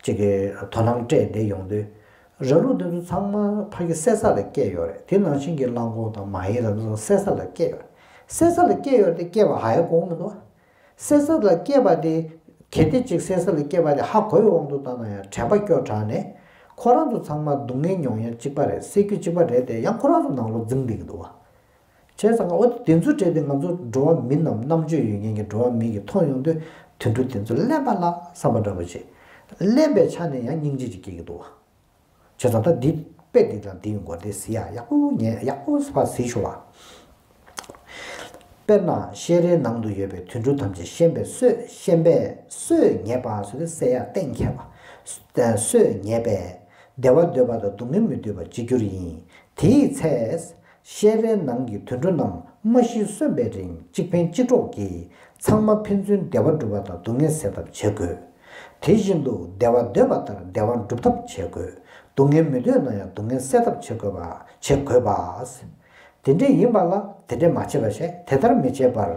ཅིག་གིས་དོ་སྣང་སྤྲད་བསྡད་ཡོང་དུས། ར་ལུག་འདི་ཚོ་ཚང་མ་ཕ་གི་བསད་ས་ལ་སྐྱེས་ཡོད་རེད། དེ་ནང་བཞིན་གྱི་གླང་གོག་དང་མ་ཧེ་དང་འདི་ཚོ་བསད་ས་ལ་སྐྱེས་ཡོད་རེད། བསད་ས་ལ་སྐྱེས་ཡོད་རེད་དེ་སྐྱེས་པ་ཧ་ཡ་གོ་མི་འདུག་བ། བསད་ས་ལ་སྐྱེས་པ་དེ་གལ་ཏེ་ཅིག་བསད་ས་ལ་སྐྱེས་པ་དེ་ཧ་གོ་བའི་དབང་དུ་བཏང་ན་ཡང་དྲན་པ་སྐྱོ་དྲགས་ནས་ཁོ་རང་ཚོ་ཚང་མ་སྡུག་བསྔལ་མྱོང་ཡ་གཅིག་པ་རེད། བསད་རྒྱུ་གཅིག་པ་རེད་དེ་ཡང་ཁོ་རང་ཚོ་ནང་ལོགས་འཛིང་བསྡད་ཀྱི་འདུག་བ། བྱས་ཙང་འོ་དེ་ཚོ་གྲས་དེ་ང་ཚོ་འགྲོ་བ་མི་རྣམས་རྣམ་དཔྱོད་ཡོད་མཁན་གྱི་འགྲོ་བ་མི་གིས་མཐོང་ཡོང་དུས་དུད་འགྲོ་དེ་ཚོ་གླེན་པ་ལ་བསམ་པ་འདྲ་པོ་བྱེད། གླེན་པའི་ཆ་ནས་ཡང་སྙིང་རྗེ་ཅིག་སྐྱེ་གི་འདུག་བ། བྱས་ཙང་ད་འདི་དཔེ་འདི་དང་འདིའི་མགོ་དེ་གཟིགས་ཡ་ཡག་པོ་ཉན་ཡག་པོ་ཕར་གཟིགས་ཤོག་བ། དཔེར་ན་བཤས་རའི་ནང་དུ་ཡོད་པའི་དུད་འགྲོ་ཐམས་ཅད་ཤན་པས་གསོད་ཤན་པས་གསོད་ཉེས་པ་ཟེར་ཏེ་བསད་ཡ་གཏན་འཁེལ་བ། གསོད་ཉེས་པས་བདེ་བ་འདོད་པ་དང་སྡུག་བསྔལ་མི་འདོད་པ་ཅིག་གྱུར་ཡིན། དེའི་ཚེ། བཤས་རའི་ནང་གི་དུད་འགྲོ་རྣམས་མ་ཤི་གསོན་པའི་རིང་གཅིག་ཕན་གཅིག་གྲོགས་ཀྱིས་ཚང་མ་ཕན་ཚུན་བདེ་བ་སྒྲུབ་པ་དང་སྡུག་བསྔལ་སེལ་ཐབས་བྱེད་དགོས། དེ་བཞིན་དུ་བདེ་བ་འདོད་པ་ལྟར་བདེ་བ་སྒྲུབ་ཐབས་བྱེད་དགོས། སྡུག་བསྔལ་མི་འདོད་ན་ཡང་སྡུག་བསྔལ་སེལ་ཐབས་བྱེད་དགོས་པ་བྱེད་དགོས་པ། དེ་འདྲ་ཡིན་པ་ལ་དེ་འདྲ་མ་བྱེད་པ་བྱས། དེ་ལྟར་མི་བྱེད་པར།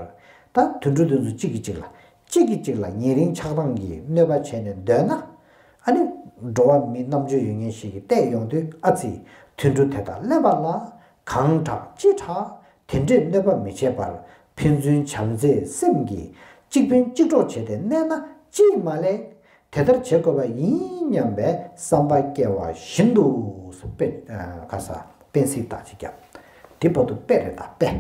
ད་དུད་འགྲོ་དེ་ཚོ་གཅིག་གིས་གཅིག་ལ་གཅིག་གིས་གཅིག་ལ་ཉེ་རིང་ཆགས་སྡང་གི་གནོད་པ་བྱས་ནས་སྡོད་ན། ཨ་ནི་འགྲོ་བ་མི་རྣམ་དཔྱོད་ཡོད་མཁན་ཞིག་གིས་བལྟས་ཡོང་དུས་ཨ་ཙི། དུད་འགྲོ་དེ་དག་གླེན་པ་ལ་གང་དྲག་ཅི་དྲག་དེ་འདྲས་གནོད་པ་མི་བྱེད་པར་ཕན་ཚུན་བྱམས་བརྩེའི་སེམས་ཀྱིས་གཅིག་ཕན་གཅིག་གྲོགས་བྱས་ཏེ་གནས་ན་ཅིས་མ་ལེགས། དེ་ལྟར་བྱེད་དགོས་པ་ཡིན་སྙམ་པའི་བསམ་པ་སྐྱེ་བ་བཞིན་དུ། དཔེ་ཨ་ཁ་ས་དཔེ་སྲིད་རྟགས་ཅིག་བརྒྱབ། དེ་བར་དུ་དཔེ་རེད་ད་དཔེ།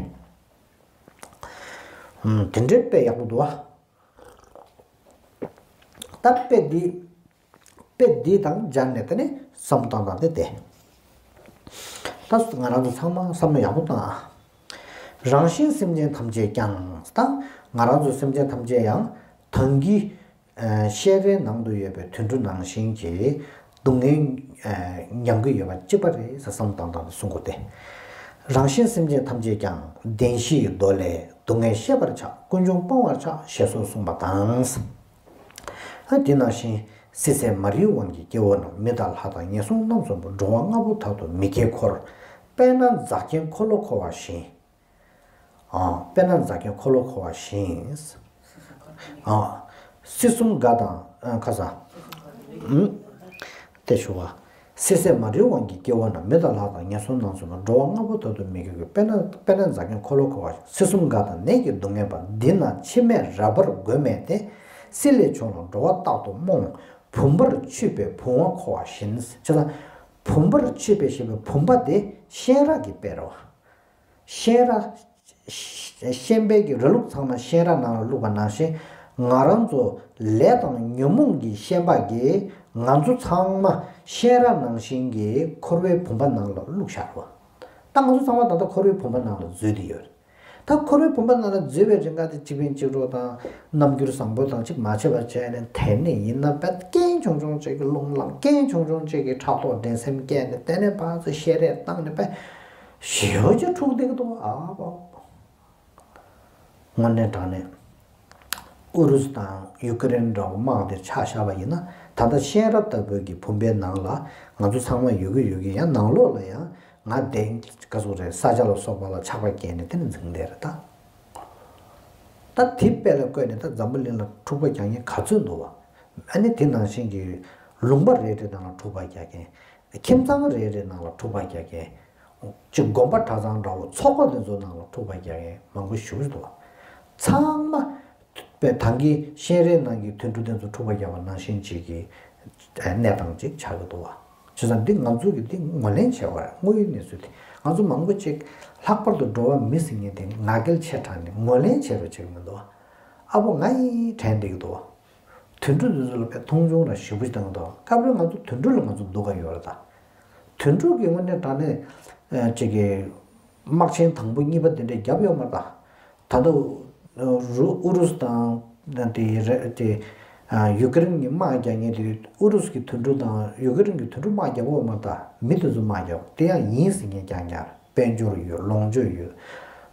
ཨུམ། དེ་འདྲའི་དཔེ་ཡག་པོ་འདུག་བ། ད་དཔེ་འདི་དཔེ་འདི་དང་སྦྱར་ནས་དེ་ནས་བསམ་བློ་བཏང་སྟངས་དེ་བསྡད། ད་ང་རང་ཚོ་ཚང་མ་བསམ་བློ་ཡག་པོ་བཏང་ཨ། རང་གཞན་སེམས་ཅན་ཐམས་ཅད་ཀྱང་། ད་ང་རང་ཚོ་སེམས་ཅན་ཐམས་ཅད་ཡང་ད་གིན་ཨ་བཤས་རའི་ནང་དུ་ཡོད་པའི་དུད་འགྲོ་ནང་བཞིན་གྱི་སྡུག་བསྔལ་ཨ་མྱང་གི་ཡོད་པ་གཅིག་པ་རེད་ཟེར་བསམ་བློ་བཏང་སྟངས་དེ་གསུང་གི་འདུག་སྟེ། རང་གཞན་སེམས་ཅན་ཐམས་ཅད་ཀྱང་། བདེན་བཞིའི་མདོ་ལས། སྡུག་བསྔལ་ཤེས་པར་བྱ། ཀུན་འབྱུང་སྤང་བར་བྱ། ཞེས་སོགས་གསུངས་པ་དང་། ཨ་དེ་ནང་བཞིན། སྲིད་ཚེ་མ་རིག་དབང་གིས་སྐྱེ་བོ་རྣམས། མི་དང་ལྷ་དང་ངན་སོང་རྣམས་སུ་འབོད། འགྲོ་བ་ལྔ་པོ་དག་ཏུ་མི་སྐྱེ་འཁོར། དཔེར་ན་འཛག་གིན་འཁོར་ལོ་འཁོར་བ་བཞིན། ཨ་དཔེར་ན་འཛག་གིན་འཁོར་ལོ་འཁོར་བ་བཞིན། ཨ་སྲིད་གསུམ་འགག་དང་ཨ་ཁ་ས། ཨུམ། དེ་ཞུ་བ། སྲིད་ཚེ་མ་རིག་དབང་གིས་སྐྱེ་བོ་རྣམས། མི་དང་ལྷ་དང་ངན་སོང་རྣམས་སུ་འབོད། འགྲོ་བ་ལྔ་པོ་དག་ཏུ་མི་སྐྱེ་འཁོར། དཔེར་ན་དཔེར་ན་འཛག་གིན་འཁོར་ལོ་འཁོར་བ། སྲིད་གསུམ་འགག་དང་ནད་ཀྱི་སྡུག་བསྔལ་པ། འདི་ན་འཆི་མེད་རབ་འབར་མགོན་མེད་དེ། སྲིད་ལས་བྱུང་ལ་འགྲོ་བ་རྟག་ཏུ་རྨོངས། བུམ་པར་ཆུད་པས་བུང་བ་འཁོར་བ་བཞིན། བྱས་ཙང་། བུམ་པར་ཆུད་པས་ཞེས་པའི་བུམ་པ་དེ་ཤེས་རབ་ཀྱི་དཔེ་རེད་བ། ཤེས་རབ། ཤེས་པའི་གི་ར་ལུག་ཚང་མ་ཤེས་རབ་ནང་ལ་བླུགས་པ་ནང་བཞིན། ང་རང་ཚོ་ལས་དང་ཉོན་མོངས་ཀྱི་ཤེས་པ་གིས་ང་ཚོ་ཚང་མ་ཤེས་རབ་ནང་བཞིན་གྱི་འཁོར་བའི་བུམ་པ་ནང་ལ་བླུགས་བཞག་རེད་བ། ད་ང་ཚོ་ཚང་མ་ད་ལྟ་འཁོར་བའི་བུམ་པ་ནང་ལ་འཛུལ་བསྡད་ཡོད་རེད། ད་འཁོར་བའི་བུམ་པ་ནང་ལ་འཛུལ་བའི་རིང་ག་དེ་གཅིག་ཕན་གཅིག་གྲོགས་དང་རྣམ་འགྱུར་བཟང་པོ་དང་གཅིག་མ་བྱས་པ་བྱས་ནས། དེ་ནས་ཡིན་ན་བས་རྐྱེན་ཆུང་ཆུང་གཅིག་གི་རླུང་ལངས། རྐྱེན་ཆུང་ཆུང་གཅིག་གི་ཕྲག་དོག་འགྲན་སེམས་སྐྱེས་ནས། དེ་ནས་ཕར་ཚུར་ཤེས་རབ་བཏང་ནས་བས་ཞེ་པོ་ཅིག་འཁྲུག་བསྡད་ཀྱི་འདུག་ཨ་བ། དངོས་གནས་དྲང་གནས། ཨུ་རུ་སུ་དང་ཡུ་ཀེ་རེན་འདྲ་བོ་དམག་དེ་ཆ་བཞག་པ་ཡིན་ན། ད་ལྟ་ཤེས་རབ་ལྟ་བུའི་གི་བུམ་པའི་ནང་ལ་ང་ཚོ་ཚང་མ་ཡོད་ཀྱི་ཡོད་ཀྱི། ཡང་ནང་ལོགས་ལ་ཡང་ང་བདེན་ག་ཟུག་རེད། ས་ཆ་ལ་སོགས་པ་ལ་ཆགས་པ་སྐྱེས་ནས་དེ་ནི་འཛིང་བསྡད་རེད་ད། ད་དེ་དཔེ་ལ་བཀོད་ནས་ད་འཛམ་བུ་གླིང་ལ་འཁྲུག་པ་རྒྱག་མཁན་ག་ཚོད་འདུག་བ། ཨ་ནི་དེ་ནང་བཞིན་གྱི་ལུང་པ་རེ་རེ་ནང་ལ་འཁྲུག་པ་རྒྱག་མཁན། ཁྱིམ་ཚང་རེ་རེ་ནང་ལ་འཁྲུག་པ་རྒྱག་མཁན། ཅིག་དགོན་པ་གྲྭ་ཚང་འདྲ་བོ་ཚོགས་པ་དེ་ཚོ་ནང་ལ་འཁྲུག་པ་རྒྱག་མཁན་མང་པོ་ཞེ་པོ་ཅིག་འདུག་བ། ཚང་མ་དཔེ་ད་གིན་བཤས་རའི་ནང་གི་དུད་འགྲོ་དེ་ཚོ་འཁྲུག་པ་རྒྱག་པ་ནང་བཞིན་ཅིག་གི་གནས་སྟངས་ཅིག་ཆགས་ཀྱི་འདུག་བ། བྱས་ཙང་འདི་ང་ཚོ་གིས་འདི་ངོས་ལེན་བྱས་པ་རེད། དངོས་ཡོད་གནས་ཚུལ་དེ། ང་ཚོ་མང་པོ་ཅིག་ལྷག་པར་དུ་འགྲོ་བ་མི་ཟེར་མཁན་དེ་ང་རྒྱལ་ཆེ་དྲགས་ནས་ངོས་ལེན་བྱས་པ་ཅིག་མི་འདུག་བ། ཨ་ཕོ་ང་ཡིས་དྲན་བསྡད་ཀྱི་འདུག་བ། དུད་འགྲོ་འདི་ཚོ་ལ་དཔེ་མཐོང་ཆུང་ར་ཞེ་པོ་ཞིག་བཏང་གི་འདུག། སྐབས་རེ་ང་ཚོ་དུད་འགྲོ་ལ་ང་ཚོ་སྡུག་ག་ཡོད་རེད་ད། དུད་འགྲོ་གི་དངོས་གནས་དྲང་གནས་ཅིག་གི་དམག་ཆེན་དང་པོ་གཉིས་པ་དེ་འདྲས་བརྒྱབ་ཡོད་མ་རེད་ད། ད་ལྟ་ཨུ་རུ་སུ་དང་དེ་རེད་དེ། ཡུ་ཀེ་རེན་གྱི་དམག་རྒྱག་མཁན་དེ་ཨུ་རུ་སུ་གི་དུད་འགྲོ་དང་ཡུ་ཀེ་རེན་གྱི་དུད་འགྲོ་དམག་རྒྱག་གི་ཡོད་མ་རེད་ད། མི་དེ་ཚོ་དམག་རྒྱག་དེ་ཡང་ཡིན་ཟེར་མཁན་རྐྱང་རྐྱང་རེད། དཔལ་འབྱོར་ཡོད། ལོངས་སྤྱོད་ཡོད།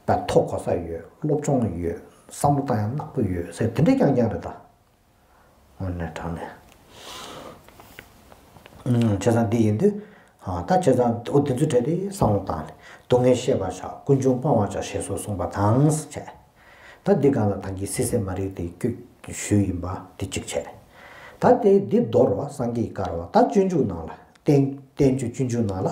ད་མཐོ་གོ་ས་ཡོད། སློབ་སྦྱོང་ཡོད། བསམ་བློ་བཏང་ཡ་ནག་པོ་ཡོད་ཟེར་དེ་འདྲས་རྐྱང་རྐྱང་རེད་ད། དངོས་གནས་དྲང་གནས། ཨུམ། བྱས་ཙང་འདི་ཡིན་དུས། ཨ་ད་བྱས་ཙང་འོ་དེ་ཚོའི་གྲས་དེ་བསམ་བློ་བཏང་ནས། སྡུག་བསྔལ་ཤེས་པར་བྱ། ཀུན་འབྱུང་སྤང་བར་བྱ། ཞེས་སོགས་གསུངས་པ་དང་བྱས། ད་འདི་སྒང་ལ་ད་གིན་སི་སེ་མ་རིག་དེ་བཀོད་ཞུས་ཡིན་པ་འདི་གཅིག་བྱས། ད་དེ་འདི་མདོར་བ་སངས་རྒྱས་ཀྱི་བཀའ་རེད་བ། ད་སྤྱོད་འཇུག་ནང་ལ་བསྟན་བསྟན་བཅོས་སྤྱོད་འཇུག་ནང་ལ།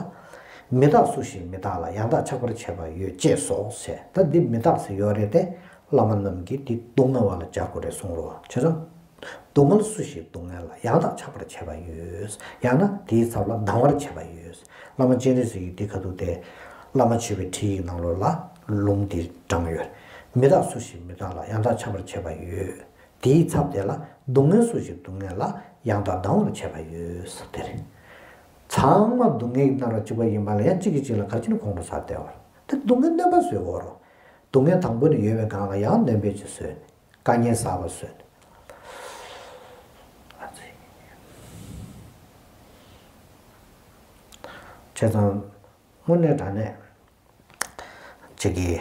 མི་རྟག་སུ་ཞིག་མི་རྟག་ལ། ཡང་དག་ཆགས་པར་བྱེད་པ་ཡོད། ཅེས་སོ་ཞེས། ད་འདི་མི་རྟག་ཟེར་ཡོད་རེད་དེ། བླ་མ་རྣམས་ཀྱིས་འདི་སྡུག་བསྔལ་བ་ལ་སྦྱར་དགོས་རེད་གསུངས་རེད་བ། བྱས་ཙང་། སྡུག་བསྔལ་སུ་ཞིག་སྡུག་བསྔལ་ལ། ཡང་དག་ཆགས་པར་བྱེད་པ་ཡོད། ཡང་ན་དེའི་ཚབ་ལ་སྡང་བར་བྱེད་པ་ཡོད། བླ་མ་སྤྱན་རས་གཟིགས་ཀྱིས་འདི་ག་དུས་དེ། བླ་མ་མཆོད་པའི་ཁྲིད་ཡིག་ནང་ལོགས་ལ་ལུང་འདི་དྲངས་ཡོད། མི་རྟག་སུ་ཞིག་མི་རྟག་ལ། ཡང་དག་ཆགས་པར་བྱེད་པ་ཡོད། དེའི་ཚབ་དེ་ལ་སྡུག་བསྔལ་སུ་ཞིག་སྡུག་བསྔལ་ལ། ཡང་དག་སྡང་བར་བྱེད་པ་ཡོད་ཟེར་དེ་རེད། ཚང་མ་སྡུག་བསྔལ་གྱིས་མནར་བ་གཅིག་པ་ཡིན་པ་ལ་ཡང་གཅིག་གིས་གཅིག་ལ་ག་རེ་བྱས་ནས་ཁོང་ཁྲོ་ཟ་བསྡད་པ་རེད། དེ་སྡུག་བསྔལ་སྣོན་པ་བཟོས་ཡོད་རེད། སྡུག་བསྔལ་དང་པོ་ནས་ཡོད་པའི་སྒང་ལ་ཡང་སྣོན་པ་ཅིག་བཟོས་ནས། དཀའ་ངལ་བསགས་པ་བཟོས་ནས། བྱས་ཙང་། དངོས་གནས་དྲང་གནས། ཅིག་གིས་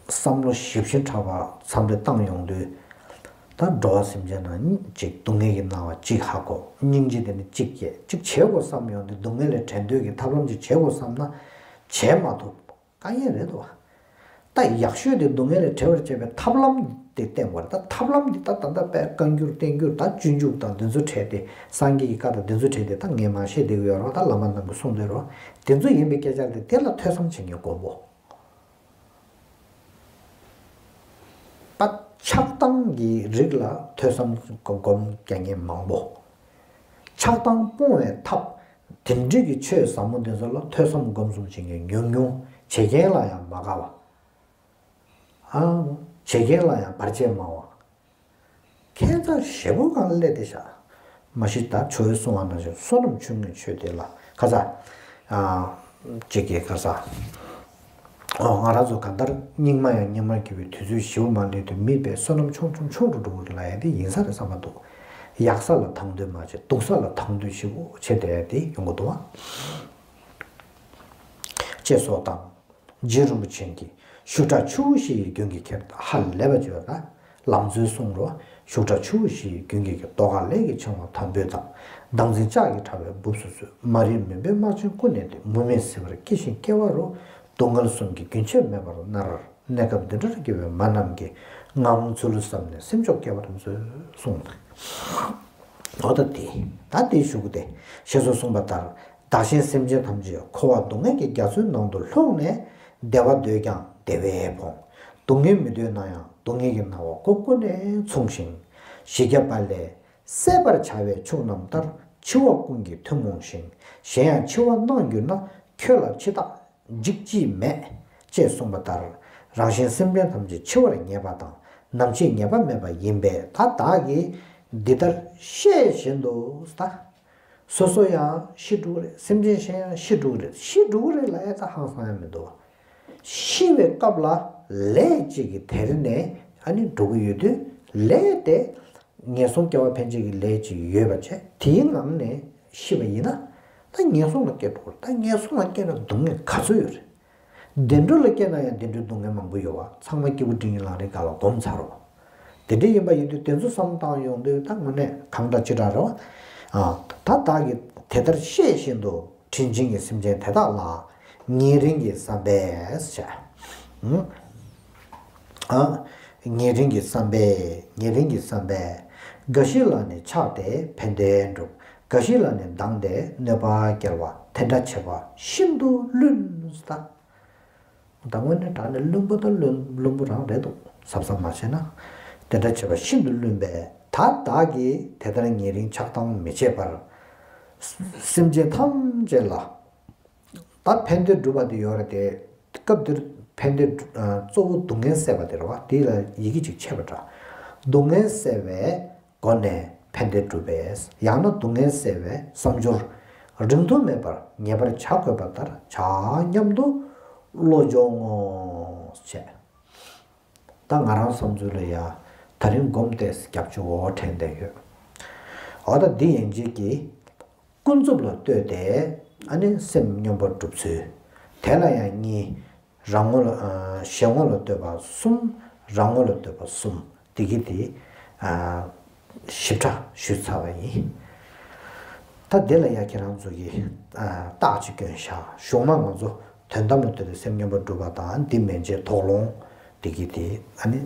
བསམ་བློ་ཞིབ་ཞིབ་ཕྲ་བ་འཚམས་འདྲི་བཏང་ཡོང་དུས། ད་འགྲོ་བ་སེམས་ཅན་ནང་ཅིག་སྡུག་བསྔལ་གྱིས་མནར་བ་ཅིག་ཧ་གོ། སྙིང་རྗེ་དེ་ནི་ཅིག་སྐྱེ། ཅིག་བྱེད་དགོས་བསམ་ཡོང་དུས། སྡུག་བསྔལ་ལས་བྲལ་འདོད་ཀྱི་ཐབས་ལམ་ཅིག་བྱེད་དགོས་བསམ་ན་བྱེད་མ་ཐུབ། དཀའ་ངལ་རེད་དོ། ད་ཡག་ཤོས་དེ་སྡུག་བསྔལ་ལས་བྲལ་བར་བྱེད་པའི་ཐབས་ལམ་དེ་བསྟེན་དགོས་རེད། ད་ཐབས་ལམ་འདི་ད་ད་ལྟ་དཔེ་བཀའ་འགྱུར་བསྟན་འགྱུར་ད་སྤྱོད་འཇུག་དང་འདི་ཚོ་བྲལ་ཏེ། སངས་རྒྱས་ཀྱི་བཀའ་དང་འདི་ཚོ་བྲལ་ཏེ་ད་ངས་མ་བཤད་བསྡད་ཀྱི་ཡོད་རེད་བ། ད་བླ་མ་རྣམས་ཀྱིས་གསུངས་བསྡད་རེད་བ། དེ་ཚོ་ཡིན་པའི་སྐད་ཆ་དེ་དེ་ལ་ཐོས་བསམ་བྱེད་མཁན་མགོན་པོ། པ། ཆགས་སྡང་གི་རིགས་ལ་ཐོས་བསམ་སྒོམ་རྒྱག་མཁན་མང་པོ། ཆགས་སྡང་སྤོང་བའི་ཐབས། དེ་འདྲ་གི་ཆོས་ཟབ་མོ་དེ་ཚོ་ལ་ཐོས་བསམ་སྒོམ་གསུམ་བྱེད་མཁན་ཉུང་ཉུང་། བྱེད་མཁན་ལ་ཡང་མ་དགའ་བ། ཨང་། བྱེད་མཁན་ལ་ཡང་བར་ཆད་མང་བ། ཁྱད་མཚར་ཞེ་པོ་གང་སླེབས་ཏེ་བཞག་མ་གཞི་ད་ཇོ་བོས་གསུངས་པ་ནང་བཞིན་བསོད་ནམས་ཆུང་ངུའི་ཆོས་དེ་ལ་ཁ་ཚ། ཨ། ཅིག་གིས་ཁ་ཚ། ཨོ། ང་རང་ཚོ་གང་ལྟར་སྙིགས་མ་ཡང་སྙིགས་མར་གྱུར་པའི་དུས་ཚོད་ཞེ་པོ་མ་ལུས་དུས་མིད་པས་བསོད་ནམས་ཆུང་ཆུང་ཆུང་རུ་འགྲོ་གི་རེད་ལབ་ཡ་དེ་ཡིན་ས་རེད་བསམ་པ་འདུག་ཡག་ས་ལ་དང་དོད་མ་བྱེད། སྡུག་ས་ལ་དང་དོད་ཞེ་པོ་བྱེད་བསྡད་ཡ་དེ་ཡོང་གི་འདུག་བ། ཅེས་སོགས་དང་། རྗེ་རིན་པོ་ཆེ་གིས་ཤུགས་དྲག་ཆུ་བོ་བཞི་ཡི་རྒྱུན་གྱིས་ཁྱེར། ཧ་ལས་པ་བརྗོད་པ་དང་ལམ་འཛོལ་གསུངས་རོ། ཤུགས་དྲག་ཆུ་བོ་བཞི་ཡི་རྒྱུན་གྱིས་ཁྱེར། ལྟོ་ག་ལས་ཀྱི་ཆང་བ་དམ་པོས་དང་། བདག་འཛིན་ལྕགས་ཀྱི་ཕྲ་བས་སྦུབས་སུ་ཚུད། མ་རིག་མུན་པའི་རྨ་ཆེན་ཀུན་ནས་ཐོན། མུ་མེད་ཟིལ་པར་བསྐྱེད་ཅིང་བསྐྱེད་པ་རུ། སྡུག་བསྔལ་གསུམ་གྱིས་རྒྱུན་ཆད་མེད་པར་མནར། གནས་སྐབས་འདི་འདྲར་སྐྱེ་བོའི་མ་རྣམས་ཀྱིས། ངང་ཚུལ་བསམ་ནས་སེམས་མཆོག་བསྐྱེད་པར་མཛོད། གསུངས། འོ་ད་དེ། ད་དེའི་གཞུག་གུ་དེ། ཞེས་སོགས་གསུངས་པ་ལྟར། བདག་གཞན་སེམས་ཅན་ཐམས་ཅད་འཁོར་བ་སྡུག་བསྔལ་གྱི་རྒྱ་མཚོའི་ནང་དུ་ལྷུང་ནས། བདེ་བ་འདོད་ཀྱང་བདེ་བས་ཕོངས། སྡུག་བསྔལ་མི་འདོད་ན་ཡང་སྡུག་བསྔལ་གྱི་སྣང་བ་ཀུན་ཀུན་ནས་མཚུངས་ཤིང་། བཞི་བརྒྱ་པ་ལས་བསལ་བར་བྱ་བའི་ཕྱོགས་རྣམས་ལྟར། འཆི་བ་ཀུན་གྱིས་ཐུན་མོང་ཞིང་། གཞན་ཡང་འཆི་བ་སྣང་གྱུར་ན། ཁྱོད་ལ་འཆི་བདག་འཇིགས་ཅིས་མེད། ཅེས་གསུངས་པ་ལྟར། རང་གཞན་སེམས་ཅན་ཐམས་ཅད་འཆི་བར་ངེས་པ་དང་། ནམ་འཆི་ངེས་པ་མེད་པ་ཡིན་པས། ད་བདག་གིས་འདི་ལྟར་ཤེས་བཞིན་དུ་ད། སོ་སོ་ཡང་ཤི་འགྲོ་གི་རེད། སེམས་ཅན་གཞན་ཡང་ཤི་འགྲོ་གི་རེད། ཤི་འགྲོ་གི་རེད་ལབ་ཡ་ད་ཧང་སང་ཡ་མི་འདུག་བ། ཤི་བའི་སྐབས་ལ་ལས་གཅིག་གིས་དེ་རིང་ནས་ཨ་ནི་འགྲོ་གི་ཡོད་དུས། ལས་དེ་ངན་སོང་སྐྱེ་བ་ཕན་ཆད་ཀྱི་ལས་གཅིག་ཡོད་པ་བྱས། དེའི་ངང་ནས་ཤི་བ་ཡིན་ན། ད་ངན་སོང་ལ་སྐྱེ་འགྲོ་གི་རེད། ད་ངན་སོང་ལ་སྐྱེས་ན་སྡུག་བསྔལ་ག་ཚོད་ཡོད་རེད། བདེ་འགྲོ་ལ་སྐྱེས་ན་ཡང་བདེ་འགྲོའི་སྡུག་བསྔལ་མང་པོ་ཡོད་བ། ཚང་མ་སྐྱེས་བུ་འབྲིང་གི་ལམ་རིམ་སྒང་ལ་སྒོམ་ཚར་རོ། དེ་འདྲ་ཡིན་པ་ཡིན་དུས་དེ་ཚོ་བསམ་བཏང་ཡོང་དུས་ད་དངོས་གནས་གང་འདྲ་ཅི་འདྲ་རེད་བ། ཨ། ད་བདག་གིས་དེ་ལྟར་ཤེས་བཞིན་དུ། དྲིན་ཅན་གྱི་སེམས་ཅན་དེ་དག་ལ། ཉེ་རིང་གི་བསམ་པས་བྱ། ཨ། ཉེ་རིང་གི་བསམ་པས། ཉེ་རིང་གི་བསམ་པས། འགའ་ཞིག་ལ་ནི་ཆགས་ཏེ་ཕན་བདེ་འགྲུབ། འགའ་ཞིག་ལ་ནི་སྡང་སྟེ་གནོད་པ་སྐྱེལ་བ། དེ་འདྲ་བྱེད་པ་ཤིན་ཏུ་བླུན་ཟེར། ད་དངོས་གནས་དྲང་གནས་བླུན་པོ་དང་བླུན་བླུན་པོ་རང་རེད་འདུག་གཟབ་གཟབ་མ་བྱས་ན། དེ་འདྲ་བྱེད་པ་ཤིན་ཏུ་བླུན་པས། ད་བདག་གིས་དེ་ལྟར་ཉེ་རིང་ཆགས་སྡང་མི་བྱེད་པར། སེམས་ཅན་ཐམས་ཅད་ལ། ད་ཕན་བདེ་སྒྲུབ་པ་དེ་ཡོད་རེད་དེ། སྐབས་འདིར་ཕན་བདེ་སྒྲུབ། ཨ། གཙོ་བོ་སྡུག་བསྔལ་བསལ་བ་དེ་རེད་བ། དེ་ལ་ཡི་གེ་གཅིག་ཆད་པ་འདྲ། སྡུག་བསྔལ་བསལ་བའི་སྒོ་ནས་ཕན་བདེ་སྒྲུབ་པས། ཡང་ན་སྡུག་བསྔལ་བསལ་བའི་བསམ་སྦྱོར་རིང་ཐུང་མེད་པར་ངེས་པར་བྱ་དགོས་པ་ལྟར་བྱ་སྙམ་དུ་བློ་སྦྱོང་ངོ་། བྱས། ད་ང་རང་བསམ་ཚུལ་ལ་ཡ། ད་རིང་སྒོམ་ཏེ་རྒྱབ་ཆུ་འོ་དྲན་བསྡད་ཡོད། འོ་ད་འདི་ཡན་ཆད་ཀྱིས་ཀུན་རྫོབ་ལ་ལྟོས་ཏེ་ཨ་ནི་སེམས་སྙོམས་པར་སྒྲུབ་ཚུལ། དེ་ལ་ཡང་གཉིས། རང་ངོ་ལ། ཨ། གཞན་ངོ་ལ་ལྟོས་པ་གསུམ། རང་ངོ་ལ་ལྟོས་པ་གསུམ། འདི་གི་དེ། ཨ། ཞིབ་ཕྲ་ཞུས་ཚར་བ་ཡིན། ད་འདི་ལ་ཡ་ཁྱེད་རང་ཚོ་གིས། ཨ། རྟགས་ཅིག་བསྐྱོན་བཞག་གཞུག་མ་ང་ཚོ་དོན་དམ་ལ་ལྟོས་ཏེ་སེམས་སྙོམས་པར་སྒྲུབ་པ་དང་འདི་མན་ཆད་དོགས་སློང་། སྒྲིག་གི་དེ་ཨ་ནི་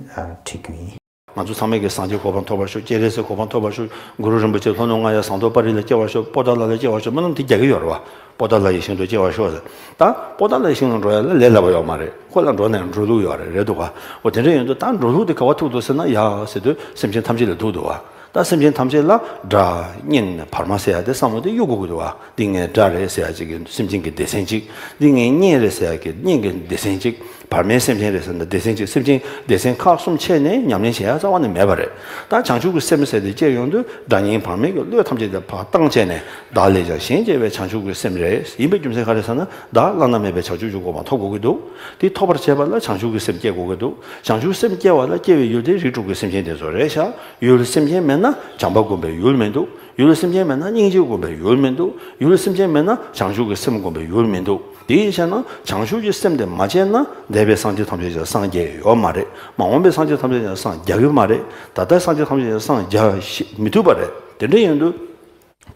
ཁྲིད་རྒྱུ་ཡིན། ང་ཚོ་ཚང་མས་ཀྱི་སངས་རྒྱས་གོ་འཕང་ཐོབ་པར་ཤོག་སྤྱན་རས་གཟིགས་གོ་འཕང་ཐོབ་པར་ཤོག་གུ་རུ་རིན་པོ་ཆེ་ལྷོ་ནུབ་རྔ་ཡབ་ཟངས་མདོག་དཔལ་རི་ལ་སྐྱེ་བར་ཤོག་པོ་ཏཱ་ལ་ལ་སྐྱེ་བར་ཤོག་སྨོན་ལམ་དེ་རྒྱག་གི་ཡོད་རེད་བ། པོ་ཏཱ་ལ་ཡི་ཞིང་དུ་སྐྱེ་བར་ཤོག་ཟེར། ད་པོ་ཏཱ་ལ་ཡི་ཞིང་ལ་འགྲོ་ཡ་ལ་ལས་སླ་པོ་ཡོད་མ་རེད། ཁོ་ལ་འགྲོ་ན་ཡང་འགྲོ་ལུགས་ཡོད་རེད། རེད་འདུག་ག་འོ་དེ་འདྲ་ཡིན་དུས་ད་འགྲོ་ལུགས་དེ་ག་པར་ཐུག་འདུག་ཟེར་ན་ཡ་ཟེར་དུས་སེམས་ཅན་ཐམས་ཅད་ལ་ཐུག་འདུག་བ། ད་སེམས་ཅན་ཐམས་ཅད་ལ་སྒྲ་སྙན་བར་མ་ཟེར་ཡ་དེ་བསམ་བློ་དེ་གཡུག་དགོས་ཀྱི་འདུག་བ། འདི་ངའི་སྒྲ་རེད་ཟེར་ཡ་གཅིག་གི་སེམས་ཅན་གྱི་སྡེ་ཚན་གཅིག་འདི་ངའི་སྙན་རེད་ཟེར་ཡ་གི་སྙན་གྱི་སྡེ་ཚན་གཅིག་བར་མའི་སེམས་ཅན་རེད་ཟེར་ན་སྡེ་ཚན་གཅིག་སེམས་ཅན་སྡེ་ཚན་ཁག་གསུམ་ཕྱེ་ནས་ཉམས་ལེན་བྱེད་ཡ་རྩ་བ་ནས་མེད་པ་རེད། ད་བྱང་ཆུབ་ཀྱི་སེམས་ཟེར་དེ་སྐྱེ་ཡོང་དུས་སྒྲ་སྙན་བར་མའི་གི་བློས་ཐམས་ཅད་དེ་ཕར་བཏང་བྱས་ནས་བདག་ལས་ཀྱང་གཞན་གཅེས་པའི་བྱང་ཆུབ་ཀྱི་སེམས་རེད། ཡིན་པའི་རྒྱུ་མཚན་ག་རེ་ཟེར་ན་བདག་བླ་ན་མེད་པའི་བྱང་ཆུབ་ཀྱི་གོ་འཕང་ཐོབ་དགོས་ཀྱི་འདུག་དེ་ཐོབ་པར་བྱེད་པ་ལ་བྱང་ཆུབ་ཀྱི་སེམས་སྐྱེ་དགོས་ཀྱི་འདུག་བྱང་ཆུབ་སེམས་སྐྱེ་བ་ལ་སྐྱེ་བའི་ཡུལ་དེ་རིགས་དྲུག་གི་སེམས་ཅན་དེ་ཚོ་རེད་ཤག་ཡུལ་སེམས་ཅན་མེད་ན་བྱམས་པ་སྒོམ་པའི་ཡུལ་མི་འདུག་ཡུལ་སེམས་ཅན་མེད་ན་སྙིང་རྗེ་སྒོམ་པའི་ཡུལ་མི་འདུག་ཡུལ་སེམས་ཅན་མེད་ན་བྱང་ཆུབ་ཀྱི་སེམས་སྒོམ་པའི་ཡུལ་མི་འདུག་དེ་ཡིན་ཕྱིར་ན་བྱང་ཆུབ་ཀྱི་སེམས་དེ་མ་སྐྱེས་ན་འདས་པའི་སངས་རྒྱས་ཐམས་ཅད་ཀྱང་སངས་རྒྱས་ཡོད་མ་རེད། མ་འོངས་པའི་སངས་རྒྱས་ཐམས་ཅད་ཀྱང་སངས་རྒྱ་གི་མ་རེད། ད་ལྟའི་སངས་རྒྱས་ཐམས་ཅད་ཀྱང་སངས་རྒྱ་ཤེས་མི་ཐུབ་པ་རེད། དེ་འདྲ་ཡིན་དུས།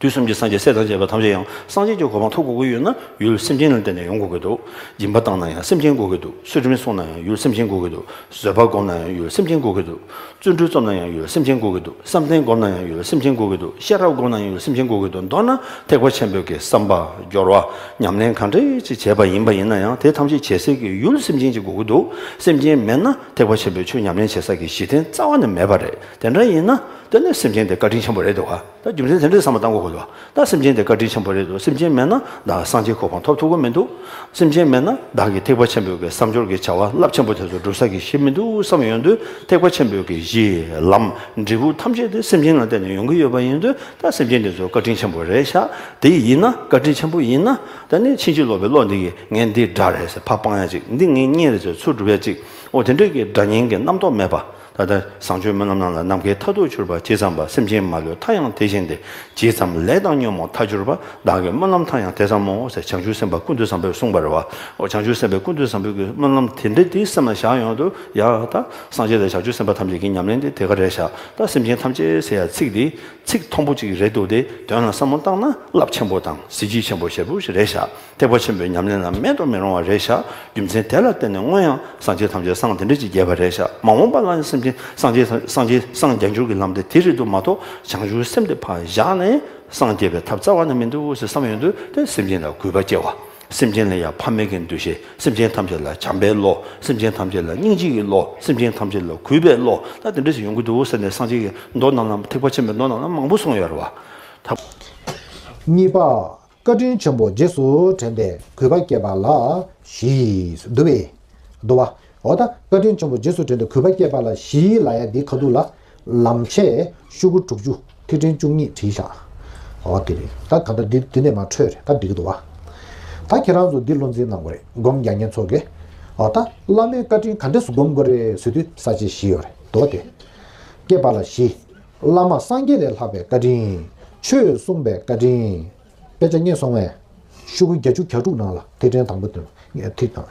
དུས་གསུམ་གྱི་སངས་རྒྱས་སྲས་དང་བཅས་པ་ཐམས་ཅད་ཡང་སངས་རྒྱས་ཀྱི་གོ་འཕང་ཐོབ་དགོས་ཀྱི་ཡོད་ན་ཡུལ་སེམས་ཅན་ལ་བརྟེན་ནས་ཡོང་དགོས་ཀྱི་འདུག་སྦྱིན་པ་བཏང་ན་ཡང་སེམས་ཅན་དགོས་ཀྱི་འདུག་ཚུལ་ཁྲིམས་སྲུང་ན་ཡང་ཡུལ་སེམས་ཅན་དགོས་ཀྱི་འདུག་བཟོད་པ་སྒོམ་ན་ཡང་ཡུལ་སེམས་ཅན་དགོས་ཀྱི་འདུག་བརྩོན་འགྲུས་རྩོམ་ན་ཡང་ཡུལ་སེམས་ཅན་དགོས་ཀྱི་འདུག་བསམ་གཏན་སྒོམ་ན་ཡང་ཡུལ་སེམས་ཅན་དགོས་ཀྱི་འདུག་ཤེས་རབ་སྒོམ་ན་ཡང་ཡུལ་སེམས་ཅན་དགོས་ཀྱི་འདུག་མདོར་ན་ཐེག་པ་ཆེན་པོའི་གི་བསམ་པ་སྦྱོར་བ་ཉམས་ལེན་གང་འདྲ་ཅིག་བྱས་པ་ཡིན་པ་ཡིན་ན་ཡང་དེ་ཐམས་ཅད་བྱེད་སའི་གི་ཡུལ་སེམས་ཅན་ཅིག་དགོས་ཀྱི་འདུག་སེམས་ཅན་མེད་ན་ཐེག་པ་ཆེན་པོའི་ཆོས་ཉམས་ལེན་བྱེད་ས་གི་གཞི་རྟེན་རྩ་བ་ནས་མེད་པ་རེད། དེ་འདྲ་ཡིན་ན་དེ་ནི་སེམས་ཅན་དེ་བཀའ་དྲིན་ཆེན་པོ་རེད་འདུག་ག་ད་རྒྱུ་མཚན་དེ་འདྲའི་བསམ་བློ་བཏང་དགོས་ཀྱི་འདུག་ད་སེམས་ཅན་དེ་བཀའ་དྲིན་ཆེན་པོ་རེད་འདུག་སེམས་ཅན་མེད་ན་ད་སངས་རྒྱས་གོ་འཕང་ཐོབ་ཐུབ་ཀྱི་མི་འདུག་སེམས་ཅན་མེད་ན་བདག་གིས་ཐེག་པ་ཆེན་པོའི་གི་བསམ་སྦྱོར་གྱི་བྱ་བ་རླབས་ཆེན་པོ་དེ་ཚོ་སྒྲུབ་ས་གི་གཞི་མི་འདུག་བསམ་ཡོང་དུས་ཐེག་པ་ཆེན་པོའི་གི་གཞི་ལམ་འབྲས་བུ་ཐམས་ཅད་དེ་སེམས་ཅན་ལ་བརྟེན་ནས་ཡོང་གི་ཡོད་པ་ཡིན་དུས་ད་སེམས་ཅན་དེ་ཚོ་བཀའ་དྲིན་ཆེན་པོ་རེད་ཤག་དེ་ཡིན་ན་བཀའ་དྲིན་ཆེན་པོ་ཡིན་ན་ད་ནི་ཕྱིན་ཅི་ལོག་པའི་བློ་འདི་གིས་ངས་འདི་དགྲ་རེད་ཟེར་ཕར་སྤང་ཡ་ཅིག་འདི་ངའི་གཉེན་རེད་ཟེར་ཚུར་སྒྲུབ་ཡ་ཅིག་འོ་དེ་འདྲའི་གི་དགྲ་གཉེན་གྱི་རྣམ་རྟོག་མེད་པ། ད་ལྟ་བཟང་སྤྱོད་སྨོན་ལམ་རྣམས་ལ་ནམ་མཁའི་མཐའ་ཐུག་གྱུར་པ་ཇི་ཙམ་པ། སེམས་ཅན་མ་ལུས་མཐའ་ཡང་དེ་བཞིན་ཏེ། ཇི་ཙམ་ལས་དང་ཉོན་མོངས་མཐའ་གྱུར་པ། བདག་གི་སྨོན་ལམ་མཐའ་ཡང་དེ་ཙམ་མོ། ཟེར་བྱང་ཆུབ་སེམས་དཔའ་ཀུན་ཏུ་བཟང་པོས་གསུངས་པ་རེད་བ། འོ་བྱང་ཆུབ་སེམས་དཔའ་ཀུན་ཏུ་བཟང་པོའི་གི་སྨོན་ལམ་དེ་འདྲ་དེ་སེམས་ལ་བཞག་ཡོང་དུས་ཡ་ད་སངས་རྒྱས་དང་བྱང་ཆུབ་སེམས་དཔའ་ཐམས་ཅད་ཀྱི་ཉམས་ལེན་དེ་དེ་ག་རེད་ཤག་ད་སེམས་ཅན་ཐམས་ཅད་ཟེར་ཡ་ཚིག་དེ་ཚིག་མཐོན་པོ་ཅིག་རེད་འདུག་སྟེ་དོན་ལ་བསམ་བློ་བཏང་ན་རླབས་ཆེན་པོ་དང་གཟི་བརྗིད་ཆེན་པོ་ཞེ་པོ་ཞིག་རེད་ཤག་ཐེག་པ་ཆེན་པོའི་ཉམས་ལེན་ལ་མེད་དུ་མི་རུང་བ་རེད་ཤག་རྒྱུ་མཚན་དེ་ལ་བརྟེན་ནས་སྔོན་ཡང་སངས་རྒྱས་ཐམས་ཅད་སངས་དེ་འདྲ་ཅིག་རྒྱས་པ་རེད་ཤག་མ་འོངས་པ་ལ་ཡང་སེམས་ཅན་སངས་རྒྱས་སངས་རྒྱས་སངས་རྒྱས་འགྱུར་གྱི་ལམ་དེ་དེ་རེད་འདུག་མ་གཏོགས་བྱང་ཆུབ་སེམས་དེ་ཕར་བཞག་ནས་སངས་རྒྱས་པའི་ཐབས་རྩ་བ་ནས་མི་འདུག་ཟེར་བསམ་ཡོང་དུས་དེ་སེམས་ཅན་ལ་གུས་པ་སྐྱེ་བ། སེམས་ཅན་ལ་ཡང་ཕ་མེས་ཀྱི་འདུ་ཤེས། སེམས་ཅན་ཐམས་ཅད་ལ་བྱམས་པའི་བློ། སེམས་ཅན་ཐམས་ཅད་ལ་སྙིང་རྗེ་ཡི་བློ། སེམས་ཅན་ཐམས་ཅད་ལ་གུས་པའི་བློ། ད་དེ་འདྲ་ཞིག་ཡོང་གི་འདུག་ཟེར་ནས་སངས་རྒྱས་ཀྱི་མདོ་རྣམས་ལ་ཐེག་པ་ཆེན་པོའི་མདོ་རྣམས་ལ་མང་པོ་གསུངས་ཡོད་རེད་བ། ད། གཉིས་པ། བཀའ་དྲིན་ཆེན་པོ་རྗེས་སུ་དྲན་ཏེ་གུས་པ་སྐྱེས་པ་ལ་བཞི། འདུག་པས། འདུག་བ། འོ་ད་བཀའ་དྲིན་ཆེན་པོ་རྗེས་སུ་དྲན་ཏེ་གུས་པ་སྐྱེས་པ་ལ་བཞི་ལབ་ཡ་འདི་ཁ་ཐུག་ལ་ལམ་ཆས་ཤོག་གུ་དྲུག་ཅུ་ཐིག་ཕྲེང་བཅུ་གཉིས་བྲིས་བཞག་འོ་དེ་རེད། ད་ག་ད་འདི་འདི་ནས་མར་འཕྲོས་རེད། ད་འགྲིག་གི་འདུག་བ། ད་ཁྱེད་རང་ཚོ་འདི་བློ་འཛིན་གནང་དགོས་རེད། སྒོམ་རྒྱག་མཁན་ཚོ་གིས། འོ་ད་བླ་མའི་བཀའ་དྲིན་ག་འདྲས་སུ་སྒོམ་དགོས་རེད་ཟེར་དུས་ས་བཅད་བཞི་ཡོད་རེད་འདུག་བ། དེ་སྐྱེས་པ་ལ་བཞི། བླ་མ་སངས་རྒྱས་ལས་ལྷག་པའི་བཀའ་དྲིན། ཆོས་གསུངས་པའི་བཀའ་དྲིན། དཔེ་ཆ་རྙེད་སོང་ངས། ཤོག་གུ་བརྒྱད་ཅུ་གྱ་དྲུག་ནང་ལ་ཐིག་ཕྲེང་དང་པོ་དེ་ཐིག་དང་།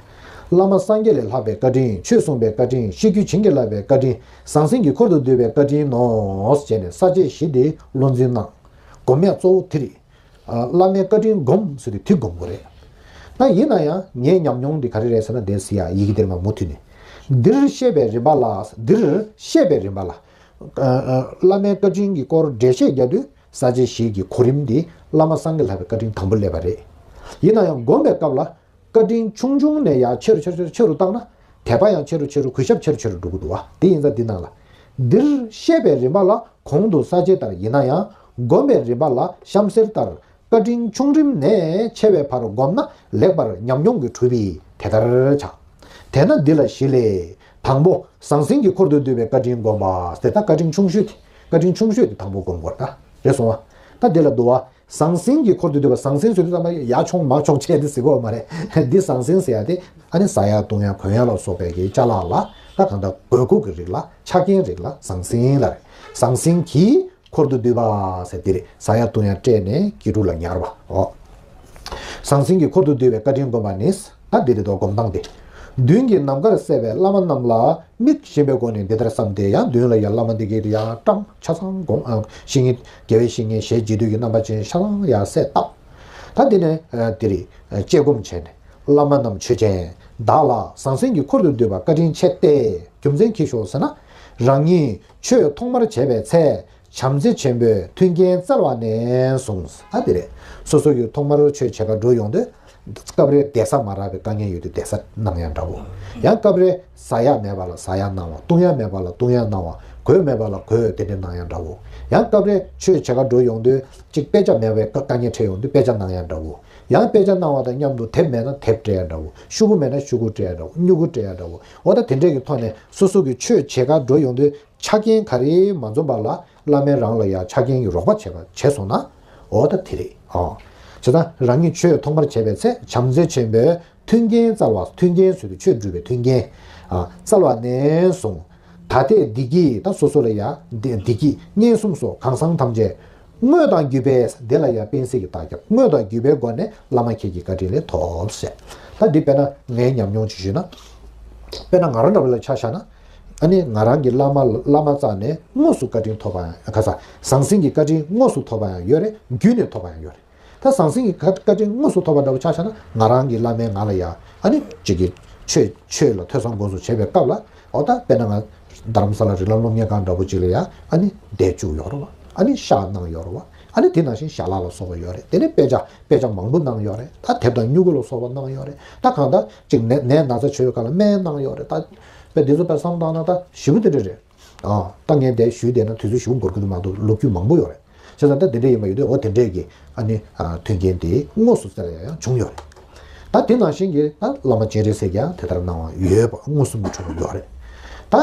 བླ་མ་སངས་རྒྱས་ལས་ལྷག་པའི་བཀའ་དྲིན། ཆོས་གསུངས་པའི་བཀའ་དྲིན། ཤེས་རྒྱུད་བྱིན་གྱིས་བརླབས་པའི་བཀའ་དྲིན། ཟང་ཟིང་གི་འཁོར་དུ་འདུས་པའི་བཀའ་དྲིན་ནོ། ཟེར་ནས་ས་བཅད་བཞི་དེ་བློ་འཛིན་གནང་། སྒོམ་ཡ་གཙོ་བོ་དེ་རེད། བླ་མའི་བཀའ་དྲིན་སྒོམ་ཟེར་དུས་དེ་སྒོམ་དགོས་རེད། ད་ཡིན་ན་ཡང་ངའི་ཉམས་མྱོང་འདི་ག་རེ་རེད་ཟེར་ན་འདིར་ཟེར་ཡ་ཡི་གེ་འདིར་མ་མུ་མཐུད་ནས། འདིར་བཤད་པའི་རིམ་པ་ལ། འདིར་བཤད་པའི་རིམ་པ་ལ། བླ་མའི་བཀའ་དྲིན་གྱི་སྐོར་འགྲེལ་བཤད་རྒྱག་དུས། ས་བཅད་བཞི་གི་གོ་རིམ་འདི་བླ་མ་སངས་རྒྱས་ལྷག་པའི་བཀའ་དྲིན་དང་པོ་སླེབས་པ་རེད། ཡིན་ན་ཡང་སྒོམ་པའི་སྐབས་ལ་བཀའ་དྲིན་ཆུང་ཆུང་ནས་ཡར་ཆེ་རུ་ཆེ་རུ་ཆེ་རུ་ཆེ་རུ་བཏང་ན། དད་པ་ཡང་ཆེ་རུ་ཆེ་རུ་གུས་ཞབས་ཆེ་རུ་ཆེ་རུ་འགྲོ་གི་འདུག་བ། དེ་ཡིན་ཙང་འདི་ནང་ལ། འདིར་བཤད་པའི་རིམ་པ་ལ་གོང་དུ་ས་བཅད་ལྟར་ཡིན་ན་ཡང་སྒོམ་པའི་རིམ་པ་ལ་གཤམ་གསལ་ལྟར་བཀའ་དྲིན་ཆུང་རིམ་ནས་ཆེ་བའི་བར་སྒོམ་ན་ལེགས་པར་ཉམས་མྱོང་གིས་གྲུབ་པས་དེ་ལྟར་བྱ། དེས་ན་འདི་ལ་བཞི་ལས། དང་པོ། ཟང་ཟིང་གི་འཁོར་དུ་འདུས་པའི་བཀའ་དྲིན་བསྒོམ་པ། དེ་ལྟར་བཀའ་དྲིན་ཆུང་ཤོས་དེ། བཀའ་དྲིན་ཆུང་ཤོས་དེ་དང་པོ་བསྒོམ་དགོས་རེད་ད། རེད་སོང་བ། ད་འདི་ལ་འདུ་བ། ཟང་ཟིང་གི་འཁོར་དུ་འདུས་པ། ཟང་ཟིང་ཟེར་དུས་ཙམ་པ་ཡར་མཆོང་མར་མཆོང་བྱས་ཏེ་ཟེར་དགོས་མ་རེད། འདི་ཟང་ཟིང་ཟེར་ཡ་དེ་ཨ་ནི་ཟ་ཡ་བཏུང་ཡ་གོན་ཡ་ལ་སོགས་པའི་གི་ཅ་ལག་ལ་ད་གང་ལྟར་དགོས་མཁོ་གི་རིགས་ལ་ཆ་རྐྱེན་རིགས་ལ་ཟང་ཟིང་ལ་རེད། ཟང་ཟིང་གི་འཁོར་དུ་འདུས་པ་ཟེར་དེ་རེད། ཟ་ཡ་བཏུང་ཡ་སྤྲད་ནས་སྐྱིད་སྡུག་ལ་ཉར་བ། འོ། ཟང་ཟིང་གི་འཁོར་དུ་འདུས་པའི་བཀའ་དྲིན་བསྒོམ་པ་ནི། ད་འདི་རེད་དོ་སྒོམ་སྟངས་དེ། མདུན་གྱི་ནམ་མཁར་གསལ་བའི་བླ་མ་རྣམས་ལ་དམིགས་བཞིན་པའི་སྒོ་ནས་འདི་ལྟར་བསམ་སྟེ། ཡང་མདུན་ལ་ཡང་བླ་མ་འདི་གའི་ཡང་བཀྲམ་ཆ་ཚང་སྒོམ། ཨ། བཤེས་གཉེན་དགེ་བའི་བཤེས་གཉེན་ཞལ་འབྱེད་དུས་ཀྱི་རྣམ་པ་ཅན་ཆ་ཚང་ཡང་གསལ་བཏབ། ད་འདི་ནས་ཨ་འདི་རེད། ཨ། དཔྱད་སྒོམ་བྱས་ནས། བླ་མ་རྣམས་ཆོས་ཅན། བདག་ལ་ཟང་ཟིང་གི་འཁོར་དུ་འདུས་པ་བཀའ་དྲིན་ཆེ་སྟེ། རྒྱུ་མཚན་ཅི་ཞིག་ཟེར་ན། རང་ཉིད་ཆོས་ཐོག་མར་བྱས་པའི་ཚེ། བྱམས་བརྩེ་ཆེན་པོས་མཐུན་རྐྱེན་བསྩལ་བ་ནས་བཟུང་། ད་དེ་རེད། སོ་སོ་ཡི་ཐོག་མར་ཆོས་བྱེད་གར་འགྲོ་ཡོང་དུས། སྐབས་རེ་བསྡད་ས་མ་རག་པའི་དཀའ་ངལ་ཡོད་དུས་བསྡད་ས་གནང་ཡ་འདྲ་བོ། ཡང་སྐབས་རེ་ཟ་ཡ་མེད་པ་ལ་ཟ་ཡ་གནང་བ། བཏུང་ཡ་མེད་པ་ལ་བཏུང་ཡ་གནང་བ། གོས་མེད་པ་ལ་གོས་དེ་འདྲ་གནང་ཡ་འདྲ་བོ། ཡང་སྐབས་རེ་ཆོས་བྱེད་གར་འགྲོ་ཡོང་དུས་གཅིག་དཔེ་ཆ་མེད་པའི་དཀའ་དཀའ་ངལ་འཕྲད་ཡོང་དུས་དཔེ་ཆ་གནང་ཡ་འདྲ་བོ། ཡང་དཔེ་ཆ་གནང་བ་དང་མཉམ་དུ་དེབ་མེད་ན་དེབ་སྤྲད་ཡ་འདྲ་བོ། ཤོག་གུ་མེད་ན་ཤོག་གུ་སྤྲད་ཡ་འདྲ་བོ། སྨྱུ་གུ་སྤྲད་ཡ་འདྲ་བོ། འོ་ད་དེ་འདྲས་ཀྱི་ཐོག་ནས་སོ་སོ་གི་ཆོས་བྱེད་གར་འགྲོ་ཡོང་དུས་ཆ་རྐྱེན་ག་རེ་མ་འཛོམས་པ་ལ་བླ་མས་རང་ལ་ཡ་ཆ་རྐྱེན་གྱི་རོགས་པ་བྱས་པ་བྱས་སོང་ན། འོ་ད་དེ་རེད། ཨོ། བྱས་ཙང་རང་ཉིད་ཆོས་ཐོག་མར་བྱས་པའི་ཚེ། བྱམས་བརྩེ་ཆེན་པོས་མཐུན་རྐྱེན་བསྩལ་བ། མཐུན་རྐྱེན་ཟེར་དུས་ཆོས་སྒྲུབ་པའི་མཐུན་རྐྱེན། ཨ། བསྩལ་བ་ནས་བཟུང་། ད་ལྟའི་འདི་གྱིས་ད་སོ་སོ་ལ་ཡ་འདི་འདི་གྱིས་མངོན་སུམ་སོགས་གང་ཟག་ཐམས་ཅད། དངོས་དང་བརྒྱུད་པས་དེ་ལ་ཡང་དཔེ་གསལ་གྱི་རྟགས་བརྒྱབ། དངོས་དང་བརྒྱུད་པའི་སྒོ་ནས་བླ་མ་ཁྱེད་ཀྱི་བཀའ་དྲིན་ལས་ཐོབ་ཟེར། ད་འདི་དཔེར་ན་ངའི་ཉམས་མྱོང་ཅིག་ཞུས་ན། དཔེར་ན་ང་རང་འདྲ་བོ་ལ་ཆ་བཞག་ན། ཨ་ནི་ང་རང་གི་བླ་མ་བླ་མ་རྩ་ནས་དངོས་སུ་བཀའ་དྲིན་ཐོབ་པ་ཡང་ཁ་ས་ཟང་ཟིང་གི་བཀའ་དྲིན་དངོས་སུ་ཐོབ་པ་ཡང་ཡོད་རེད། བརྒྱུད་ནས་ཐོབ་པ་ཡང་ཡོད་རེད། ད་ཟང་ཟིང་གི་བཀའ་བཀའ་དྲིན་དངོས་སུ་ཐོབ་པ་འདྲ་བོ་ཆ་བཞག་ན། ང་རང་གི་བླ་མས་ང་ལ་ཡ་ཨ་ནི་གཅིག་གི་ཆོས་ཆོས་ལ་ཐོས་བསམ་སྒོམ་གསུམ་བྱེད་པའི་སྐབས་ལ། འོ་ད་དཔེར་ན་ང་རྡ་རམ་ས་ལ་རིགས་ལམ་སློབ་གཉེར་ཁང་འདྲ་བོ་ཅིག་ལ་ཡ་ཨ་ནི་བསྡད་བཅུག་ཡོད་རེད་བ། ཨ་ནི་ཤག་གནང་ཡོད་རེད་བ། ཨ་ནི་དེ་ནང་བཞིན་ཞལ་ལག་ལ་སོགས་པ་ཡོད་རེད། དེ་ནས་དཔེ་ཆ་དཔེ་ཆ་མང་པོ་གནང་ཡོད་རེད། ད་དེབ་དང་སྨྱུ་གུ་ལ་སོགས་པ་གནང་ཡོད་རེད། ད་གང་ལྟར་ཅིག་ནད་ནད་ན་ཚ་བྱུང་བའི་སྐབས་ལ་སྨན་གནང་ཡོད་རེད། ད་དཔེ་འདི་ཚོ་དཔེ་བསམ་བཏང་ན་ད་ཞེ་པོ་དེ་འདྲ་རེད། ཨ། ད་ངས་འདིར་ཞུས་བསྡད་ན་དུས་ཚོད་ཞེ་པོ་འགོར་གི་འདུག་མ་གཏོགས་ལོ་རྒྱུས་མང་པོ་ཡོད་རེད། བྱས་ཙང་ད་དེ་འདྲ་ཡིན་པ་ཡིན་དུས། འོ་དེ་འདྲས་ཀྱི་ཨ་ནི་ཨ་མཐུན་རྐྱེན་དེ་དངོས་སུ་བསྩལ་ཡ་ཡང་བྱུང་ཡོད་རེད། ད་དེ་ནང་བཞིན་གྱི་ད་བླ་མ་སྤྱན་རས་གཟིགས་ཀྱང་དེ་ལྟར་གནང་བ་ཡོད་པ་མངོན་སུམ་དུ་གྲུབ་པ་ཡོད་རེད། ད་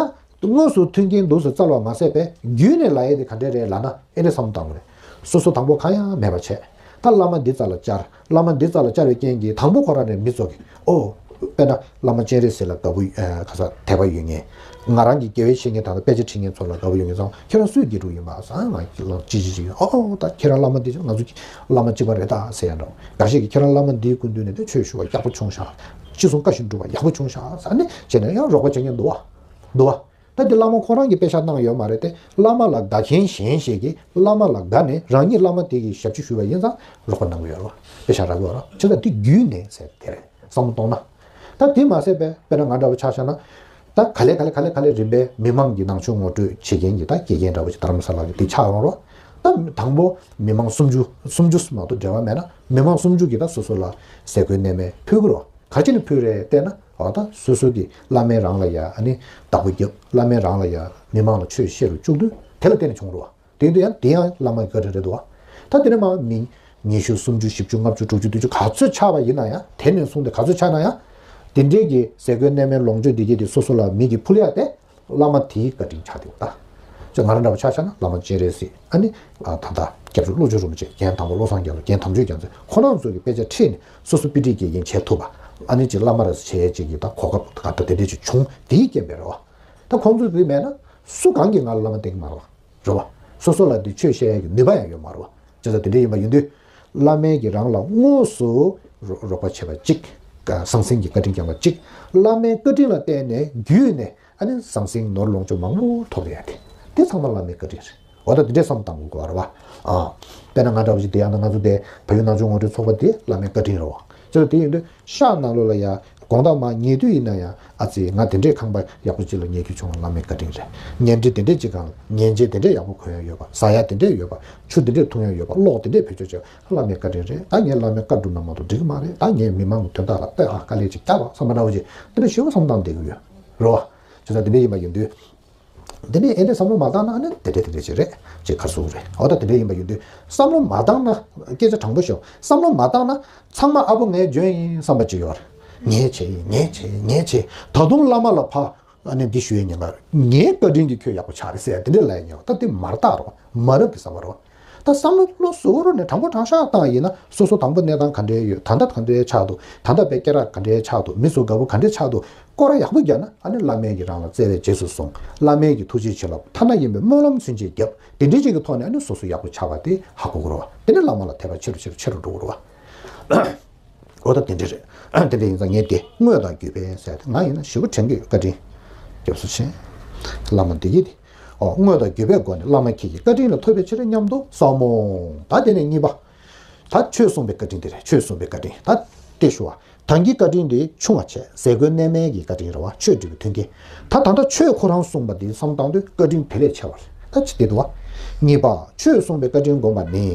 དངོས་སུ་མཐུན་རྐྱེན་འདུག་སེ་བསྩལ་བ་མ་ཟད་པའི་བརྒྱུད་ནས་ལབ་ཡས་དེ་ག་འདྲས་རེད་ལབ་ན། ཨེ་འདྲས་བསམ་བློ་བཏང་དགོས་རེད། སོ་སོ་དང་པོ་གང་ཡང་མེད་པ་བྱས། ད་བླ་མ་འདི་རྩ་ལ་བཅར། བླ་མ་འདི་རྩ་ལ་བཅར་བའི་རྐྱེན་གྱིས་དང་པོ་ཁོ་རང་ནས་མི་ཚོ་གིས། ཨོ། དཔེར་ན་བླ་མ་སྤྱན་རས་གཟིགས་ལ་དགའ་པོ། ཨ། ཁ་ས་དད་པ་ཡོད་མཁན། ང་རང་གི་དགེ་བའི་བཤེས་གཉེན་དང་དཔེ་ཆ་ཁྲིད་མཁན་ཚོ་ལ་དགའ་པོ་ཡོད་མཁན་ཚོ། ཁྱེད་རང་སུའི་དགེ་ཕྲུག་ཡིན་པ་ཟེར། ང་ལ་ཅི་ཅི་ཅི། ཨོ་ཨོ། ད་ཁྱེད་རང་བླ་མ་འདི་ང་ཚོ་བླ་མ་གཅིག་པ་རེད་ད་ཟེར་ཡ་འདྲ། འགའ་ཞིག་གིས་ཁྱེད་རང་བླ་མ་འདིའི་སྐུ་མདུན་ནས་དེ་ཆོས་ཞུ་བ་ཡག་པོ་བྱུང་ཤག། ཅི་གསུང་བཀའ་བཞིན་སྒྲུབ་པ་ཡག་པོ་བྱུང་ཤག་ཟེར་ནས་བྱས་ནས་ཡང་རོགས་པ་བྱེད་མཁན་འདུག་བ། འདུག་བ། ད་འདི་བླ་མ་ཁོ་རང་གིས་དཔེ་ཆ་གནང་ཡོད་མ་རེད་དེ། བླ་མ་ལ་དགའ་མཁན་གཞན་ཞིག་གིས་བླ་མ་ལ་དགའ་ནས་རང་ཉིད་བླ་མ་དེ་གི་ཞབས་ཕྱི་ཞུས་པ་ཡིན་ཙང་རོགས་པ་གནང་གི་ཡོད་རེད་བ། དཔེ་ཆ་རག་གི་ཡོད་རེད་བ། བྱས་ཙང་འདི་བརྒྱུད་ནས་ཟེར་དེ་རེད། བསམ་བློ་གཏོང་ན། ད་དེ་མ་ཟད་པའི་དཔེར་ན་ང་འདྲ་བོ་ཆ་བཞག་ན། ད་ག་ལེ་ག་ལེ་ག་ལེ་ག་ལེ་རིམ་པས་མི་མང་གི་ནང་ཆོས་ངོ་སྤྲོད་བྱེད་མཁན་གྱི་ད་དགེ་རྒན་འདྲ་བོ་ཞིག་རྡ་རམ་ས་ལ་གི་དེ་ཆགས་ཡོང་རོགས། ད་དང་པོ་མི་མང་སུམ་ཅུ་སུམ་ཅུ་མ་གཏོགས་འབྲེལ་བ་མེད་ན། མི་མང་སུམ་ཅུ་གིས་ད་སོ་སོ་ལ་ཟས་གོས་གནས་མལ་ཕུལ་གི་རོགས། ག་ཅི་ནས་ཕུལ་རེད་བལྟས་ན། འོ་ད་སོ་སོ་གི་བླ་མས་རང་ལ་ཡ་ཨ་ནི་བདག་པོ་བརྒྱབ། བླ་མས་རང་ལ་ཡ་མི་མང་ལ་ཆོས་བཤད་རུ་བཅུག་དུས་དེ་ལ་བརྟེན་ནས་བྱུང་རོགས། དེ་ཡིན་དུས་ཡང་དེ་ཡང་བླ་མ་གི་བཀའ་དྲིན་རེད་འདུག་བ། ད་དེ་ནས་མ་མི་ཉི་ཤུ་སུམ་ཅུ་བཞི་བཅུ་ལྔ་བཅུ་དྲུག་ཅུ་བདུན་ཅུ་ག་ཚོད་ཆགས་པ་ཡིན་ན་ཡང་། དེ་ནས་བཟུང་སྟེ་ག་ཚོད་ཆགས་ན་ཡང་། དེ་འདྲས་ཀྱི་ཟས་གོས་གནས་མལ་ལོངས་སྤྱོད་འདི་གས་དེ་སོ་སོ་ལ་མི་གིས་ཕུལ་ཡ་དེ་བླ་མ་དེའི་བཀའ་དྲིན་ཆགས་བསྡད་ཡོད་ད། ཅེས་ང་རང་འདྲ་བོ་ཆ་བཞག་ན་བླ་མ་སྤྱན་རས་གཟིགས། ཨ་ནི་ཨ་ད་ལྟ་སྐྱབས་རྗེ་བློ་བཟང་རིན་པོ་ཆེ། རྒན་དང་པོ་བློ་བཟང་རྒྱ་མཚོ། རྒན་དམ་ཆོས་རྒྱ་མཚོ། ཁོ་རང་ཚོ་གིས་དཔེ་ཆ་ཁྲིད་ནས་སོ་སོ་དཔེ་ཁྲིད་དགེ་རྒན་བྱེད་ཐུབ་པ། ཨ་ནི་ཅིག་བླ་མ་རེད་ཟེར་བྱས་ཅིག་གི་ད་གོ་སྐབས་ད་ལྟ་དེ་འདྲས་ཅིག་བྱུང་། དེའི་རྐྱེན་པས་རེད་བ། ད་ཁོང་ཚོས་དེ་མེད་ན་སུ་གང་གིས་ང་ལ་བླ་མ་བསྟེན་གི་མ་རེད་བ། རེད་བ། སོ་སོ་ལ་འདི་ཆོས་བཤད་ཡ་གི་ནུས་པ་ཡང་ཡོད་མ་རེད་བ། བྱས་ཙང་དེ་འདྲ་ཡིན་པ་ཡིན་དུས། བླ་མས་ཀྱིས་རང་ལ་དངོས་སུ་རོ་རོགས་པ་བྱས་པ་གཅིག། ཟང་ཟིང་གི་བཀའ་དྲིན་བསྐྱངས་པ་གཅིག། བླ་མའི་བཀའ་དྲིན་ལ་བརྟེན་ནས་བརྒྱུད་ནས་ཨ་ནི་ཟང་ཟིང་ནོར་ལོངས་སྤྱོད་མང་པོ་ཐོབ་ཡ་དེ། དེ་ཚང་མ་བླ་མའི་བཀའ་དྲིན་རེད། འོ་ད་དེ་འདྲས་བསམ་བཏང་དགོས་པ་རེད་བ། ཨ། དཔེར་ན་ང་འདྲ་བོ་ཞིག་བསྡད་ཡ་ན། ང་ཚོ་དེ་བལ་ཡུལ་ནང་ཆོས་ངོ་སྤྲོད་ཚོགས་པ་དེ་བླ་མའི་བཀའ་དྲིན་རེད་བ། བྱས་ཙང་དེ་ཡིན་དུས། ཤག་ནང་ལོགས་ལ་ཡ་དགོང་དག་མར་ཉལ་དུས་ཡིན་ན་ཡང་། ཨ་ཙི། ང་དེ་འདྲའི་ཁང་པ་ཡག་པོ་ཅིག་ལ་ཉལ་རྒྱུ་བྱུང་བ་བླ་མའི་བཀའ་དྲིན་རེད། ཉལ་ཁྲི་དེ་འདྲའི་ཅིག་སྒང་ལ་ཉལ་ཆས་དེ་འདྲའི་ཡག་པོ་གོན་ཡ་ཡོད་པ། ཟ་ཡ་དེ་འདྲའི་ཡོད་པ། ཆུ་དེ་འདྲའི་འཐུང་ཡ་ཡོད་པ། གློག་དེ་འདྲའི་བེད་སྤྱོད་བྱས་པ་བླ་མའི་བཀའ་དྲིན་རེད། ད་ངས་བླ་མའི་བཀའ་བསྒྲུབས་ན་མ་གཏོགས་འགྲིག་གི་མ་རེད། ད་ངས་མི་མང་གི་དོན་དག་ལ་ལྟོས། ཨ། དཀའ་ལས་ཅིག་བརྒྱབ་པ་བསམ་པ་འདྲ་བོ་ཅིག་དེ་འདྲ་ཞེ་པོ་བསམ་བཏང་བསྡད་ཀྱི་ཡོད་རེད་བ། བྱས་ཙང་དེ་འདྲ་ཡིན་པ་ཡིན་དུས། དེ་ནས་ཨེ་འདྲས་བསམ་བློ་མ་བཏང་ན་ནི་དེ་འདྲས་དེ་འདྲས་ཅིག་རེད། ཅིག་ཁ་སུ་རེད། འོ་ད་དེ་འདྲས་ཡིན་པ་ཡིན་དུས་བསམ་བློ་མ་བཏང་ན། སྐད་ཆ་དྲང་པོ་ཞུ། བསམ་བློ་མ་བཏང་ན་ཚང་མ་ཨ་ཕོ་ངས་འཇོན་ཡིན་བསམ་པ་ཅིག་ཡོད་རེད། ངས་བྱས་ཡིན། ངས་བྱས་ཡིན། ངས་བྱས། ད་དུང་བླ་མ་ལ་ཕ་ཨ་ནི་འདི་ཞུ་ཡས་ཉེན་ཁ་རེད། ངའི་བཀའ་དྲིན་གྱིས་ཁྱོད་ཡག་པོ་ཆགས་རེད་ཟེར་ཡ་དེ་འདྲས་ལབ་ཡས་ཉེན་ཁ། ད་དེ་མ་རྟགས་རེད་བ། མ་རབས་ཀྱི་བསམ་པ་རེད་བ། ད་བསམ་བློ་བློ་གཟུ་བོར་ནས་དྲང་པོ་དྲང་བཞག་བཏང་ཡིན་ན། སོ་སོ་དང་པོ་གནས་སྟངས་ག་འདྲས་ཡོད། ད་ལྟ་ག་འདྲས་ཆགས་འདུག། ད་ལྟ་བའི་སྐེ་རགས་ག་འདྲས་ཆགས་འདུག། མི་ཚོ་དགའ་པོ་ག་འདྲས་ཆགས་འདུག། སྐོར་ར་ཡག་པོ་རྒྱག་ན། ཨ་ནི་བླ་མས་ཀྱིས་རང་ལ་བརྩེ་བའི་རྗེས་སུ་བཟུང་། བླ་མས་ཀྱིས་ཐུགས་རྗེ་ཆེ་ལབ། ཐ་ན་ཡིན་པའི་སྨོན་ལམ་ཚུན་ཆད་བརྒྱབ། དེ་འདྲའི་ཅིག་གི་ཐོག་ནས་ཨ་ནི་སོ་སོ་ཡག་པོ་ཆགས་པ་དེ་ཧ་གོ་དགོས་རེད་བ། དེ་ནས་བླ་མ་ལ་དད་པ་ཆེ་རུ་ཆེ་རུ་ཆེ་རུ་འགྲོ་དགོས་རེད་བ། འོ་ད་དེ་འདྲ་རེད། དེ་འདྲ་ཡིན་ཙང་ངས་དེ་དངོས་དང་བརྒྱུད་པས་ཟེར་ཏེ། ང་ཡིན་ན་ཞེ་པོ་དྲན་གྱི་ཡོད། བཀའ་དྲིན། སྐྱབས་སུ་མཆི། བླ་མ་འདི་གིས་དེ། ཨོ། དངོས་དང་བརྒྱུད་པའི་སྒོ་ནས་བླ་མ་ཁྱེད་ཀྱི་བཀའ་དྲིན་ལ་ཐོབ་པའི་ཕྱིར་སྙམ་དུ་བསམ་མོ། ད་དེ་ནས་གཉིས་པ། ད་ཆོས་གསུངས་པའི་བཀའ་དྲིན་དེ་རེད། ཆོས་གསུངས་པའི་བཀའ་དྲིན། ད་དེ་ཞུ་བ། དང་གི་བཀའ་དྲིན་དེ་ཆུང་བ་བྱས། ཟས་གོས་གནས་མལ་གྱི་བཀའ་དྲིན་རེད་བ། ཆོས་སྒྲུབ་པའི་མཐུན་རྐྱེན། ད་ད་ལྟ་ཆོས་ཁོ་རང་གསུངས་པ་དེ་བསམ་བཏང་དུས་བཀའ་དྲིན་དེ་ལས་ཆེ་བ་རེད། ད་ཅི་དེ་འདུག་བ། གཉིས་པ། ཆོས་གསུངས་པའི་བཀའ་དྲིན་བསྒོམ་པ་ནི།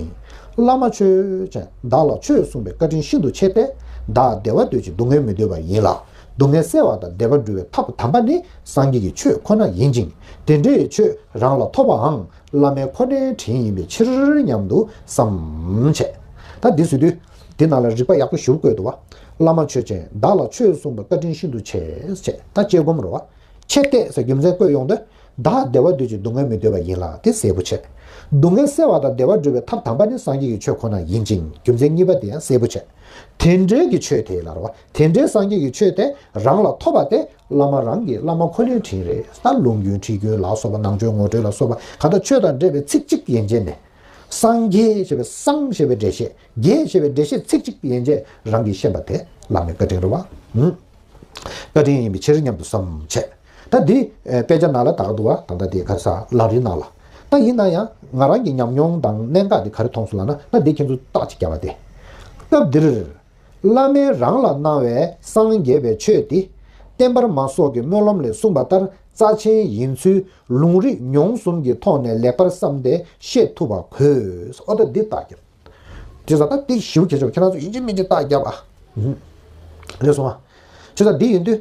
བླ་མ་ཆོས་ཅན། བདག་ལ་ཆོས་གསུངས་པའི་བཀའ་དྲིན་ཤིན་ཏུ་ཆེ་སྟེ། བདག་བདེ་བ་འདོད་ཅིང་སྡུག་བསྔལ་མི་འདོད་པ་ཡིན་ལ། སྡུག་བསྔལ་བསལ་བ་དང་བདེ་བ་སྒྲུབ་པའི་ཐབས་དམ་པ་ནི་སངས་རྒྱས་ཀྱི་ཆོས་ཁོ་ན་ཡིན་ཅིང་། དེ་འདྲའི་ཆོས་རང་ལ་ཐོབ་པའང་བླ་མའི་ཁོ་ནའི་དྲིན་ཡིན་པའི་ཕྱིར་སྙམ་དུ་བསམ་བྱས། ད་འདི་ཟེར་དུས། འདི་ནང་ལ་རིགས་པ་ཡག་པོ་ཞིག་བཀོད་འདུག་བ། བླ་མ་ཆོས་ཅན། བདག་ལ་ཆོས་གསུངས་པའི་བཀའ་དྲིན་ཤིན་ཏུ་ཆེ་བྱས། ད་དཔྱད་སྒོམ་རེད་བ། ཆེ་སྟེ་ཟེར་རྒྱུ་མཚན་བཀོད་ཡོང་དུས། བདག་བདེ་བ་འདོད་ཅིང་སྡུག་བསྔལ་མི་འདོད་པ་ཡིན་ལ། དེ་གསལ་པོ་བྱས། སྡུག་བསྔལ་བསལ་བ་དང་བདེ་བ་སྒྲུབ་པའི་ཐབས་དམ་པ་ནི་སངས་རྒྱས་ཀྱི་ཆོས་ཁོ་ན་ཡིན་ཅིང་། རྒྱུ་མཚན་གཉིས་པ་དེ་ཡང་གསལ་པོ་བྱས། དེ་འདྲའི་གི་ཆོས་དེ་ལ་རེད་བ། དེ་འདྲའི་སངས་རྒྱས་ཀྱི་ཆོས་དེ་རང་ལ་ཐོབ་པ་དེ་བླ་མ་རང་གི་བླ་མ་ཁོ་ནའི་དྲིན་རེད། ད་ལུང་རྒྱུན་ཁྲིད་རྒྱུན་ལ་སོགས་པ། ནང་ཆོས་ངོ་སྤྲོད་ལ་སོགས་པ། གང་ལྟར་ཆོས་དང་འབྲེལ་བའི་ཚིག་གཅིག་ཡན་ཆད་ནས། སངས་རྒྱས་ཞེས་པའི་སངས་ཞེས་པའི་འགྲེལ་བཤད། རྒྱས་ཞེས་པའི་འགྲེལ་བཤད་ཚིག་གཅིག་ཡན་ཆད་རང་གིས་ཤེས་པ་དེ་བླ་མའི་བཀའ་དྲིན་རེད་བ། ཧུམ། བཀའ་དྲིན་ཡིན་པའི་ཕྱིར་སྙམ་དུ་བསམ་བྱས། ད་འདི་ཨེ་དཔེ་ཆ་ནང་ལ་དག་འདུག་བ། ད་ལྟ་དེ་ག་ས་ལམ་རིམ་ནང་ལ། ད་ཡིན་ན་ཡང་ང་རང་གི་ཉམས་མྱོང་དང་གནད་འགག་དེ་ག་རེ་མཐོང་སོང་ལབ་ན། ད་འདི་ཁྱེད་ཚོ་རྟགས་ཅིག་བརྒྱབ་པ་དེ། སྐབས་འདིར། བླ་མས་རང་ལ་གནང་བའི་སངས་རྒྱས་པའི་ཆོས་དེ། བསྟན་པར་མ་སོགས་ཀྱི་སྨོན་ལམ་ལས་གསུངས་པ་ལྟར་རྩ་ཆེན་ཡིན་ཚུལ་ལུང་རིགས་མྱོང་གསུམ་གྱི་ཐོག་ནས་ལེགས་པར་བསམས་ཏེ་ཤེས་ཐུབ་པ་དགོས། ཨོ་ད་འདི་རྟགས་བརྒྱབ། དེ་ཙང་ད་འདི་ཞིབ་ཁྱེད་ཚོ་ཁྱེད་རང་ཚོ་ཡིན་གཅིག་མིན་གཅིག་རྟགས་བརྒྱབ་ཨ། རེད་སོང་ཨ། བྱས་ཙང་འདི་ཡིན་དུས།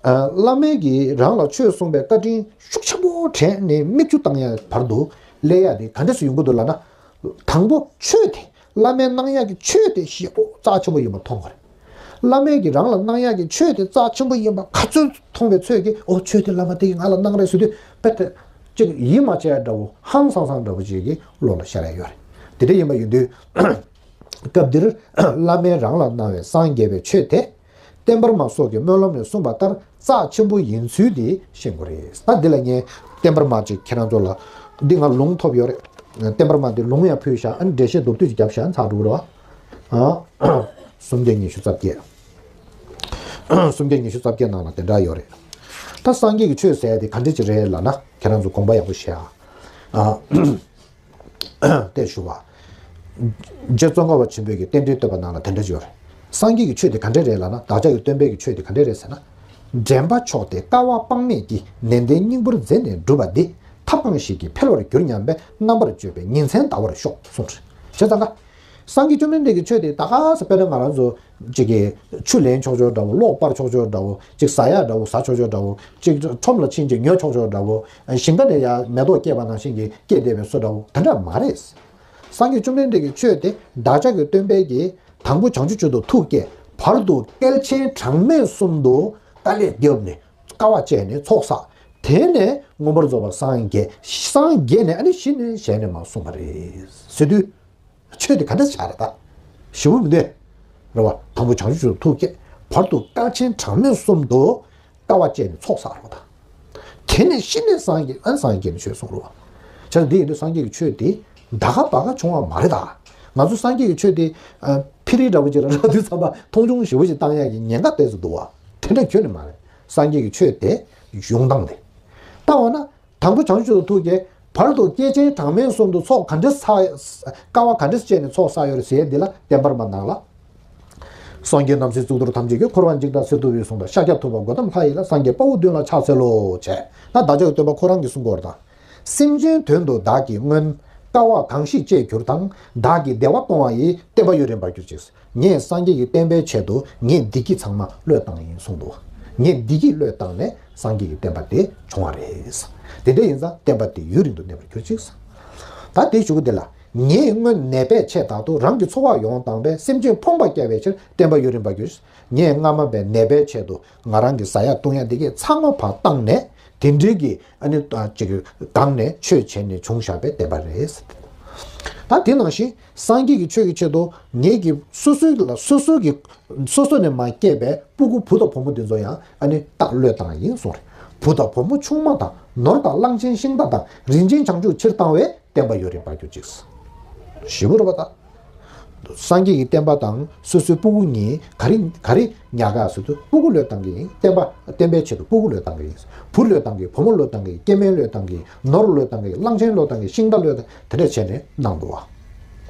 ཨ། བླ་མས་ཀྱིས་རང་ལ་ཆོས་གསུངས་པའི་བཀའ་དྲིན་ཤུགས་ཆེན་པོ་དྲན་ནས་མིག་ཆུ་བཏང་ཡ་བར་དུ་སླེབས་ཡ་དེ་ག་འདྲས་སུ་ཡོང་གི་འདུག་ལབ་ན། དང་པོ་ཆོས་དེ། བླ་མས་གནང་ཡག་གི་ཆོས་དེ་ཞེ་པོ་རྩ་ཆེན་པོ་ཡིན་པ་མཐོང་བ་རེད། བླ་མས་ཀྱིས་རང་ལ་གནང་ཡག་གི་ཆོས་དེ་རྩ་ཆེན་པོ་ཡིན་པ་ག་ཚོད་མཐོང་བའི་ཚོད་ཀྱིས། ཨོ་ཆོས་དེ་བླ་མ་དེ་གིས་ང་ལ་གནང་རེད་ཟེར་དུས། དཔེ་དེ་ཅིག་ཡིད་མ་ཆེས་འདྲ་བོ། ཧང་སང་སང་འདྲ་བོ་ཅིག་གི་བློ་ལ་ཤར་ཡ་ཡོད་རེད། དེ་འདྲ་ཡིན་པ་ཡིན་དུས། སྐབས་འདིར་བླ་མས་རང་ལ་གནང་བའི་སངས་རྒྱས་པའི་ཆོས་དེ། བསྟན་པར་མ་སོགས་ཀྱི་སྨོན་ལམ་ནས་གསུངས་པ་ལྟར་རྩ་ཆེན་པོ་ཡིན་ཚུལ་དེ་ཤེས་དགོས་རེད། ད་འདི་ལ་ངས་བསྟན་པར་མ་ཅིག་ཁྱེད་རང་ཚོ་ལ། འདི་ང་ལུང་ཐོབ་ཡོད་རེད། བསྟན་པར་མ་འདི་ལུང་ཡང་ཕུལ་བཞག་ཨ་ནི་འགྲེལ་བཤད་མདོར་བསྡུས་ཅིག་བརྒྱབ་བཞག་ཚར་འགྲོ་གི་རེད་བ། ཨ། སུམ་བརྒྱ་ཉི་ཤུ་རྩ་བརྒྱད། སུམ་བརྒྱ་ཉི་ཤུ་རྩ་བརྒྱད་ནང་ལ་དེ་འདྲ་ཡོད་རེད། ད་སངས་རྒྱས་ཀྱི་ཆོས་ཟེར་ཡ་དེ་ག་འདྲ་ཅིག་རེད་ལབ་ན། ཁྱེད་རང་ཚོ་དགོངས་པ་ཡག་པོ་བཞེས་ཨ། ཨ། དེ་ཞུ་བ། རྗེ་ཙོང་ཁ་པ་ཆེན་པོས་ཀྱི་རྟེན་འབྲེལ་བསྟོད་པ་ནང་ལ་དེ་འདྲ་ཅིག་ཡོད་རེད། སངས་རྒྱས་ཀྱི་ཆོས་དེ་ག་འདྲ་རེད་ལབ་ན། བདག་ཅག་གི་སྟོན་པའི་གི་ཆོས་དེ་ག་འདྲ་རེད་ཟེར་ན། འདྲེན་པ་མཆོག་དེ་དཀའ་བ་དཔག་མེད་ཀྱིས། ནན་ཏན་སྙིང་པོར་མཛད་ནས་བསྒྲུབས་པ་འདི། ཐབས་གང་ཞིག་གིས་འཕེལ་བར་འགྱུར་སྙམ་པའི། རྣམ་པར་དཔྱོད་པས་ཉིན་མཚན་འདའ་བར་ཤོག་གསུངས། བྱས་ཙང་ཀ། སངས་རྒྱས་བཅོམ་ལྡན་འདས་ཀྱི་ཆོས་དེ་ད་ག་ས། དཔེར་ན་ང་རང་ཚོ་ཅིག་གིས་ཆུ་ལེན་ཆོག་ཆོག་འདྲ་བོ། གློག་སྤར་ཆོག་ཆོག་འདྲ་བོ། ཅིག་ཟ་ཡ་འདྲ་བོ་ཟ་ཆོག་ཆོག་འདྲ་བོ། ཅིག་ཁྲོམ་ལ་ཕྱིན་ཅིག་ཉོ་ཆོག་ཆོག་འདྲ་བོ། ཞིང་ཁ་ནས་ཡར་མེ་ཏོག་སྐྱེས་པ་ནང་བཞིན་གྱི་སྐྱེས་བསྡད་པའི་བཟོ་འདྲ་བོ་དེ་འདྲ་མ་རེད། སངས་རྒྱས་བཅོམ་ལྡན་འདས་ཀྱི་ཆོས་དེ་བདག་ཅག་གི་སྟོན་པས་ཀྱིས་དང་པོ་བྱང་ཆུབ་མཆོག་ཏུ་ཐུགས་བསྐྱེད། བར་དུ་བསྐལ་ཆེན་གྲངས་མེད་གསུམ་དུ་དཀའ་ལས་བརྒྱབ་ནས། དཀའ་བ་སྤྱད་ནས་ཚོགས་བསགས། དེ་ནས་མངོན་པར་རྫོགས་པར་སངས་རྒྱས། སངས་རྒྱས་ནས་ཨ་ནི་གཞི་ནས་ཞལ་ནས་མར་གསུངས་པ་རེད་ཟེར་དུས། ཆོས་དེ་ག་འདྲ་ཆགས་རེད་ད། ཞེ་པོ་མི་འདུག་རེད་བ། དང་པོ་བྱང་ཆུབ་མཆོག་ཏུ་ཐུགས་བསྐྱེད། བར་དུ་བསྐལ་ཆེན་གྲངས་མེད་གསུམ་དུ་དཀའ་བ་སྤྱད་ནས་ཚོགས་བསགས་རེད་བ་ད། དེ་ནས་གཞི་ནས་སངས་རྒྱས། ཨ་ནི་སངས་རྒྱས་ནས་ཆོས་གསུངས་རེད་བ། བྱས་ཙང་འདི་ཡིན་དུས་སངས་རྒྱས་ཀྱི་ཆོས་དེ་ད་ག་ད་ག་བྱུང་བ་མ་རེད་ད། ང་ཚོ་སངས་རྒྱས་ཀྱི་ཆོས་དེ། ཨ། ཕི་རི་འདྲ་བོ་ཅིག་ལ་རག་དུས་ཙམ་པ་མཐོང་ཆུང་ཞེ་པོ་ཅིག་བཏང་ཡག་གི་ཉེན་ཁ་ཏོག་ཙམ་འདུག་བ། དེ་འདྲ་ཁྱོན་ནས་མ་རེད། སངས་རྒྱས་ཀྱི་ཆོས་དེ་ཡོང་སྟངས་དེ། ལྟ་བ་ན། དང་པོ་བྱང་ཆུབ་ཏུ་ཐུགས་བསྐྱེད། བར་དུ་བསྐལ་ཆེན་གྲངས་མེད་གསུམ་དུ་ཚོགས་ག་འདྲས་བསགས། དཀའ་བ་ག་འདྲས་སྤྱད་ནས་ཚོགས་བསགས་ཡོད་རེད་ཟེར་ཡས་འདི་ལ་བསྟན་པར་མ་ནང་ལ། སངས་རྒྱས་རྣམ་སྲས་གཙུག་ཏོར་ཐམས་ཅད་ཀྱིས། འཁོར་བ་འཇིག་དང་གསེར་ཐུབ་པའི་གཟུངས་དང་། ཤཱཀྱ་ཐུབ་པ་སྒོ་ཐམས་ལྷ་ཡི་ལྷ། སངས་རྒྱས་དཔའ་བོ་མདུན་ལ་ཕྱག་འཚལ་ལོ། བྱས་ན་བདག་ཅག་གི་སྟོན་པ་ཁོ་རང་གིས་གསུང་གི་ཡོད་རེད་ད། སེམས་ཅན་དོན་དུ་བདག་གིས་སྔོན། དཀའ་བ་གང་ཞིག་སྤྱད་གྱུར་ཏང་། བདག་གི་བདེ་བ་གཏོང་བ་ཡི། བསྟན་པ་ཡུན་རིང་བར་གྱུར་ཅིག། ངས་སངས་རྒྱས་ཀྱི་བསྟན་པའི་ཆེད་དུ་ངས་བདེ་སྐྱིད་ཚང་མ་བློས་བཏང་ཡིན་གསུངས་འདུག། ངས་བདེ་སྐྱིད་བློས་བཏང་ནས་སངས་རྒྱས་ཀྱི་བསྟན་པ་དེ་བྱུང་བ་རེད། དེ་འདྲ་ཡིན་ཙང་བསྟན་པ་དེ་ཡུན་རིང་དུ་གནས་པར་གྱུར་ཅིག། ད་དེ་ཞུ་གི་དེ་ལ། ངས་སྔོན་ནད་པས་ཆེས་ཐག་ཏུ། རང་གི་འཚོ་བ་ཡོངས་བཏང་བས། སེམས་ཅན་ཕོངས་པ་བསྐྱལ་བའི་ཕྱིར། བསྟན་པ་ཡུན་རིང་བར་གྱུར་ཅིག། ངས་སྔ་མ་བའི་ནད་པའི་ཆེད་དུ་ང་རང་གི་ཟ་ཡ་བཏུང་ཡ་འདི་གས་ཚང་མ་ཕར་བཏང་ནས། དེ་འདྲའི་གི་ཨ་ནི་ཅིག་སྒང་ནས་ཆོས་བྱས་ནས་བྱུང་བཞག་པའི་བསྟན་པ་རེད། ད་དེ་ནང་བཞིན་སངས་རྒྱས་ཀྱི་ཆོས་ཀྱི་ཆེད་དུ་ངེད་ཀྱི་སོ་སོའི་ལ་སོ་སོ་གི་སོ་སོ་ནས་མ་སྐྱེས་པའི་སྤུ་གུ་བུ་དང་བུ་མོ་འདི་ཚོ་ཡང་ཨ་ནི་རྟག་བློས་བཏང་ཡིན་གསུངས་རེད། བུ་དང་བུ་མོ་ཆུང་མ་དང་། ནོར་དང་གླང་ཆེན་ཤིང་རྟ་དང་། རིན་ཆེན་བྱང་ཆུབ་ཕྱིར་བཏང་བས། བསྟན་པ་ཡུན་རིང་བར་གྱུར་ཅིག། ཞེ་པོ་རེད་པ་ད། སངས་རྒྱས་ཀྱི་བསྟན་པ་དང་སོ་སོའི་སྤུ་གུ་གཉིས་ག་རེ་ག་རེ་ཉག་ག་ཟེར་དུས་སྤུ་གུ་བློས་བཏང་གི་ཡིན། བསྟན་པ་བསྟན་པའི་ཆེད་དུ་སྤུ་གུ་བློས་བཏང་གི་ཡིན། བུ་བློས་བཏང་གི། བུ་མོ་བློས་བཏང་གི། སྐྱེ་དམན་བློས་བཏང་གི། ནོར་བློས་བཏང་གི། གླང་ཆེན་བློས་བཏང་གི། ཤིང་རྟ་བློས་བཏང་། དེ་འདྲ་བྱས་ནས་གནང་འདུག་བ།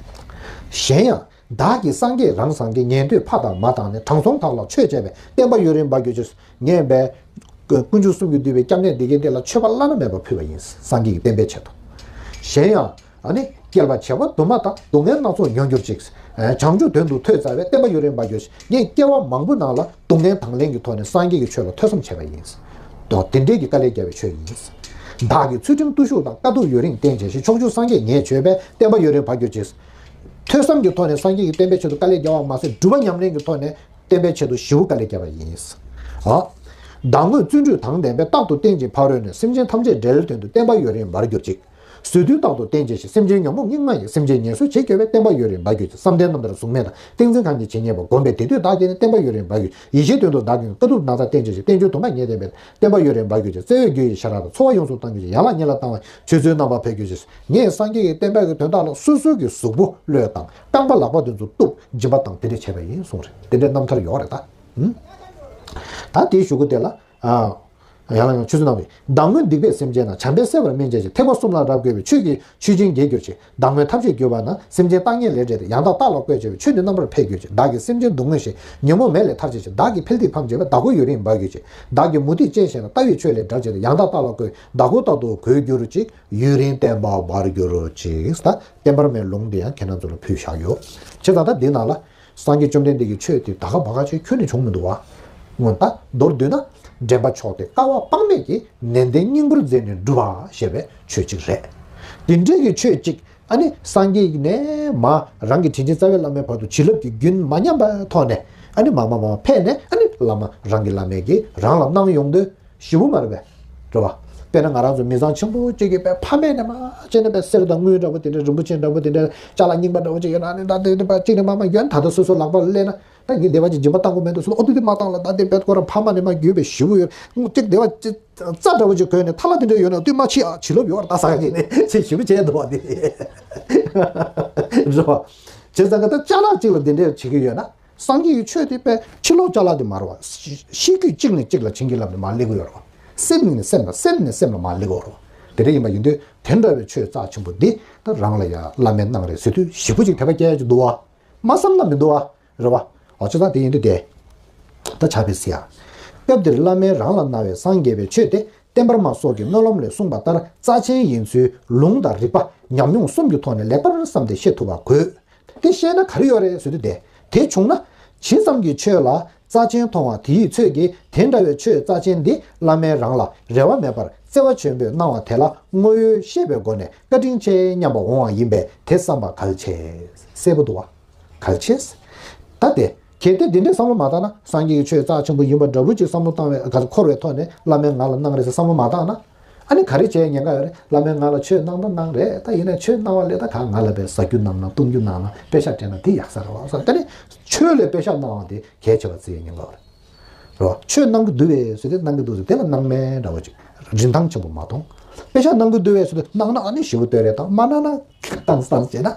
གཞན་ཡང་ བདག་གིས་སངས་རྒྱས་རང་སངས་རྒྱས་ཉན་ཐོས་ཕ་དང་མ་དང་ནི། དྲང་སྲོང་དག་ལ་ཆོས་བྱས་པས་བསྟན་པ་ཡུན་རིང་འབར་གྱུར་ཅིག། ངས་པའི་དཀོན་མཆོག་གསུམ་གྱིས་བསྡུས་པའི་སྐྱབས་གནས་འདི་གའི་སྟེང་ལ་མཆོད་པ་བླ་ན་མེད་པ་ཕུལ་བ་ཡིན། སངས་རྒྱས་ཀྱི་བསྟན་པའི་ཆེད་དུ། གཞན་ཡང་། ཨ་ནི་བསྐལ་པ་བྱེ་བ་དུ་མ་དག། སྡུག་བསྔལ་སྣ་ཚོགས་མྱོང་གྱུར་ཅིག། བྱང་ཆུབ་དོན་དུ་ཐོས་མཛད་པས་བསྟན་པ་ཡུན་རིང་འབར་གྱུར་ཅིག། ངས་བསྐལ་པ་མང་པོའི་ནང་ལ་སྡུག་བསྔལ་དང་ལེན་གྱི་ཐོག་ནས་སངས་རྒྱས་ཀྱི་ཆོས་ལ་ཐོས་བསམ་བྱས་པ་ཡིན། དོ་དེ་འདྲའི་གི་དཀའ་ལས་བརྒྱབ་པའི་ཆོས་ཡིན། བདག་གིས་ཚུལ་ཁྲིམས་བརྟུལ་ཞུགས་དང་། དཀའ་ཐུབ་ཡུན་རིང་བསྟེན་བྱས་ཤིང་། ཕྱོགས་བཅུར་སངས་རྒྱས་ངས་བྱོན་པས་བསྟན་པ་ཡུན་རིང་འབར་གྱུར་ཅིག། ཐོས་བསམ་གྱི་ཐོག་ནས་སངས་རྒྱས་ཀྱི་བསྟན་པའི་ཆེད་དུ་དཀའ་ལས་བརྒྱབ་པ་མ་ཟད། སྒྲུབ་པ་ཉམས་ལེན་གྱི་ཐོག་ནས་བསྟན་པའི་ཆེད་དུ་ཞེ་པོ་དཀའ་ལས་བརྒྱབ་པ་ཡིན། ཨ། བདག་དངོས་བརྩོན་འགྲུས་དང་ལྡན་པས། རྟག་ཏུ་བསྟན་ཅིང་ཕ་རོལ་ནས། སེམས་ཅན་ཐམས་ཅད་འབྲེལ་དོན་དུ། བསྟན་པ་ཡུན་རིང་འབར་གྱུར་ཅིག། བཟོད་བསྡུས་རྟག་ཏུ་བསྟེན་བྱས་ཤིང་། སེམས་ཅན་ཉོན་མོངས་སྙིགས་མ་ཡི། སེམས་ཅན་ངལ་གསོ་བྱེད་དགོས་པས། བསྟན་པ་ཡུན་རིང་འབར་གྱུར་ཅིག། བསམ་གཏན་རྣམ་ཐར་གཟུགས་མེད་དང་། ཏིང་འཛིན་གང་གིས་ཇི་སྙེད་པ། བསྒོམས་པས་དེ་དུས་བདག་གིས་ནི། བསྟན་པ་ཡུན་རིང་འབར་གྱུར་ཅིག། ཡེ་ཤེས་དོན་དུ་བདག་གིས་ནི། དཀའ་ཐུབ་ན་ཚ་བསྟེན་བྱས་ཤིང་། བསྟན་བཅོས་དུ་མ་ངས་བསྟན་པས། བསྟན་པ་ཡུན་རིང་འབར་གྱུར་ཅིག། བརྩེ་བས་རྒྱུ་ཡི་ཤ་ར་དང་། འཚོ་བ་ཡོངས་སུ་གཏང་གྱུར་ཅིག། ཡན་ལག་གཉིས་ལ་བཏང་བའི། ཆོས་ཚུལ་རྣམ་པར་འཕེལ་གྱུར་ཅིག། ངས་སངས་རྒྱས་ཀྱི་བསྟན་པ་གི་དོན་དག་ལ་སོ་སོ་གི་གཟུགས་པོ་བློས་བཏང་། རྐང་པ་ལག་པ་དེ་ཚོ་གཏུབ། སྦྱིན་པ་བཏང་། དེ་འདྲ་བྱས་པ་ཡིན་གསུངས་རེད། དེ་འདྲའི་རྣམ་ཐར་ཡོད་རེད་ད། ཨུམ། ད་དེའི་གཞུག་གུ་དེ་ལ། ཨ། ཡང་ལ་ཡང་ཆུ་ཚོད་རྣམས་ཀྱིས། བདག་སྔོན་སྡིག་པས་སེམས་ཅན་རྣམས། བྱམས་པས་བསལ་བར་སྨོན་བྱས་ཤིང་། ཐེག་པ་གསུམ་ལ་རབ་བཀོད་པའི། ཆོས་ཀྱི་ཆུ་ཆེན་རྒྱས་གྱུར་ཅིག། བདག་སྔོན་ཐབས་ཤེས་གྱུར་པ་ན། སེམས་ཅན་རྟག་ཉིད་ལས་བྲལ་ཏེ། ཡང་དག་རྟག་ལ་བཀོད་བྱ་བའི། ཆོས་འདི་རྣམ་པར་འཕེལ་གྱུར་ཅིག། བདག་གིས་སེམས་ཅན་སྡུག་བསྔལ་ཞི། ཉོན་མོངས་མེ་ལས་ཐར་བྱེད་ཅིང་། བདག་གི་འཕེལ་འདེད་ཕམ་བྱས་པས། བདག་པོ་ཡུན་རིང་འབར་གྱུར་ཅིག། བདག་གི་མུ་སྟེགས་ཅན་ཞིག་ན། ལྟ་བའི་ཆོས་ལས་བསྒྲལ་བྱས་ཏེ། ཡང་དག་རྟག་ལ་བཀོད། བདག་པོ་རྟག་ཏུ་གོས་གྱུར་ཅིག། ཡུན་རིང་བསྟན་པ་འབར་གྱུར་ཅིག། ད་བསྟན་པར་མའི་ལུང་འདི་ཡང་ཁྱེད་རང་ཚོ་ལ་ཕུལ་བཞག་ཡོད། བྱས་ཙང་ད་འདི་ནང་ལ། སངས་རྒྱས་བཅོམ་ལྡན་འདས་ཀྱི་ཆོས་དེ་ད་ག་བ་ག་ཆོས་ཁྱོན་ནས་བྱུང་མི་འདུག་བ། སྔོན་ད་མདོར་བསྡུས་ན། འདྲེན་པ་མཆོག་སྟེ་དཀའ་བ་དཔག་མེད་ཀྱིས། ནན་ཏན་སྙིང་པོར་མཛད་ནས་བསྒྲུབས་པ་ཞེས་པའི་ཆོས་གཅིག་རེད། དེ་འདྲའི་གི་ཆོས་གཅིག། ཨ་ནི་སངས་རྒྱས་ནས་མ་རང་གི་དྲིན་ཅན་རྩ་བའི་བླ་མའི་བར་དུ་བྱིན་རླབས་ཀྱི་རྒྱུན་མ་ཉམས་པའི་ཐོག་ནས། ཨ་ནི་མ་མ་མ་ཕེབས་ནས། ཨ་ནི་བླ་མ་རང་གི་བླ་མས་ཀྱིས་རང་ལ་གནང་ཡོང་དུས། ཞེ་པོ་མ་རེད་པས། རེད་བ། དཔེར་ན་ང་རང་ཚོ་མི་ཚང་ཆེན་པོ་གཅིག་གིས་དཔེ་ཕ་མེས་ནས་མར་བྱས་ནས་དཔེ་གསེར་དང་དངུལ་འདྲ་པོ་དེ་འདྲ། རིན་པོ་ཆེ་འདྲ་པོ་དེ་འདྲ། ཅ་ལག་རྙིང་པ་འདྲ་པོ་ཅིག་ཡོད་ན་ནི། ད་དེ་དེ་པ་གཅིག་ནས་མར་མར་ཡོད་ན། ད་ལྟ་སོ་སོའི་ལག་པ་ལ་སླེབས་ན། ད་ངས་དེ་པ་ཅིག་སྦྱིན་པ་བཏང་དགོས་མེད་འདུག་ཟེར། ཨོ་དེ་དེ་མ་བཏང་ལ། ད་དེ་དཔེ་ཁོ་རང་ཕ་མ་ནས་མར་བརྒྱུད་པའི་ཞེ་པོ་ཡོད། ངོ་གཅིག་དེ་པ་ཅིག་རྩྭ་འདྲ་པོ་ཅིག་གོན་ནས་ཐ་ལ་དེ་འདྲ་ཡོད་ན་དེ་མ་ཕྱིས་ཨ། བྱིན་རླབས་ཡོད་རེད། ད་ཟ་ཡ་ཅིག་ནས་ཅིག་ཞེ་པོ་བྱས་འདུག་བ་དེ། རེད་བ། བྱས་ཙང་གི་ད་ཅ་ལག་ཅིག་ལ་དེ་འདྲ་བྱེད་ཀྱི་ཡོད་ན། སངས་རྒྱས་ཀྱི་ཆོས་དེ་དཔེ་ཕྱི་ལོགས་ཅ་ལག་དེ་མ་རེད་བ། ཤེས་རྒྱུད་གཅིག་ནས་གཅིག་ལ་བྱིན་གྱིས་བརླབས་ནས་མར་སླེབས་ཀྱི་ཡོད་རེད་བ། སེམས་ནས་སེམས་ལ། སེམས་ནས་སེམས་ལ་མར་སླེབས་ཀྱི་ཡོད་རེད་བ། དེ་འདྲ་ཡིན་པ་ཡིན་དུས་དེ་འདྲ་བའི་ཆོས་རྩ་ཆེན་པོ་འདི་ད་རང་ལ་ཡང་བླ་མས་གནང་རེད་ཟེར་དུས་ཞེ་པོ་ཅིག་དད་པ་སྐྱེ་ཡ་ཅིག་འདུག་བ། མ་བསམ་ན་མི་འདུག་བ། རེད་བ། འོ་བྱས་ཙང་དེ་ཡིན་དུས་དེ། ད་ཆ་བེད་ཟེར་ཡ། སྐབས་འདིར་བླ་མས་རང་ལ་གནང་བའི་སངས་རྒྱས་པའི་ཆོས་དེ། བསྟན་པར་མ་སོགས་ཀྱི་སྨོན་ལམ་ལས་གསུངས་པ་ལྟར་རྩ་ཆེན་ཡིན་ཚུལ་ལུང་དང་རིགས་པ་ཉམས་མྱོང་གསུམ་གྱི་ཐོག་ནས་ལེགས་པར་བསམ་སྟེ་ཤེས་ཐུབ་པ་དགོས། དེ་ཤེས་ན་ག་རེ་ཡོད་རེད་ཟེར་དུས་དེ། དེ་བྱུང་ན། ཇི་ཙམ་གྱི་ཆོས་ལ་རྩ་ཆེན་མཐོང་བ་དེའི་ཚོད་ཀྱིས། དེ་འདྲ་བའི་ཆོས་རྩ་ཆེན་འདི་བླ་མས་རང་ལ་རེ་བ་མེད་པར་བརྩེ་བ་ཆེན་པོས་གནང་བ་དེ་ལ་དངོས་ཡོད་ཤེས་པའི་སྒོ་ནས་བཀའ་དྲིན་ཆེ་སྙམ་པ་འོང་བ་ཡིན་པས། དེ་བསམ་པ་གལ་ཆེ། གསལ་པོ་འདུག་བ། གལ་ཆེ། ད་དེ། གལ་ཏེ་འདི་འདྲའི་བསམ་བློ་མ་བཏང་ན། སངས་རྒྱས་ཀྱི་ཆོས་རྩ་ཆེན་པོ་ཡིན་པ་འདྲ་བོ་ཅིག་བསམ་བློ་བཏང་བའི་ག་འཁོར་བའི་ཐོག་ནས་བླ་མས་ང་ལ་གནང་རེད་ཟེར་བསམ་བློ་མ་བཏང་ན། ཨ་ནི་ག་རེ་བྱས་ཉེན་ཁ་ཡོད་རེད། བླ་མས་ང་ལ་ཆོས་གནང་ད་གནང་རེད། ད་ཡིན་ན་ཆོས་གནང་བ་ལས་ད་ག་ང་ལ་དཔེ་ཟ་རྒྱུ་གནང་ན། བཏུང་རྒྱུ་གནང་ན། པེ་ཤག་སྤྲད་ན་དེ་ཡག་ས་རེད་བ། ད་ནི་ཆོས་ལས་པེ་ཤག་གནང་བ་དེ་གལ་ཆེ་བ་བརྩི་ཡས་ཉེན་ཁ་ཡོད་རེད། རེད་བ། ཆོས་གནང་གི་འདུག་པས་ཟེར་དུས་གནང་གི་འདུག་ཟེར། དེ་ལ་སྣང་མེད་འདྲ་བོ་ཅིག་རིན་ཐང་ཆེན་པོ་མ་མཐོང་། པེ་ཤག་གནང་གི་འདུག་པས་ཟེར་དུས་གནང་ན་ཨ་ནི་ཞེ་པོ་བསྟོད་རེས་དང་། མ་གནང་ན་སྟངས་སྟངས་བྱས་ན།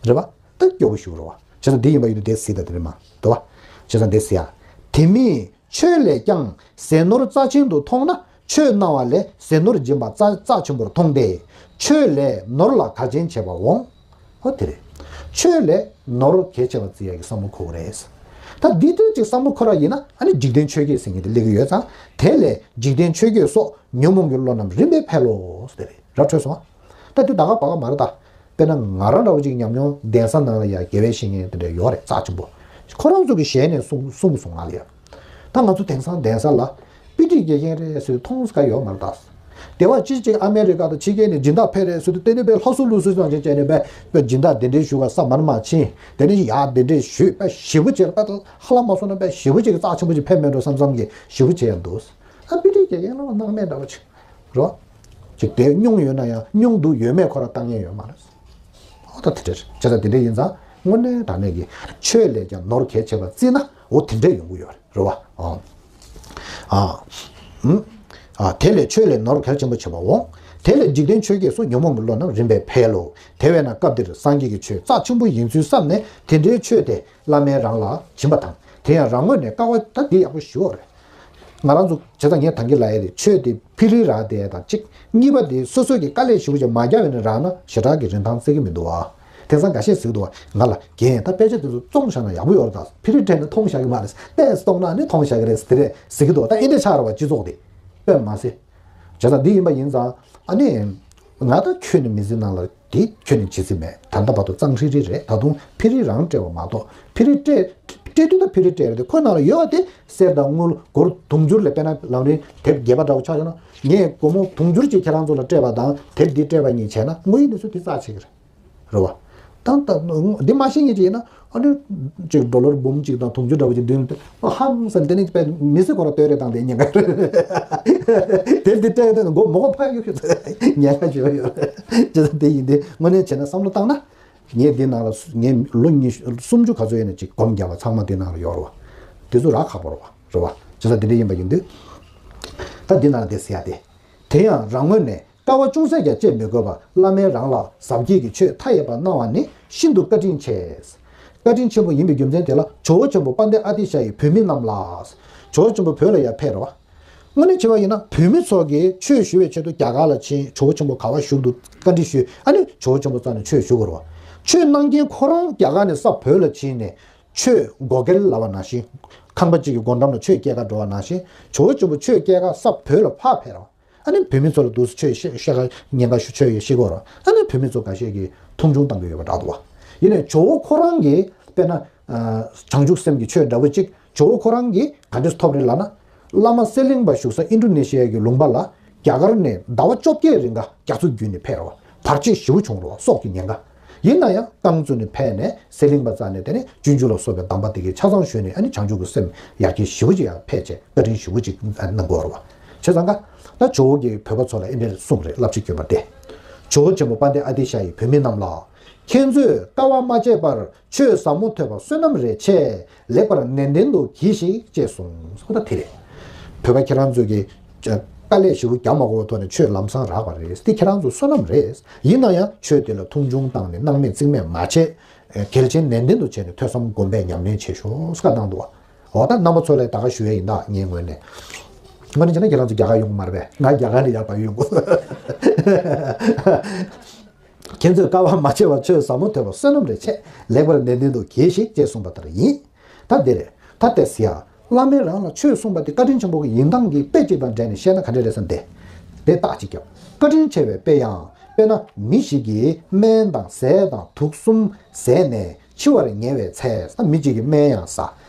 རེད་བ། ད་སྐྱོ་པོ་ཞིག་རེད་བ། བྱས་ཙང་འདི་ཡིན་པ་ཡིན་དུས་དེ་གཟིགས་དང་། དེ་རེད་མ་གཏོགས་བ། བྱས་ཙང་འདི་གཟིགས་ཡ། དེ་མིན་ཆོས་ལས་ཀྱང་ཟས་ནོར་རྩ་ཆེན་དུ་མཐོང་ན། ཆོས་གནང་བ་ལས་ཟས་ནོར་སྦྱིན་པ་རྩ་རྩ་ཆེན་པོར་མཐོང་སྟེ། ཆོས་ལས་ནོར་ལ་གལ་ཆེན་བྱེད་པ་འོང་། ཨོ་དེ་རེད། ཆོས་ལས་ནོར་གལ་ཆེ་བ་བརྩི་ཡ་གི་བསམ་བློ་འཁོར་བ་རེད། ད་འདི་ལྟར་ཅིག་བསམ་བློ་འཁོར་བ་ཡིན་ན། ཨ་ནི་འཇིག་རྟེན་ཆོས་བརྒྱད་ཟེར་མཁན་དེ་སླེབས་ཀྱི་ཡོད་ཙང་། དེ་ལས་འཇིག་རྟེན་ཆོས་བརྒྱད་སོགས་ཉོན་མོངས་ཀྱི་བློ་རྣམས་རིམ་པས་འཕེལ་ལོ། དེ་རེད། ར་འཕྲོད་སོང་ཨ། ད་འདི་ད་ག་བ་ག་མ་རེད་ད། དཔེར་ན་ང་རང་འདྲ་བོ་ཅིག་ཉམས་མྱོང་གདན་ས་ནང་ལ་ཡ་དགེ་བའི་བཤེས་གཉེན་དེ་འདྲ་ཡོད་རེད། རྩ་ཆེན་པོ། ཁོ་རང་ཚོ་གི་ཞལ་ནས་གསུང་གསུང་གསུང་ང་ལ་ཡ། ད་ང་ཚོ་དེང་སང་གདན་ས་ལ་དཔེ་ཁྲིད་དགེ་རྒན་རེད་ཟེར་མཐོང་ས་ག་ཡོད་མ་རེད་ད། དེ་བ་ཅི་ཅིག་ཨ་མེ་རི་ཀ་དང་ཕྱི་རྒྱལ་ནས་སྦྱིན་བདག་ཕེབས་རེད་ཟེར་དུས། དེ་ནས་དཔེ་ལྷ་སུ་ལུག་སུ་ཙང་ཅིག་བྱས་ནས་དཔེ་དཔེ་སྦྱིན་བདག་གདན་འདྲེན་ཞུ་ག་ས་མར་མ་ཕྱིན། དེ་ནས་ཡ་གདན་འདྲེན་ཞུས། དཔེ་ཞེ་པོ་ཅིག་དཔེ་ཧ་ལམ་མ་སོང་ན་དཔེ་ཞེ་པོ་ཅིག་རྩ་ཆེན་པོ་ཅིག་ཕེབས་མེད་འགྲོ་བསམ་བསམ་གི་ཞེ་པོ་བྱས་ཡ་འདུག། ཨ་དཔེ་ཁྲིད་དགེ་རྒན་ལ་སྣང་མེད་འདྲ་བོ་ཅིག་རོ། ཅིག་དེ་སྙུང་ཡོད་ན་ཡང་སྙུང་འདུག་ཡོད་མེད་ཁོ་རང་ལྟ་མཁན་ཡོད་མ་རེད། ཨོ་ད་དེ་འདྲ་རེད། བྱས་ཙང་དེ་འདྲ་ཡིན་ཙང་དངོས་གནས་དྲང་གནས་ཀྱི་ཆོས་ལས་ཀྱང་ནོར་གལ་ཆེ་བ་བརྩིས་ན། འོ་དེ་འདྲ་ཡོང་གི་ཡོད་རེད། རེད་བ། ཨ། ཨ། ཨུམ། ཨ། དེ་ལས་ཆོས་ལས་ནོར་གལ་ཆེན་པོ་བྱེད་པ་འོང་། དེ་ལས་འཇིག་རྟེན་ཆོས་བརྒྱད་སོགས་ཉོན་མོངས་ཀྱི་བློ་རྣམས་རིམ་པས་འཕེལ་ལོ། དེ་བས་ན་སྐབས་འདིར་སངས་རྒྱས་ཀྱི་ཆོས་རྩ་ཆེན་པོ་ཡིན་ཚུལ་བསམས་ནས། དེ་འདྲའི་ཆོས་དེ་བླ་མས་རང་ལ་བྱིན་པ་དང་། དེ་ཡང་རང་ངོས་ནས་དཀའ་བ། ད་འདི་ཡག་པོ་ཞུ་བ་རེད། ང་རང་ཚོ་བྱས་ཙང་ངས་ད་གིན་ལབ་ཡ་དེ། ཆོས་དེ་ཕི་རི་རག་བསྡད་དང་གཅིག། གཉིས་པ་དེ་སོ་སོ་གི་དཀའ་ལས་ཞེ་པོ་ཅིག་མ་བརྒྱབ་པ་ནས་རག་ན་ཞེ་དྲག་གི་རིན་ཐང་བརྩི་གི་མི་འདུག་ཨ། དེང་སང་འགའ་ཤས་ཟེར་གི་འདུག་བ། ང་ལ་རྒན་ད་དཔེ་ཆ་དེ་ཚོ་བཙོང་བཞག་ན་ཡག་པོ་ཡོད་རེད། ད་ཕི་རི་སྤྲད་ན་མཐོང་བཞག་གི་མ་རེད། ཏོག་ཙམ་གཏོང་ན་ནི་མཐོང་བཞག་གི་རེད། དེ་རེད་ཟེར་གི་འདུག་ད་ཨེ་འདྲ་ཆགས་རེད་བ། སྤྱི་ཚོགས་དེ་དཔེ་མ་ཟད། བྱས་ཙང་འདི་ཡིན་པ་ཡིན་ཙང་ཨ་ནི། ང་ད་ཁྱོད་ནི་མི་ཚེ་ནང་ལ་དེ་ཁྱོད་ནི་བྱེད་རྩིས་མེད། ད་ལྟ་བར་དུ་གཙང་ཧྲིལ་ཧྲིལ་རེད། ད་དུང་ཕི་རི་རང་སྤྲད་པ་མ་གཏོགས། ཕི་རི་སྤྲད་སྤྲད་དུས་ད་ཕི་རི་སྤྲད་རེད་དེ། ཁོའི་ནང་ལ་ཡོད་པ་དེ་གསེར་དང་དངུལ་སྒོར་དུང་ཕྱུར་ལས། དཔེར་ན་ལམ་རིམ་དེབ་བརྒྱད་པ་འདྲ་བོ་ཆ་བཞག་ན། ངས་སྒོར་མོ་དུང་ཕྱུར་ཅིག་ཁྱེད་རང་ཚོ་ལ་སྤྲད་པ་དང་དེབ་འདི་སྤྲད་པ་གཉིས་བྱས་ན་དངོས་ཡོད་གནས་ཚུལ་དེ་རྩ་ཆེ་གི་རེད། རེད་བ། ད་ད་འདི་མ་ཤེས་མཁན་ཅིག་ཡིན་ན་ཨ་ནི་ཅིག་ཌོ་ལར་འབུམ་གཅིག་དང་དུང་ཕྱུར་འདྲ་བོ་ཅིག་མདུན་དུ་ཧང་སང་། དེ་ནི་དཔེ་མི་ཚེ་ཁོ་རང་སྟོད་རེ་བཏང་སྟེ་ཉེན་ཁ་རེད། དེབ་འདི་སྤྲད་དེ་མགོ་མོག་ཕ་ཡོད་ཤོད་ཉེན་ཁ་ཅིག་ཡོད། ཅི་ཟེར་དེ་ཡིན་དེ་དངོས་གནས་བྱས་ན་བསམ་བློ་བཏང་ན། ངས་འདི་ནང་ལ་སུ་ངས་ལོ་ཉི་ཤུ་སུམ་ཅུ་ག་ཚོད་ཡིན་ན་ཅིག་སྒོམ་རྒྱག་པ་ཚང་མ་འདི་ནང་ལ་ཡོད་རེད་བ། དེ་ཚོ་རག་ཁག་པོ་རེད་བ། རེད་བ། བྱས་ཙང་འདི་འདྲ་ཡིན་པ་ཡིན་དུས། ད་འདི་ནང་ལ་དེ་ཟེར་ཡ་དེ། དེ་ཡང་རང་ངོས་ནས་དཀའ་བ་ཅུང་ཟད་ཀྱང་སྤྱད་མི་དགོས་པར་བླ་མས་རང་ལ་ཟབ་རྒྱས་ཀྱི་ཆོས་མཐའ་ཡས་པ་གནང་བ་ནི་ཤིན་ཏུ་བཀའ་དྲིན་ཆེ། བཀའ་དྲིན་ཆེན་པོ་ཡིན་པའི་རྒྱུ་མཚན་དེ་ལ་ཇོ་བོ་ཆེན་པོ་དཔལ་ལྡན་ཨ་ཏི་ཤ་ཡིས་བོད་མི་རྣམས་ལ། ཇོ་བོ་ཆེན་པོ་བོད་ལ་ཡར་ཕེབས་རེད་བ། དངོས་གནས་བྱས་པ་ཡིན་ན་བོད་མི་ཚོ་གིས་ཆོས་ཞུ་བའི་ཆེད་དུ་རྒྱ་གར་ལ་ཕྱིན། ཇོ་བོ་ཆེན་པོ་ག་པར་བཞུགས་འདུག་བཀའ་འདྲི་ཞུས། ཨ་ནི་ཇོ་བོ་ཆེན་པོ་རྩ་ནས་ཆོས་ཞུ་དགོས་རེད་བ། ཆོས་གནང་མཁན་ཁོ་རང་རྒྱ་གར་ནས་ས་བོད་ལ་ཕྱིན་ནས། ཆོས་སྒོ་ཁར་ལབ་པ་ནང་བཞིན། ཁང་པ་གཅིག་གི་སྒོ་འགྲམ་ལ་ཆོས་སྐྱེལ་ག་འགྲོ་བ་ནང་བཞིན། ཇོ་བོ་ཆེན་པོ་ཆོས་སྐྱེལ་ག་ས་བོད་ལ་ཕར་ཕེབས་རོགས། ཨ་ནི་བོད་མི་ཚོ་ལ་འདུག་སེ་ཆོས་བཤད་བཤད་ག་ཉན་ག་ཞུ། ཆོས་ཡོད་ཤེས་གོ་རོགས། ཨ་ནི་བོད་མི་ཚོ་འགའ་ཤས་ཀྱིས་མཐོང་ཆུང་བཏང་གི་ཡོད་པ་འདྲ་འདུག་བ། ཡིན་ནའི་ཇོ་བོ་ཁོ་རང་གིས་དཔེར་ན། བྱང་ཆུབ་སེམས་ཀྱི་ཆོས་འདྲ་བོ་གཅིག་ཇོ་བོ་ཁོ་རང་གིས་ག་འདྲས་ཐོབ་རེད་ལབ་ན། བླ་མ་གསེར་གླིང་པ་བཞུགས་ས་ཨིན་ཌོ་ནེ་ཤི་ཡ་གི་ལུང་པ་ལ། རྒྱ་གར་ནས་ཟླ་བ་བཅོ་བརྒྱད་རིང་ག་རྒྱ་མཚོ་བརྒྱུད་ནས་ཕེབས་རོགས། བར་ཆད་ཞེ་པོ་བྱུང་རོགས། སྲོག་གི་ཉེན་ཁ། ཡིན་ན་ཡང་རྐང་བཙུགས་ནས་ཕེབས་ནས་གསེར་གླིང་པ་རྩ་ནས་དེ་ནས་སྤྱོད་འཇུག་ལ་སོགས་པའི་གདམས་པ་དེ་གའི་ཆ་ཚང་ཞུས་ནས། ཨ་ནི་བྱང་ཆུབ་ཀྱི་སེམས་ཡར་རྒྱས་ཞེ་པོ་ཅིག་ཡང་ཕེབས་བྱས། བཀའ་དྲིན་ཞེ་པོ་ཅིག་གནང་དགོས་རེད་བ། བྱས་ཙང་ཀ་ད་ཇོ་བོ་གིས་བོད་པ་ཚོ་ལ་ཨེ་འདྲས་གསུངས་རེད། བསླབ་བྱ་བསྐྱོན་པ་དེ། ཇོ་བོ་ཆེན་པོ་དཔལ་ལྡན་ཨ་ཏི་ཤ་ཡིས་བོད་མི་རྣམས་ལ། ཁྱེད་ཚོས་དཀའ་བ་མ་སྤྱད་པར་ཆོས་ཟབ་མོ་ཐོས་པ་བསོད་ནམས་རེ་ཆེ། ལེགས་པར་ནན་ཏན་དུ་གྱིས་ཤིག་ཅེས་གསུངས་སོ། ད་དེ་རེད། བོད་པ་ཁྱེད་རང་ཚོས་ཀྱི་དཀའ་ལས་ཞེ་པོ་རྒྱག་མ་དགོས་པའི་ཐོག་ནས་ཆོས་ལམ་སང་རག་པ་རེད། དེ་ཁྱེད་རང་ཚོ་བསོད་ནམས་རེད། ཡིན་ན་ཡང་ཆོས་དེ་ལ་མཐོང་ཆུང་བཏང་ནས་སྣང་མེད་རྩིས་མེད་མ་བྱེད། གལ་ཆེན་ནན་ཏན་དུ་བྱས་ནས་ཐོས་བསམ་སྒོམ་པས་ཉམས་ལེན་བྱེད་ཤོག་བཀའ་གནང་འདུག་བ། འོ་ད་རྣམ་པ་ཚོ་ལ་ད་ག་ཞུ་ཡས་ཡིན། ད་ངའི་ངོས་ནས། ངོས་ནས་བྱས་ན་ཁྱེད་རང་ཚོ་རྒྱ་གར་ཡོང་གི་མ་རེད་པས། ང་རྒྱ་གར་ནས་ཡར་བབས་ཡོང་གི། ཁྱེད་ཚོས་དཀའ་བ་མ་སྤྱད་པར་ཆོས་ཟབ་མོ་ཐོས་པ་བསོད་ནམས་རེ་ཆེ། ལེགས་པར་ནན་ཏན་དུ་གྱིས་ཤིག་ཅེས་གསུངས་པ་ལྟར་ཡིན། ད་འདི་རེད། ད་དེ་ཟེར་ཡ། བླ་མས་རང་ལ་ཆོས་གསུངས་པ་དེ་བཀའ་དྲིན་ཆེན་པོ་གི་ཡིན་སྟངས་ཀྱི་དཔེ་གཅིག་དང་འབྲེལ་ནས་བཤད་ན་ག་འདྲ་རེད་བསམ་སྟེ། དཔེ་རྟགས་གཅིག་བརྒྱབ། བཀའ་དྲིན་ཆེ་བའི་དཔེ་ཡང་དཔེར་ན་མི་ཞིག་གིས་སྨན་དང་ཟས་དང་དུག་གསུམ་ཟས་ནས། འཆི་བར་ཉེ་བའི་ཚེ། ད་མི་གཅིག་གིས་སྨན་ཡང་ཟ།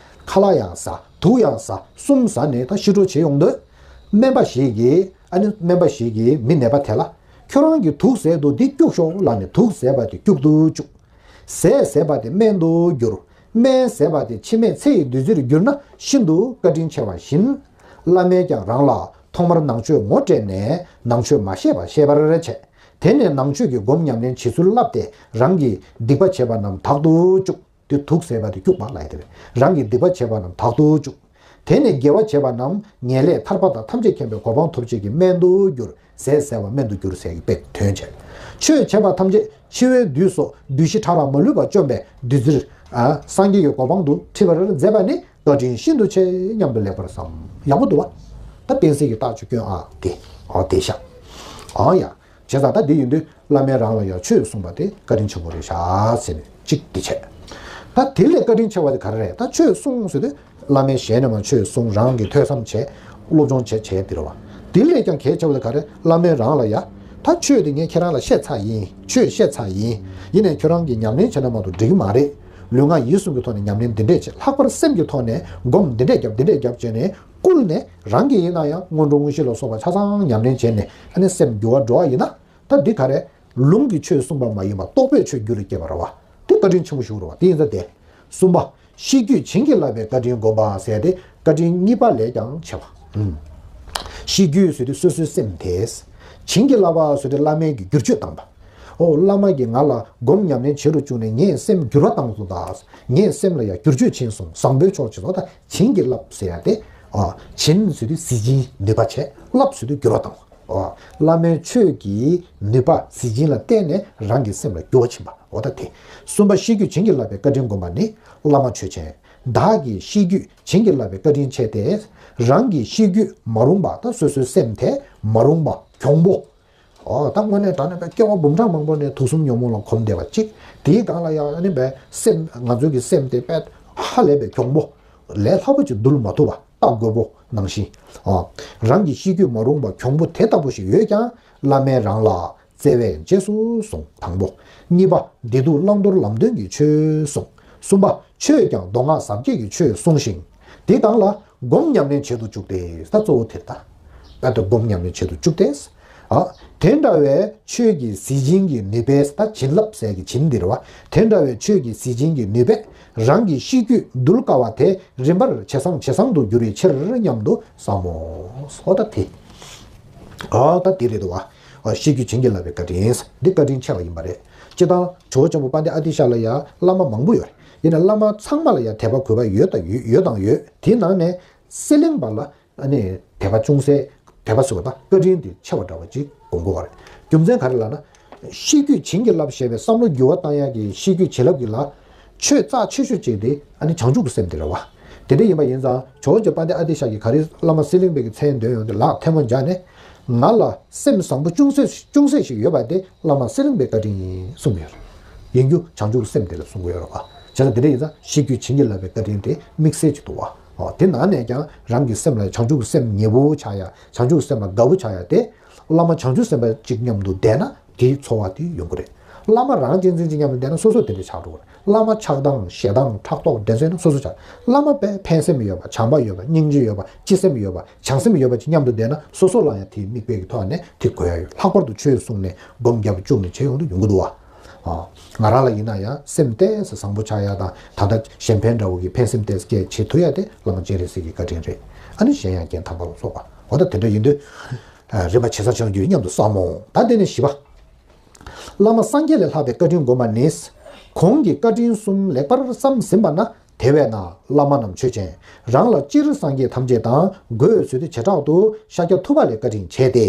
ཁ་ལག་ཡང་ཟ། དུག་ཡང་ཟ། གསུམ་ཟ་ནས་ད་ཤི་འགྲོ་བྱེད་ཡོང་དུས། སྨན་པ་ཞིག་གིས། ཨ་ནི་སྨན་པ་ཞིག་གིས་མི་ནད་པ་དེ་ལ། ཁྱོད་རང་གིས་དུག་ཟས་འདུག་འདི་སྐྱུག་ཤོག་ལབ་ནས་དུག་ཟས་པ་དེ་སྐྱུག་ཏུ་བཅུག་ཟས་ཟས་པ་དེ་སྨན་དུ་འགྱུར། སྨན་ཟས་པ་དེ་འཆི་མེད་ཚེ་ཡི་བདུད་རྩིར་གྱུར་ན་ཤིན་ཏུ་བཀའ་དྲིན་ཆེ་བ་བཞིན། བླ་མས་ཀྱང་རང་ལ་ཐོག་མར་ནང་ཆོས་ངོ་སྤྲད་ནས་ནང་ཆོས་མ་ཤེས་པ་ཤེས་པར་བྱས། དེ་ནས་ནང་ཆོས་ཀྱི་སྒོམ་ཉམས་ལེན་བྱེད་ཚུལ་བསླབས་ཏེ། རང་གིས་སྡིག་པ་བྱས་པ་རྣམས་དག་ཏུ་བཅུག་དེ་དུག་ཟས་པ་དེ་སྐྱུག་པ་ལབ་ཡ་དེ་རེད། རང་གིས་སྡིག་པ་བྱས་པ་རྣམས་དག་ཏུ་བཅུག་དེ་ནས་དགེ་བ་བྱས་པ་རྣམས་ངེས་ལེགས་ཐར་པ་དང་ཐམས་ཅད་མཁྱེན་པའི་གོ་འཕང་ཐོབ་བྱེད་ཀྱི་སྨན་དུ་འགྱུར། ཟས་ཟས་པ་སྨན་དུ་འགྱུར་ཟེར་གྱི་དཔེ་དོན་བྱས། ཆོས་བྱས་པ་ཐམས་ཅད་འཆི་བའི་དུས་སུ་བདུད་བཞི་ཕྲ་རགས་མ་ལུས་པ་བཅོམ་པའི་བདུད་རྩིར། ཨ། སངས་རྒྱས་ཀྱི་གོ་འཕང་དུ་ཁྲིད་པར་མཛད་པ་ནི་བཀའ་དྲིན་ཤིན་ཏུ་ཆེ་སྙམ་དུ་ལེགས་པར་བསམ། ཡག་པོ་འདུག་བ། ད་བསྟན་སྲིད་ཀྱི་རྟགས་ཅིག་སྐྱོན། ཨ། དེ། ཨོ་དེ་ཤ། ཨོ་ཡ། བྱས་ཙང་ད་འདི་ཡིན་དུས་བླ་མས་རང་ལ་ཡང་ཆོས་གསུངས་པ་དེ་བཀའ་དྲིན་ཆེན་པོ་རེད་ཤག་ཟེར་ནས་གཅིག་འདི་བྱས། ད་དེ་ལས་བཀའ་དྲིན་ཆེ་བ་དེ་ག་རེ་རེད། ད་ཆོས་གསུངས་ཟེར་དུས་བླ་མའི་ཞལ་ནས་མར་ཆོས་གསུངས། རང་གིས་ཐོས་བསམ་བྱས། སློབ་སྦྱོང་བྱས་བྱས་དེ་རེད་བ། དེ་ལས་ཀྱང་གལ་ཆེ་བ་དེ་ག་རེ། བླ་མས་རང་ལ་ཡ། ད་ཆོས་དེ་ངས་ཁྱེད་རང་ལ་བཤད་ཚར་ཡིན། ཆོས་བཤད་ཚར་ཡིན། ཡིན་ནའི་ཁྱོད་རང་གིས་ཉམས་ལེན་བྱས་ན་མ་གཏོགས་འགྲིག་གི་མ་རེད། ལུས་ངག་ཡིད་གསུམ་གྱི་ཐོག་ནས་ཉམས་ལེན་འདི་འདྲས་བྱས། ལྷག་པར་སེམས་ཀྱི་ཐོག་ནས་སྒོམ་འདི་འདྲས་རྒྱབ་འདི་འདྲས་རྒྱབ་བྱས་ནས་བསྐུལ་ནས། རང་གིས་ཡིན་ན་ཡང་སྔོན་འགྲོ་དངོས་གཞི་ལ་སོགས་པ་ཆ་ཚང་ཉམས་ལེན་བྱས་ནས། ཨ་ནི་སེམས་འགྱུར་བ་འགྲོ་བ་ཡིན་ན། ད་འདི་ག་རེ། ལུང་གི་ཆོས་གསུངས་པ་མ་ཡིན་པ་རྟོགས་པས་ཆོས་རྒྱུད་ལ་སྐྱེས་པ་རེད་བ། དེ་བཀའ་དྲིན་ཆེན་པོ་ཞིག་རེད་བ། དེ་ཡིན་ཙང་དེ། གསུམ་པ། ཤེས་རྒྱུད་བྱིན་གྱིས་བརླབས་པའི་བཀའ་དྲིན་སྒོམ་པ་ཟེར་ཏེ་བཀའ་དྲིན་གཉིས་པ་ལས་ཀྱང་ཆེ་བ། ཨུམ། ཤེས་རྒྱུད་ཟེར་དུས་སོ་སོའི་སེམས་དེ། བྱིན་གྱིས་བརླབས་པ་ཟེར་དུས་བླ་མས་ཀྱི་བསྒྱུར་བཅོས་བཏང་པ། ཨོ་བླ་མ་གིས་ང་ལ་སྒོམ་ཉམས་ལེན་བྱེད་རུ་བཅུག་ནས་ངས་སེམས་འགྱུར་བ་བཏང་སོང་། ད་ངས་སེམས་ལ་ཡང་བསྒྱུར་བཅོས་ཕྱིན་སོང་། བཟང་པོའི་ཕྱོགས་ཀྱི་བཟོ་ད། བྱིན་གྱིས་བརླབས་ཟེར་ཡ་དེ། ཨ། བྱིན་ཟེར་དུས་གཟི་བྱིན་ནུས་པ་བྱས། བརླབས་ཟེར་དུས་འགྱུར་བ་བཏང་བ། ཨ། བླ་མའི་ཆོས་ཀྱི་ནུས་པ་གཟི་བྱིན་ལ་བརྟེན་ནས་རང་གི་སེམས་ལ་འགྱུར་བ་ཕྱིན་པ། འོ་ད་དེ། གསུམ་པ། ཤེས་རྒྱུད་བྱིན་གྱིས་བརླབས་པའི་བཀའ་དྲིན་སྒོམ་པ་ནི་བླ་མ་ཆོས་ཅན། བདག་གིས་ཤེས་རྒྱུད་བྱིན་གྱིས་བརླབས་པའི་བཀའ་དྲིན་ཆེ་སྟེ། རང་གི་ཤེས་རྒྱུད་མ་རུངས་པ་དང་། སོ་སོའི་སེམས་དེ་མ་རུངས་པ་གྱོང་པོ། ཨོ་ད་དངོས་གནས་དྲང་གནས་པའི་སྐྱེ་བ་འབུམ་ཕྲག་མང་པོ་ནས་དུག་གསུམ་ཉོན་མོངས་ལ་གོམས་བསྡད་པ་གཅིག་དེའི་སྒང་ལ་ཡང་ཨ་ནི་པའི་སེམས་ང་ཚོའི་གི་སེམས་དེ་པའི་ཧ་ལས་པའི་གྱོང་པོ་ལས་སླ་པོ་ཅིག་འདུལ་མ་ཐུབ་པ་ལྟ་དགོས་པོ་ནང་བཞིན། ཨོ་རང་གི་ཤེས་རྒྱུད་མ་རུངས་པ་གྱོང་པོ་དེ་ལྟ་བུ་ཞིག་ཡོད་ཀྱང་བླ་མས་རང་ལ། བརྩེ་བས་རྗེས་སུ་བཟུང་དང་པོ། གཉིས་པ། བདེ་སྡུག་བླང་དོར་ལམ་སྟོན་གྱི་ཆོས་གསུངས། གསུམ་པ། ཆོས་ཀྱང་མདོ་སྔགས་ཟབ་རྒྱས་ཀྱི་ཆོས་གསུངས་ཤིང་། དེ་དག་ལ་སྒོམ་ཉམས་ལེན་བྱེད་དུ་བཅུག་སྟེ། ད་གཙོ་བོ་དེ་ལྟ། ད་ལྟ་སྒོམ་ཉམས་ལེན་བྱེད་དུ་བཅུག་སྟེ། ཨ། དེ་འདྲ་བའི་ཆོས་ཀྱི་གཟི་བྱིན་གྱི་ནུས་པས། ད་བྱིན་རླབས་ཟེར་གྱི་བྱིན་འདིར་བ། དེ་འདྲ་བའི་ཆོས་ཀྱི་གཟི་བྱིན་གྱི་ནུས་པས་རང་གི་ཤེས་རྒྱུད་འདུལ་དཀའ་བ་དེ་རིམ་པར་ཇེ་བཟང་ཇེ་བཟང་དུ་འགྱུར་བའི་ཕྱིར་སྙམ་དུ་བསམ་མོ། ཨོ་ད་དེ། ཨ་ད་དེ་རེད་དོ། ཨ་ཤེས་རྒྱུད་བྱིན་གྱིས་བརླབས་པའི་བཀའ་དྲིན། འདི་བཀའ་དྲིན་ཆེ་བ་ཡིན་པ་རེད། སྤྱིར་བཏང་ཇོ་བོ་ཆེན་པོ་དཔལ་ལྡན་ཨ་ཏི་ཤ་ལ་ཡང་བླ་མ་མང་པོ་ཡོད་རེད། ཡིན་ན་བླ་མ་ཚང་མ་ལ་ཡང་དད་པ་གུས་པ་ཡོད་དང་ཡོད་ཡོད་དང་ཡོད། དེའི་ནང་ནས་གསེར་གླིང་པ་ལ་ཨ་ནི་དད་པ་ཅུང་ཟད། དད་པ་ཟེར་བ་དང་བཀའ་དྲིན་དེ་ཆེ་བ་འདྲ་བ་ཅིག་དགོངས་དགོས་པ་རེད། རྒྱུ་མཚན་ག་རེ་ལབ་ན། ཤེས་རྒྱུད་བྱིན་གྱིས་བརླབས་ཞེས་པའི་བསམ་བློ་འགྱུར་བ་བཏང་ཡག་གི་ཤེས་རྒྱུད་བྱིན་རླབས་ཀྱི་ལ། ཆོས་རྩ་ཆེ་ཤོས་གཅིག་དེ་ཨ་ནི་བྱང་ཆུབ་ཀྱི་སེམས་དེ་རེད་བ། དེ་འདྲ་ཡིན་པ་ཡིན་ཙང་ཇོ་བོ་རྗེ་དཔལ་ལྡན་ཨ་ཏི་ཤ་གིས་ག་རེ་བླ་མ་གསེར་གླིང་པའི་གི་མཚན་འདོན་ཡོང་དུས་ལག་ཐལ་མོ་སྦྱར་ནས། ང་ལ་སེམས་བཟང་པོ་ཅུང་ཟད་ཅུང་ཟད་ཞིག་ཡོད་པ་དེ་བླ་མ་གསེར་གླིང་པའི་བཀའ་དྲིན་ཡིན་གསུངས་ཡོད་རེད། ཡིན་རྒྱུ་བྱང་ཆུབ་ཀྱི་སེམས་དེ་ལ་གསུང་གི་ཡོད་རེད་བ། བྱས་ཙང་དེ་འདྲ་ཡིན་ཙང་ཤེས་རྒྱུད་བྱིན་གྱིས་བརླབས་པའི་བཀའ་དྲིན་དེ་དམིགས་བསལ་གྱི་འདུག་བ། ཨོ་དེ་ནང་ནས་ཀྱང་རང་གི་སེམས་ལ་བྱང་ཆུབ་ཀྱི་སེམས་ཉེ་པོ་ཆགས་ཡ། བྱང་ཆུབ་ཀྱི་སེམས་ལ་དགའ་པོ་ཆགས་ཡ་དེ། བླ་མ་བྱང་ཆུབ་སེམས་དཔའ་གཅིག་མཉམ་དུ་བསྡད་ན་དེའི་ཚོར་བ་དེ་ཡོང་གི་རེད། བླ་མ་རང་གཅེས་འཛིན་གཅིག་མཉམ་དུ་བསྡད་ན་སོ་སོ་དེ་འདྲ་ཆགས་འགྲོ་གི་རེད། བླ་མ་ཆགས་སྡང་ཞེ་སྡང་ཕྲག་དོག་དེ་ཚོ་ཡིན་ན་སོ་སོ་ཆགས། བླ་མ་དཔེ་ཕན་སེམས་ཡོད་པ། བྱམས་པ་ཡོད་པ། སྙིང་རྗེ་ཡོད་པ། སྤྱི་སེམས་ཡོད་པ། བྱང་སེམས་ཡོད་པ་གཅིག་མཉམ་དུ་བསྡད་ན་སོ་སོ་ལ་ཡང་དེའི་མིག་དཔེ་གི་ཐོག་ནས་དེ་གོ་ཡ་ཡོད། ལྷག་པར་དུ་ཆོས་གསུངས་ནས་སྒོམ་རྒྱབ་བཅུག་ནས་བྱེད་ཡོང་དུས་ཡོང་གི་འདུག་བ། ཨ། ང་རང་ལ་ཡིན་ན་ཡང་སེམས་ཏོག་ཙམ་བཟང་པོ་ཆགས་ཡ་དང་། ད་ལྟ་གཞན་ཕན་འདྲ་བོ་གི་ཕན་སེམས་ཏོག་ཙམ་སྐྱེད་བྱེད་ཐུབ་ཡ་དེ་བླ་མ་སྤྱན་རས་གཟིགས་ཀྱི་བཀའ་དྲིན་རེད། ཨ་ནི་གཞན་ཡང་རྐྱེན་དམ་པ་ལ་སོགས་པ། འོ་ད་དེ་འདྲ་ཡིན་དུས། ཨ། རིམ་པ་ཇེ་བཟང་ཇེ་བཟང་འགྱུར་སྙམ་དུ་བསམ་མོ། ད་དེ་ནས་བཞི་པ། བླ་མ་སངས་རྒྱས་ལས་ལྷག་པའི་བཀའ་དྲིན་བསྒོམ་པ་ནི། གོང་གི་བཀའ་དྲིན་གསུམ་ལེགས་པར་བསམ་ཟིན་པ་ན། དེ་བས་ན་བླ་མ་རྣམས་ཆོས་ཅན། རང་ལ་སྤྱིར་སངས་རྒྱས་ཐམས་ཅད་དང་། སྒོས་བཟོད་དེ་བྱེ་བྲག་ཏུ། ཤཱཀྱ་ཐུབ་པ་ལས་བཀའ་དྲིན་ཆེ་སྟེ།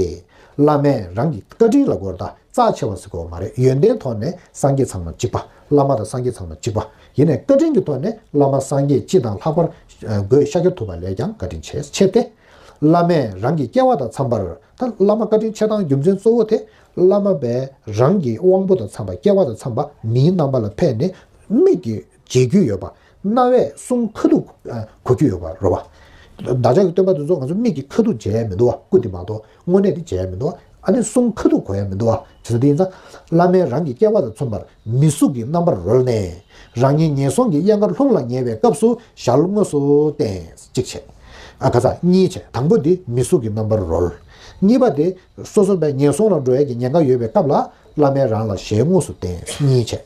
བླ་མས་རང་གི་བཀའ་དྲིན་ལ་གོ་ར། ད་རྩ་ཆེ་བ་ཟེར་དགོས་མ་རེད། ཡོན་ཏན་ཐོག་ནས་སངས་རྒྱས་ཚང་མ་གཅིག་པ། བླ་མ་དང་སངས་རྒྱས་ཚང་མ་གཅིག་པ། ཡིན་ནའི་བཀའ་དྲིན་གྱི་ཐོག་ནས་བླ་མ་སངས་རྒྱས་སྤྱི་དང་ལྷག་པར། ཨ། སྒོས་ཤཱཀྱ་ཐུབ་པ་ལས་ཀྱང་བཀའ་དྲིན་ཆེ་ཆེ་སྟེ། བླ་མས་རང་གི་སྐལ་བ་དང་འཚམ་པར། ད་བླ་མ་བཀའ་དྲིན་ཆེ་སྟངས་རྒྱུ་མཚན་གཙོ་བོ་དེ། བླ་མ་པས་རང་གི་དབང་པོ་དང་འཚམ་པ། སྐལ་བ་དང་འཚམ་པ། མིའི་རྣམ་པ་ལ་ཕེབས་ནས་མིག་གིས་མཇལ་རྒྱུ་ཡོད་པ། རྣ་བས་གསུང་ཁ་ཐུག་གོ་རྒྱུ་ཡོད་པ་རེད་བ། བདག་ཅག་གི་སྟོན་པ་དེ་ཚོ་ང་ཚོ་མིག་གིས་ཁ་ཐུག་མཇལ་ཡ་མི་འདུག་བ། སྐུ་དེ་མ་གཏོགས་དངོས་གནས་དེ་མཇལ་ཡ་མི་འདུག་བ། ཨ་ནི་གསུང་ཁ་ཐུག་གོ་ཡ་མི་འདུག་བ། བྱས་ཙང་དེ་ཡིན་ཙང་། བླ་མས་རང་གི་སྐལ་བ་དང་མཚུངས་པར་མི་གཟུགས་ཀྱི་རྣམ་པར་རོལ་ནས། རང་ཉིད་ངན་སོང་གི་གཡང་ཁར་ལྷུང་ལ་ཉེ་བའི་སྐབས་སུ་ཞལ་དངོས་སུ་བསྟན། གཅིག་བྱས། ཨ་ག་ས་གཉིས་བྱས། དང་པོ་དེ་མི་གཟུགས་ཀྱི་རྣམ་པར་རོལ། གཉིས་པ་དེ་སོ་སོ་བས་ངན་སོང་ལ་འགྲོ་ཡས་ཀྱི་ཉེན་ཁ་ཡོད་པའི་སྐབས་ལ་བླ་མས་རང་ལ་ཞལ་དངོས་སུ་བསྟན། གཉིས་བྱས།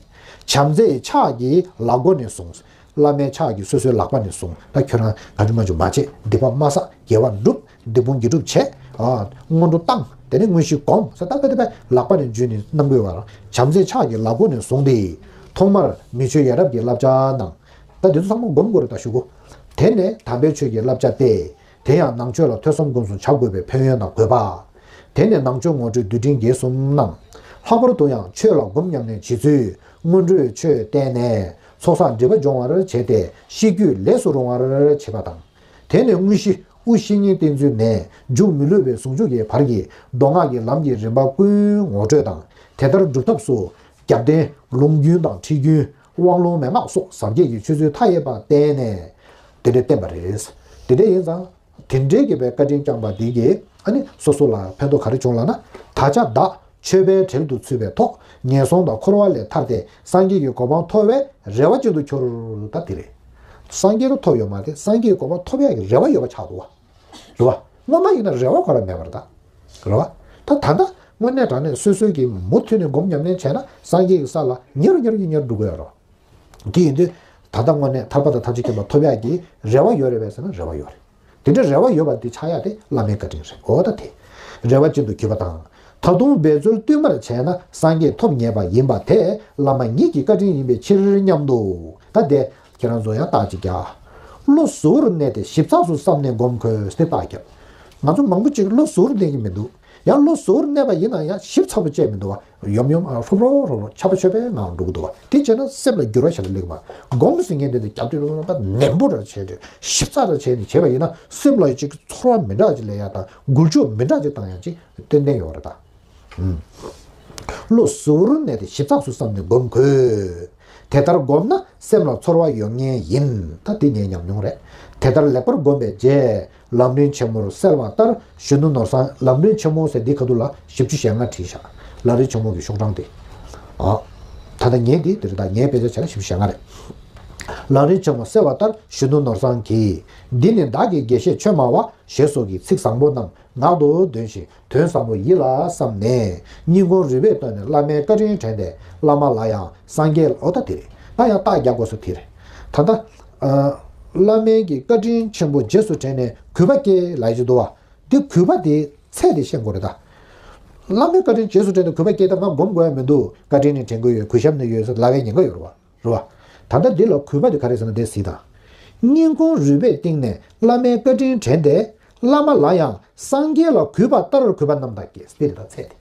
བྱམས་བརྩེའི་ཕྱག་གིས་ལག་མགོ་ནས་བཟུང་། བླ་མའི་ཕྱག་གིས་སོ་སོའི་ལག་པ་ནས་བཟུང་། ད་ཁྱོད་རང་ག་ཅི་མ་ཅི་མ་བྱེད། སྡིག་པ་མ་བསགས། དགེ་བ་སྒྲུབ། སྡིག་སྤོང་དགེ་སྒྲུབ་བྱེད། ཨ། སྔོན་འགྲོ་བཏང་། དེ་ནས་དངོས་གཞི་སྒོམ་ཟེར། ད་ག་དེ་བས་ལག་པ་ནས་འཇུས་ནས་གནང་དགོས་པ་རང་། བྱམས་བརྩེའི་ཕྱག་གིས་ལག་མགོ་ནས་བཟུང་སྟེ། ཐོག་མར་མི་ཆོས་ཡ་རབས་ཀྱི་བསླབ་བྱ་གནང་། ད་འདི་ཚོ་ཚང་མ་སྒོམ་དགོས་རེད་ད་ཞུ་གོ། དེ་ནས་དམ་པའི་ཆོས་ཀྱི་བསླབ་བྱ་སྟེ། དེ་ཡང་ནང་ཆོས་ལ་ཐོས་བསམ་སྒོམ་གསུམ་བྱ་དགོས་པའི་ཕན་ཡོན་དང་དགོས་པ། དེ་ནས་ནང་ཆོས་ངོ་སྤྲོད་བསྡུས་འཕྲིན་རྒྱས་གསུམ་གནང་། ལྷག་པར་དུ་ཡང་ཆོས་ལ་སྒོམ་ཉམས་ལེན་བྱེད་ཚུལ། སྔོན་འགྲོའི་ཆོས་བསྟན་ནས་ཚོགས་བསགས་སྒྲིབ་པ་སྦྱོང་བར་བྱས་ཏེ་ཤེས་རྒྱུད་ལས་སུ་རུང་བར་བྱེད་པ་དང་། དེ་ནས་དངོས་གཞི་དབུ་བཤེས་གཉེན་བསྟེན་ཚུལ་ནས་མཇུག་མི་བསླུ་བའི་ཟུང་འཇུག་གི་བར་གྱི་མདོ་སྔགས་ཀྱི་ལམ་གྱི་རིམ་པ་ཀུན་ངོ་སྤྲོད་དང་། དེ་ལྟར་སྒྲུབ་ཐབས་སུ་རྒྱབ་རྟེན་ལུང་རྒྱུན་དང་ཁྲིད་རྒྱུན། དབང་ལུང་མན་ངག་སོགས་ཟབ་རྒྱས་ཀྱི་ཆོས་ཚུལ་མཐའ་ཡས་པ་བསྟན་ནས་དེ་འདྲ་བསྟན་པ་རེད། དེ་འདྲ་ཡིན་ཙང་། དེ་འདྲའི་གི་བའི་བཀའ་དྲིན་བསྐྱངས་པ་འདི་གིས་ཨ་ནི་སོ་སོ་ལ་ཕན་ཐོགས་ག་རེ་བྱུང་ལབ་ན། ད་ཆ་བདག་ཆོས་པའི་གྲལ་དུ་ཚུད་པའི་ཐོག་ངན་སོང་དང་འཁོར་བ་ལས་ཐར་ཏེ་སངས་རྒྱས་ཀྱི་གོ་འཕང་ཐོབ་པའི་རེ་བ་ཅན་དུ་གྱུར། ད་དེ་རེད། སངས་རྒྱས་ལ་ཐོབ་ཡོད་མ་རེད། སངས་རྒྱས་ཀྱི་གོ་འཕང་ཐོབ་ཡག་གི་རེ་བ་ཡོད་པ་ཆགས་འདུག་བ། རེད་བ། སྔོན་མ་ཡིན་ན་རེ་བ་ཁོ་རང་མེད་པ་རེད་ད། རེད་བ། ད་ད་ལྟ་དངོས་གནས་དྲང་གནས་སོ་སོའི་གི་མུ་མཐུད་ནས་སྒོམ་ཉམས་ལེན་བྱས་ན་སངས་རྒྱས་ཀྱི་ས་ལ་ཉེ་རུ་ཉེ་རུ་ཉེ་རུ་འགྲོ་གི་ཡོད་རེད་བ། དེ་ཡིན་དུས། ད་ལྟ་དངོས་གནས་ཐར་པ་དང་ཐམས་ཅད་མཁྱེན་པ་ཐོབ་ཡག་གི་རེ་བ་ཡོད་རེད་པས་ཟེར་ན་རེ་བ་ཡོད་རེད། དེ་འདྲའི་རེ་བ་ཡོད་པ་འདི་ཆགས་ཡག་དེ་བླ་མའི་བཀའ་དྲིན་རེད། འོ་ད་དེ། རེ་བ་ཅན་དུ་གྱུར་པ་དང་། ད་དུང་འབད་རྩོལ་བསྟུད་མར་བྱས་ན་སངས་རྒྱས་ཐོབ་ངེས་པ་ཡིན་པ་དེ་བླ་མ་ཉིད་ཀྱི་བཀའ་དྲིན་ཡིན་པའི་ཕྱིར་སྙམ་དུ། ད་དེ་ཁྱེད་རང་ཚོ་ཡང་བརྟག་ཅིག་རྒྱག་བློ་གཟུ་བོར་གནས་ཏེ་ཞིབ་ཚགས་སུ་བསམ་ནས་སྒོམ་དགོས་ཏེ་བརྟག་རྒྱབ། ང་ཚོ་མང་པོ་ཅིག་བློ་གཟུ་བོར་གནས་ཀྱི་མི་འདུག་ཡང་བློ་གཟུ་བོར་གནས་པ་ཡིན་ན་ཡང་ཞིབ་ཚགས་པོ་བྱས་མི་འདུག་བ། ཡོམ་ཡོམ་ཨ་ཧྲོབ་ཧྲོབ་ཧྲོབ་ཧྲོབ་ཆབ་པ་ཆོད་པའི་ངང་འགྲོ་གི་འདུག་བ། དེ་བྱས་ན་སེམས་ལ་འགྱུར་བ་ཞིག་ལ་སླེབས་མ། སྒོམ་ཟེར་མཁན་དེ་ནི་རྒྱབ་དུས་ལོ་ལོ་པ་ནན་པོ་ར་བྱས་ཏེ་ཞིབ་ཚགས་ར་བྱས་ནས་བྱས་པ་ཡིན་ན་སེམས་ལ་ཅིག་ཚོར་བ་མི་འདྲ་ཅིག་སླེབས་ཡ་དང་འགུལ་སྐྱོད་མི་འདྲ་ཅིག་བཏང་ཡ་ཅིག་ཏན་ཏན་ཡོད་རེད་ད། བློ་གཟུ་བོར་གནས་ཏེ་ཞིབ་ཚགས་སུ་བསམས་ནས་སྒོམ་དགོས། དེ་ལྟར་བསྒོམས་ན་སེམས་ལ་ཚོར་བ་ཡོང་ངེས་ཡིན། ད་འདི་ངའི་ཉམས་མྱོང་རེད། དེ་ལྟར་ལེགས་པར་བསྒོམས་པའི་རྗེས། ལམ་རིམ་ཆེན་མོར་གསལ་བ་ལྟར་གཞོན་ནུ་ནོར་བཟང་། ལམ་རིམ་ཆེན་མོ་ཟེར་འདི་ཁ་ཐུག་ལ་བཞི་བཅུ་ཞེ་ལྔ་བྲིས་བཞག་ལམ་རིམ་ཆེན་མོ་གི་ཤོག་གྲངས་དེ། ཨ། ད་ལྟ་ངས་འདི་འདིར་ད་ངས་དཔེ་ཆ་བྱས་ན་བཞི་བཅུ་ཞེ་ལྔ་རེད། ལམ་རིམ་ཆེན་མོར་གསལ་བ་ལྟར་གཞོན་ནུ་ནོར་བཟང་གིས། འདི་ནི་བདག་གི་དགེ་བཤེས་ཆོས་སྨྲ་བ། ཞེས་སོགས་ཀྱི་ཚིག་བཟང་པོ་རྣམས་ངག་ཏུ་འདོན་ཞིང་དོན་བཟང་པོ་ཡིད་ལ་བསམས་ནས། སྙིང་ཁོང་རུས་པའི་གཏིང་ནས་བླ་མའི་བཀའ་དྲིན་དྲན་ཏེ། བླ་མ་ལ་ཡང་སངས་རྒྱས་ལ། འོ་ད་དེ་རེད། ད་ཡང་རྟགས་རྒྱག་དགོས་ས་དེ་རེད། ད་ལྟ། ཨ། བླ་མའི་གི་བཀའ་དྲིན་ཆེན་པོ་རྗེས་སུ་དྲན་ནས་གུས་པ་སྐྱེ་ལབ་ཀྱི་འདུག་བ། འདི་གུས་པ་དེ་ཚད་དེ་ཤེས་དགོས་རེད་ད། བླ་མའི་བཀའ་དྲིན་རྗེས་སུ་དྲན་ནས་གུས་པ་སྐྱེ། ད་ང་སྒོམ་དགོས་ཡ་མི་འདུག་བཀའ་དྲིན་ནི་དྲན་གྱི་ཡོད། གུས་ཞབས་ནི་ཡོད་ཟེར་ལབ་པའི་ཉེན་ཁ་ཡོད་རེད་བ། རེད་བ། ད་ལྟ་འདི་ལ་གུས་པ་དེ་ག་རེ་ཟེར་ན་དེ་གཟིགས་དང་། སྙིང་ཁོང་རུས་པའི་གཏིང་ནས་བླ་མའི་བཀའ་དྲིན་དྲན་ཏེ། བླ་མ་ལ་ཡང་སངས་རྒྱས་ལ་གུས་པ་ལྟར་གུས་པ་རྣམ་དག་སྐྱེས། འདི་རེད་ད་ཚད་དེ།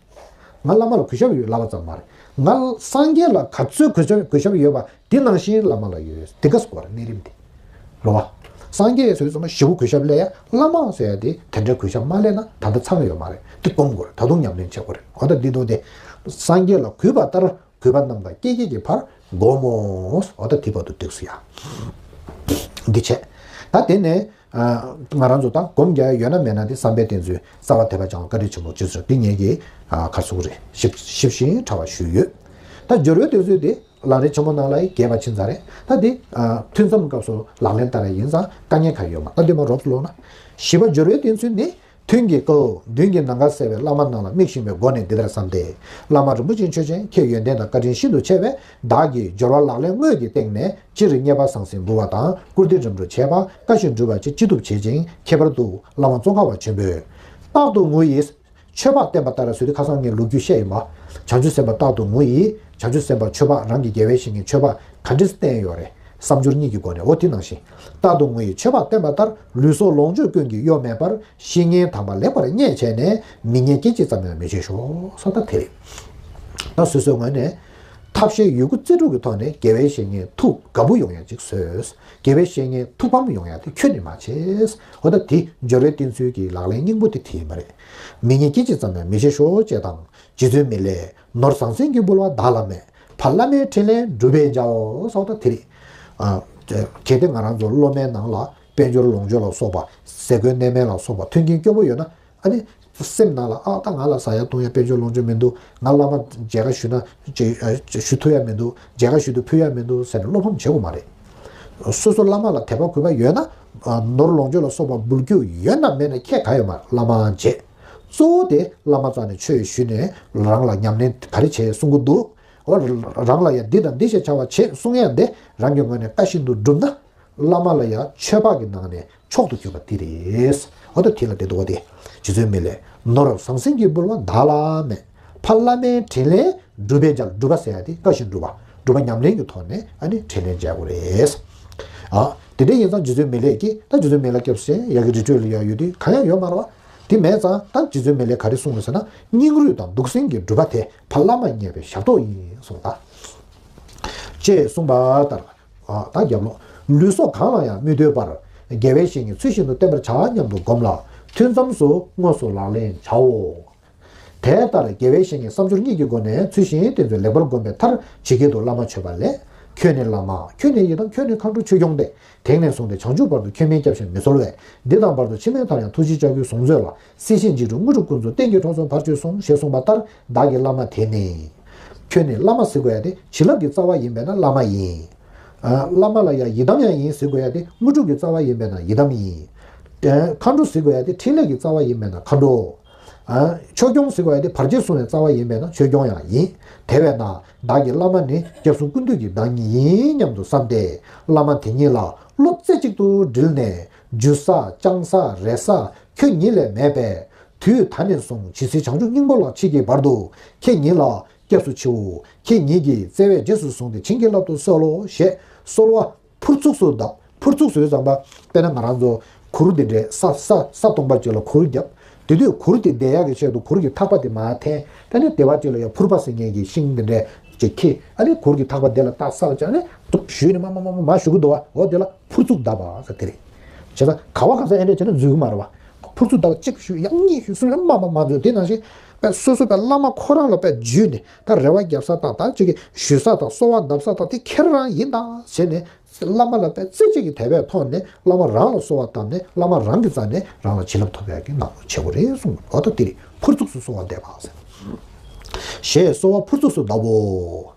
ང་བླ་མ་ལ་གུས་ཞབས་ཡོད་ལབ་པ་ཙམ་མ་རེད། ང་སངས་རྒྱས་ལ་ག་ཚོད་གུས་ཞབས་གུས་ཞབས་ཡོད་པ་དེ་ནང་བཞིན་བླ་མ་ལ་ཡོད། དེ་ག་སྐོར་གནས་རིམ་དེ། རེད་བ། སངས་རྒྱས་ཟེར་དུས་ཙམ་པ་ཞེ་པོ་གུས་ཞབས་སླེབས་ཡ། བླ་མ་ཟེར་ཡ་དེ་དེ་འདྲའི་གུས་ཞབས་མ་སླེབས་ན་ད་ལྟ་ཚང་ཡོད་མ་རེད། དེ་སྒོམ་དགོས་རེད། ད་དུང་ཉམས་ལེན་བྱེད་དགོས་རེད། འོ་ད་འདི་དུས་དེ། སངས་རྒྱས་ལ་གུས་པ་ལྟར་གུས་པ་རྣམ་དག་སྐྱེ་སྐྱེ་གི་བར་སྒོམ་མོ། འོ་ད་དེ་བར་དུ་འགྲིགས་སོ་ཡ། འདི་བྱས། ད་དེ་ནས། ཨ། ང་རང་ཚོ་ད་སྒོམ་རྒྱག་ཡ་ཡོད་ན་མེད་ན་དེ་བསམ་པའི་བསྟན་ཚུལ་རྩ་བ་ཐེག་པ་འཆང་བ་བཀའ་དྲིན་ཆེན་པོ་རྗེས་སུ་འདི་ངེད་ཀྱིས། ཨ། ག་ཟེར་དགོས་རེད། ཞིབ་ཞིབ་ཞིང་ཕྲ་བ་ཞུས་ཡོད། ད་སྦྱོར་བའི་བསྟན་ཚུལ་དེ་ལམ་རིམ་ཆེན་མོ་ནང་ལ་ཡང་རྒྱས་པ་ཕྱིན་ཚར་རེད། ད་དེ། ཨ། ཐུན་མཚམས་སྐབས་སུ་ལག་ལེན་བསྟར་ཡ་ཡིན་ཙང་དཀའ་ངལ་ག་ཡོད་མ། ད་འདི་མ་རོབ་ཙམ་ཀློག་ན། བཞི་པ་སྦྱོར་བའི་བསྟན་ཚུལ་ནི། ཐུན་གྱི་སྐབས་མདུན་གྱི་ནམ་མཁར་གསལ་བའི་བླ་མ་རྣམས་ལ་དམིགས་ཤིང་བའི་སྒོ་ནས་འདི་ལྟར་བསམས་ཏེ། བླ་མ་རིན་པོ་ཆེ་ཆོས་ཅན། ཁྱེད་ཡོན་ཏན་དང་བཀའ་དྲིན་ཤིན་ཏུ་ཆེ་བས། བདག་གིས་སྦྱོར་བ་ལག་ལེན་དངོས་ཀྱི་སྟེང་ནས་སྤྱིར་མཉེས་པ་ཟང་ཟིང་འབུལ་བ་དང་བཀུར་སྟི་རིམ་གྲོ་བྱེད་པ། བཀའ་བཞིན་སྒྲུབ་པ་བཅས་ཅི་ཐུབ་བྱེད་ཅིང་། ཁྱད་པར་དུ་བླ་མ་ཙོང་ཁ་པ་ཆེན་པོས། རྟག་ཏུ་ངུ་ཡི། མཆོད་པ་བསྟན་པ་ལྟར་ཟེར་དུས་ཁ་སང་ངས་ལོ་རྒྱུས་བཤད་ཡིན་པ། བྱང་ཆུབ་སེམས་དཔའ་རྟག་ཏུ་ངུ་ཡི། བྱང་ཆུབ་སེམས་དཔའ་མཆོད་པ་རང་གི་དགེ་བའི་བཤེས་གཉེན་མཆོད་པ་ག་འདྲས་བསྟན་ཡོད་རེད། བསམ་སྦྱོར་གཉིས་ཀྱི་སྒོ་ནས། འོ་དེ་ནང་བཞིན། རྟག་ཏུ་ངུ་ཡི་མཆོད་པ་བསྟན་པ་ལྟར། ལུས་སྲོག་ལོངས་སྤྱོད་ཀུན་གྱི་གཡོ་མེད་པར། བཤེས་གཉེན་དམ་པ་ལེགས་པར་མཉེས་བྱས་ནས། མི་ཉེས་སྐྱེ་གཅིག་ཙམ་ཡང་མི་བྱེད་ཤོག་ཟེར། ད་དེ་རེད། ད་སོ་སོའི་ངོས་ནས། ཐབས་ཤེས་ཡོད་རྒུ་རྩལ་སྤྲུགས་ཀྱི་ཐོག་ནས་དགེ་བའི་བཤེས་གཉེན་ཐུགས་དགའ་པོ་ཡོང་ཡ་ཅིག་བཟོས། དགེ་བའི་བཤེས་གཉེན་ཐུགས་ཕམ་ཡོང་ཡ་དེ་ཁྱོན་ནས་མ་བྱེད། འོ་ད་དེ་སྦྱོར་བའི་བསྟན་ཚུལ་གྱི་ལག་ལེན་སྙིང་པོ་དེ་དེ་ཡིན་པ་རེད། མི་ཉེས་སྐྱེ་གཅིག་ཙམ་ཡང་མི་བྱེད་ཤོག་ཅེས་དང་། རྗེ་བཙུན་མི་ལས། ནོར་ཟང་ཟིང་གིས་འབུལ་བ་བདག་ལ་མེད། ཕ་བླ་མའི་དྲིན་ལན་སྒྲུབ་པས་འཇལ། ཟེར་བ་ད་དེ་རེད། ཨ། གལ་ཏེ་ང་རང་ཚོ་སློབ་མའི་ནང་ལ་དཔལ་འབྱོར་ལོངས་སྤྱོད་ལ་སོགས་པ། ཟས་གོས་གནས་མལ་ལ་སོགས་པ་མཐུན་རྐྱེན་སྐྱོ་པོ་ཡོད་ན། ཨ་ནི། སེམས་ནང་ལ། ཨ། ད་ང་ལ་ཟ་ཡ་བཏུང་ཡ་དཔལ་འབྱོར་ལོངས་སྤྱོད་མི་འདུག་ང་བླ་མ་མཇལ་ཁ་ཞུ་ན་ཅིག་ཨ། ཞུ་ཐུབ་ཡ་མི་འདུག་མཇལ་ཁ་ཞུ་དུས་ཕུལ་ཡ་མི་འདུག་ཟེར་ནས་བློ་ཕམ་བྱེད་དགོས་མ་རེད། སོ་སོ་བླ་མ་ལ་དད་པ་གུས་པ་ཡོད་ན། ཨ། ནོར་ལོངས་སྤྱོད་ལ་སོགས་པ་འབུལ་རྒྱུ་ཡོད་ན་མེད་ན་ཁྱད་ག་ཡོད་མ་རེད། བླ་མ་བྱེད། གཙོ་བོ་དེ་བླ་མ་རྩ་ནས་ཆོས་ཞུས་ནས་རང་ལ་ཉམས་ལེན་ག་རེ་བྱེད་གསུང་གི་འདུག་འོ། རང་ལ་ཡ་འདི་དང་འདི་ཞེས་བྱ་བ་བྱེད་གསུང་ཡ་འདི་རང་གི་ངོས་ནས་བཀའ་བཞིན་དུ་བསྒྲུབས་ན། བླ་མ་ལ་ཡང་མཆོད་པ་གི་ནང་ནས་མཆོག་ཏུ་གྱུར་པ་འདི་རེད། འོ་ད་དེ་ལ་དེ་འདུག་བ་དེ། རྗེ་བཙུན་མི་ལས། ནོར་ཟང་ཟིང་གིས་འབུལ་བ་བདག་ལ་མེད། ཕ་བླ་མའི་དྲིན་ལན་སྒྲུབ་པས་འཇལ། སྒྲུབ་པ་ཟེར་ཡ་དེ་བཀའ་བཞིན་སྒྲུབ་པ། སྒྲུབ་པ་ཉམས་ལེན་གྱི་ཐོག་ནས་ཨ་ནི་དྲིན་ལན་འཇལ་དགོས་རེད། ཨ། དེ་འདྲ་ཡིན་ཙང་རྗེ་བཙུན་མི་ལས་ཀྱིས། ད་རྗེ་བཙུན་མི་ལ་སྐྱབས་སུ་མཆི་ཡ་གི་རི་ཁྲོད་ལ་ཡ་ཡོད་དུས་གང་ཡང་ཡོད་མ་རེད་བ། དེ་མེད་ཙང་ད་རྗེ་བཙུན་མི་ལས་ག་རེ་གསུངས་རེད་ཟེར་ན། སྙིང་རུས་དང་གདུགས་སེམས་ཀྱིས་སྒྲུབ་པ་དེ་ཕ་བླ་མ་མཉེས་པའི་ཞབས་ཏོག་ཡིན་གསུངས་ད། ཅེས་གསུངས་པ་ལྟར། ཨ། ད་རྒྱབ་ལོགས། ལུས་སྲོག་གང་ལ་ཡང་མི་ལྟོས་པར། དགེ་བའི་བཤེས་གཉེན་ཚུལ་བཞིན་དུ་བསྟེན་པར་བྱ་སྙམ་དུ་བསྒོམ་ལ། ཐུན་མཚམས་སུ་དངོས་སུ་ལག་ལེན་བྱའོ། དེ་ལྟར་དགེ་བའི་བཤེས་གཉེན་བསམ་སྦྱོར་གཉིས་ཀྱི་སྒོ་ནས་ཚུལ་བཞིན་བསྟེན་ཚུལ་ལེགས་པར་བསྒོམས་པའི་མཐར། ཇི་སྐད་དུ་བླ་མ་མཆོད་པ་ལས། ཁྱོད་ནི་བླ་མ་ཁྱོད་ནི་ཡི་དམ། ཁྱོད་ནི་མཁའ་འགྲོ་ཆོས་སྐྱོང་སྟེ། དེང་ནས་བཟུང་སྟེ་བྱང་ཆུབ་བར་དུ་ཁྱོད་མིན་སྐྱབས་གཞན་མི་འཚོལ་བས། འདི་དང་བར་དུ་ཕྱི་མའི་མཐར་ཡང་ཐུགས་རྗེའི་ལྕགས་ཀྱུས་བཟུང་མཛོད་ལ། སྲིད་ཞིའི་འཇིགས་སྒྲོལ་དངོས་གྲུབ་ཀུན་སྩོལ། གཏན་གྱི་གྲོགས་སུ་བར་གཅོད་གསུངས། ཞེས་གསུངས་པ་ལྟར་བདག་གི་བླ་མ་དེ་ནི། ཁྱོད་ནི་བླ་མ་ཟེར་དགོས་ཡ་དེ་བྱིན་རླབས་ཀྱི་རྩ་བ་ཡིན་པས་ན་བླ་མ་ཡིན། ཨ། བླ་མ་ལ་ཡང་ཡི་དམ་ཡང་ཡིན་ཟེར་དགོས་ཡ་དེ་དངོས་གྲུབ་ཀྱི་རྩ་བ་ཡིན་པས་ན་ཡི་དམ་ཡིན། ཨ། མཁའ་འགྲོ་ཟེར་དགོས་ཡ་དེ་འཕྲིན་ལས་ཀྱི་རྩ་བ་ཡིན་པས་ན་མཁའ་འགྲོ། ཨ། ཆོས་སྐྱོང་ཟེར་དགོས་ཡ་དེ་བར་ཆད་སྲུང་བའི་རྩ་བ་ཡིན་པས་ན་ཆོས་སྐྱོང་ཡང་ཡིན། དེ་བས་ན་བདག་གི་བླ་མ་ནི་སྐྱབས་སུ་ཀུན་འདུས་ཀྱི་བདག་ཉིད་ཡིན་སྙམ་དུ་བསམས་ཏེ། བླ་མ་དེ་ཉིད་ལ་བློ་རྩེ་གཅིག་ཏུ་དྲིལ་ནས། འཇུ་ས་བཅང་ས་རེག་ས་ཁྱོད་ཉིད་ལས་མེད་པས། དུས་ད་ནས་བཟུང་ཇི་སྲིད་བྱང་ཆུབ་སྙིང་པོ་ལ་མཆིས་ཀྱི་བར་དུ་ཁྱེད་ཉིད་ལ་སྐྱབས་སུ་མཆིའོ། ཁྱེད་ཉིད་ཀྱི་བརྩེ་བས་རྗེས་སུ་བཟུང་སྟེ་བྱིན་གྱིས་བརླབ་ཏུ་གསོལ་ལོ། ཞེས་གསོལ་བ་ཕུར་ཚུགས་སུ་བརྡབ། ཕུར་ཚུགས་སུ་ཡོད་ཙམ་པ། དཔེར་ན་ང་རང་ཚོ་གུར་འདི་འདྲའི་ས་ས་ས་སྟོང་པ་ཅིག་ལ་གུར་བརྒྱབ། དེ་དུས་གུར་དེ་བསྡད་ཡག་གི་ཆེད་དུ་གུར་གྱི་ཐག་པ་དེ་མར་འཐེན། དེ་ནས་སྡེ་བ་གཅིག་ལ་ཡང་ཕུར་པ་ཟེར་མཁན་གྱི་ཤིང་འདི་འདྲའི་ཅིག་ཁྱེར། ཨ་ནི་གུར་གྱི་ཐག་པ་དེ་ལ་ཏག་ས་ལ་བཅག་ནས་ཏུག་གཞུས་ནས་མར་མར་མར་མར་གཞུ་གི་འདུག་བ། འོ་དེ་ལ་ཕུར་ཚུགས་བརྡབ་པ་ཟེར་དེ་རེད། བྱས་ཙང་ག་བ་ག་ས་ཨེ་འདྲས་བྱས་ན་འཛུལ་གི་མ་རེད་བ། ཕུར་ཚུགས་ལྡབ་གཅིག་ཞུ། ཡང་གཉིས་ཞུ། གསུམ་ཞུ། མ་མ་མ་འཛོལ། དེ་ནང་བཞིན་པའི་སོ་སོ་པའི་བླ་མ་ཁོ་རང་ལ་པའི་འཇུས་ནས། ད་རེ་བ་རྒྱབ་ས་དང་། ད་ཅིག་གི་ཞུ་ས་དང་། གསོལ་བ་གདབ་ས་དང་། དེ་ཁྱེད་རང་ཡིན་ད་བྱས་ནས། བླ་མ་ལ་པའི་རྩེ་གཅིག་གི་དད་པའི་ཐོག་ནས། བླ་མ་རང་ལ་གསོལ་བ་བཏབ་ནས། བླ་མ་རང་གི་རྩ་ནས་རང་ལ་བྱིན་རླབས་ཐོབ་ཡག་གི་གནང་བ་བྱེད་དགོས་རེད་གསུངས། འོ་ད་དེ་རེད། ཕུར་ཚུགས་སུ་གསོལ་བ་འདེབས་པ་ཟེར། ཞེས་གསོལ་བ་ཕུར་ཚུགས་སུ་གདབ་བོ།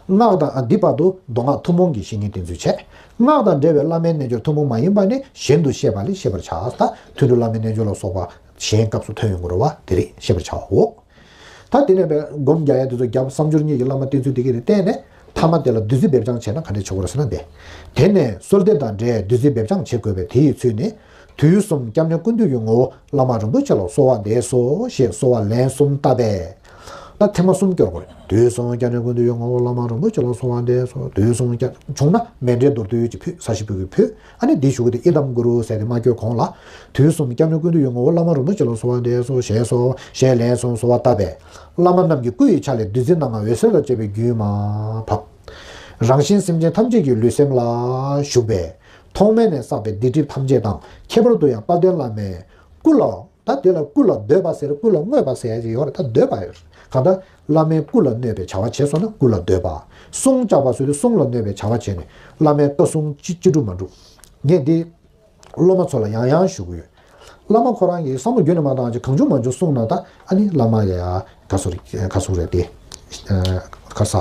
སྔགས་དང་། ཨ། འདི་བར་དུ་མདོ་སྔགས་ཐུན་མོང་གི་བཤེས་གཉེན་བསྟེན་ཚུལ་བྱས། སྔགས་དང་འབྲེལ་བའི་བླ་མའི་རྣལ་འབྱོར་ཐུན་མོང་མ་ཡིན་པ་ནི་གཞན་དུ་ཤེས་པ་ལས་ཤེས་པར་བྱ། ད་ཐུན་དྲུག་བླ་མའི་རྣལ་འབྱོར་ལ་སོགས་པ་གཞན་སྐབས་སུ་ཐོན་ཡོང་གི་རེད་པ། དེ་རིགས་ཤེས་པར་བྱའོ། ད་དེ་ནས་པའི་སྒོམ་རྒྱག་ཡ་དེ་ཚོ་རྒྱབ། བསམ་སྦྱོར་གཉིས་ཀྱི་བླ་མ་བསྟེན་ཚུལ་དེ་ག་རེ་བསྟེན་ནས། ཐ་མ་དེ་ལ་བདུད་རྩི་འབེབས་སྦྱང་བྱས་ན་ག་འདྲ་བྱེད་དགོས་རེད་ཟེར་ན། དེ། དེ་ནས་གསོལ་འདེབས་དང་འབྲེལ་བདུད་རྩི་འབེབས་སྦྱང་བྱེད་དགོས་པས། དེ་ཡི་ཚུལ་ནི། དུས་གསུམ་སྐྱབས་གནས་ཀུན་འདུས་ཀྱི་ངོ་བོ་བླ་མ་རིན་པོ་ཆེ་ལ་གསོལ་བ་འདེབས་སོ་ཞེས་གསོལ་བ་ལན་གསུམ་བཏབ་པས། ད་ཐེངས་མ་གསུམ་སྐྱོར་དགོས་རེད། དུས་གསུམ་སྐྱབས་གནས་ཀུན་འདུས་ཀྱི་ངོ་བོ་བླ་མ་རིན་པོ་ཆེ་ལ་གསོལ་བ་འདེབས་སོ། དུས་གསུམ་སྐྱབས། བྱུང་ན་མཎྜལ་མདོར་བསྡུས་ཀྱི་ཕུད། ས་གཞི་ཕུད་ཀྱི་ཕུད། ཨ་ནི་འདི་ཞུ་གི། དེ་ཨི་དམ་གུ་རུ་ཟེར་ཏེ་མ་སྐྱོར་གོང་ལ། དུས་གསུམ་སྐྱབས་གནས་ཀུན་འདུས་ཀྱི་ངོ་བོ་བླ་མ་རིན་པོ་ཆེ་ལ་གསོལ་བ་འདེབས་སོ་ཞེས་གསོལ། ཞེས་ལན་གསུམ་གསོལ་བ་བཏབ་པས། བླ་མ་རྣམས་ཀྱི་སྐུ་ཡི་ཆ་ལས་བདུད་རྩི་སྣ་ལྔ་འོད་ཟེར་དང་བཅས་པའི་རྒྱུན་མར་བབས། རང་གཞན་སེམས་ཅན་ཐམས་ཅད་ཀྱི་ལུས་སེམས་ལ་ཞུགས་པས། ཐོག་མེད་ནས་བསགས་པའི་སྡིག་སྒྲིབ་ཐམས་ཅད་དང་། ཁྱད་པར་དུ་ཡང་དཔལ་ལྡན་བླ་མའི་སྐུ་ལ། ད་དེ་ལ་སྐུ་ལ་འདོད་པ་ཟེར། སྐུ་ལ་བསྔོས་པ་ཟེར་ཡ་ཅིག་ཡོད་རེད། ད་འདོད་པ་ཡོད་རེད། གང་ལྟར་བླ་མའི་སྐུ་ལ་གནོད་པའི་བྱ་བ་བྱས་སོང་ན་སྐུ་ལ་འདོད་པ། གསུང་བཅག་པ་ཟེར་དུས་གསུང་ལ་གནོད་པའི་བྱ་བ་བྱས་ནས། བླ་མའི་བཀའ་གསུང་ཅི་ཅི་སྒྲུབ་མ་སྒྲུབ། ངས་འདི་སློབ་མ་ཚོ་ལ་ཡང་ཡང་ཞུ་གི་ཡོད། བླ་མ་ཁོ་རང་གིས་བསམ་བློ་རྒྱུན་ནས་མ་བཏང་ཅིག་གང་བྱུང་མང་བྱུང་གསུངས་ན། ད་ཨ་ནི་བླ་མ་ཡ་ག་སུ་རེད། ག་སུ་རེད་དེ། ཨ། ག་ས།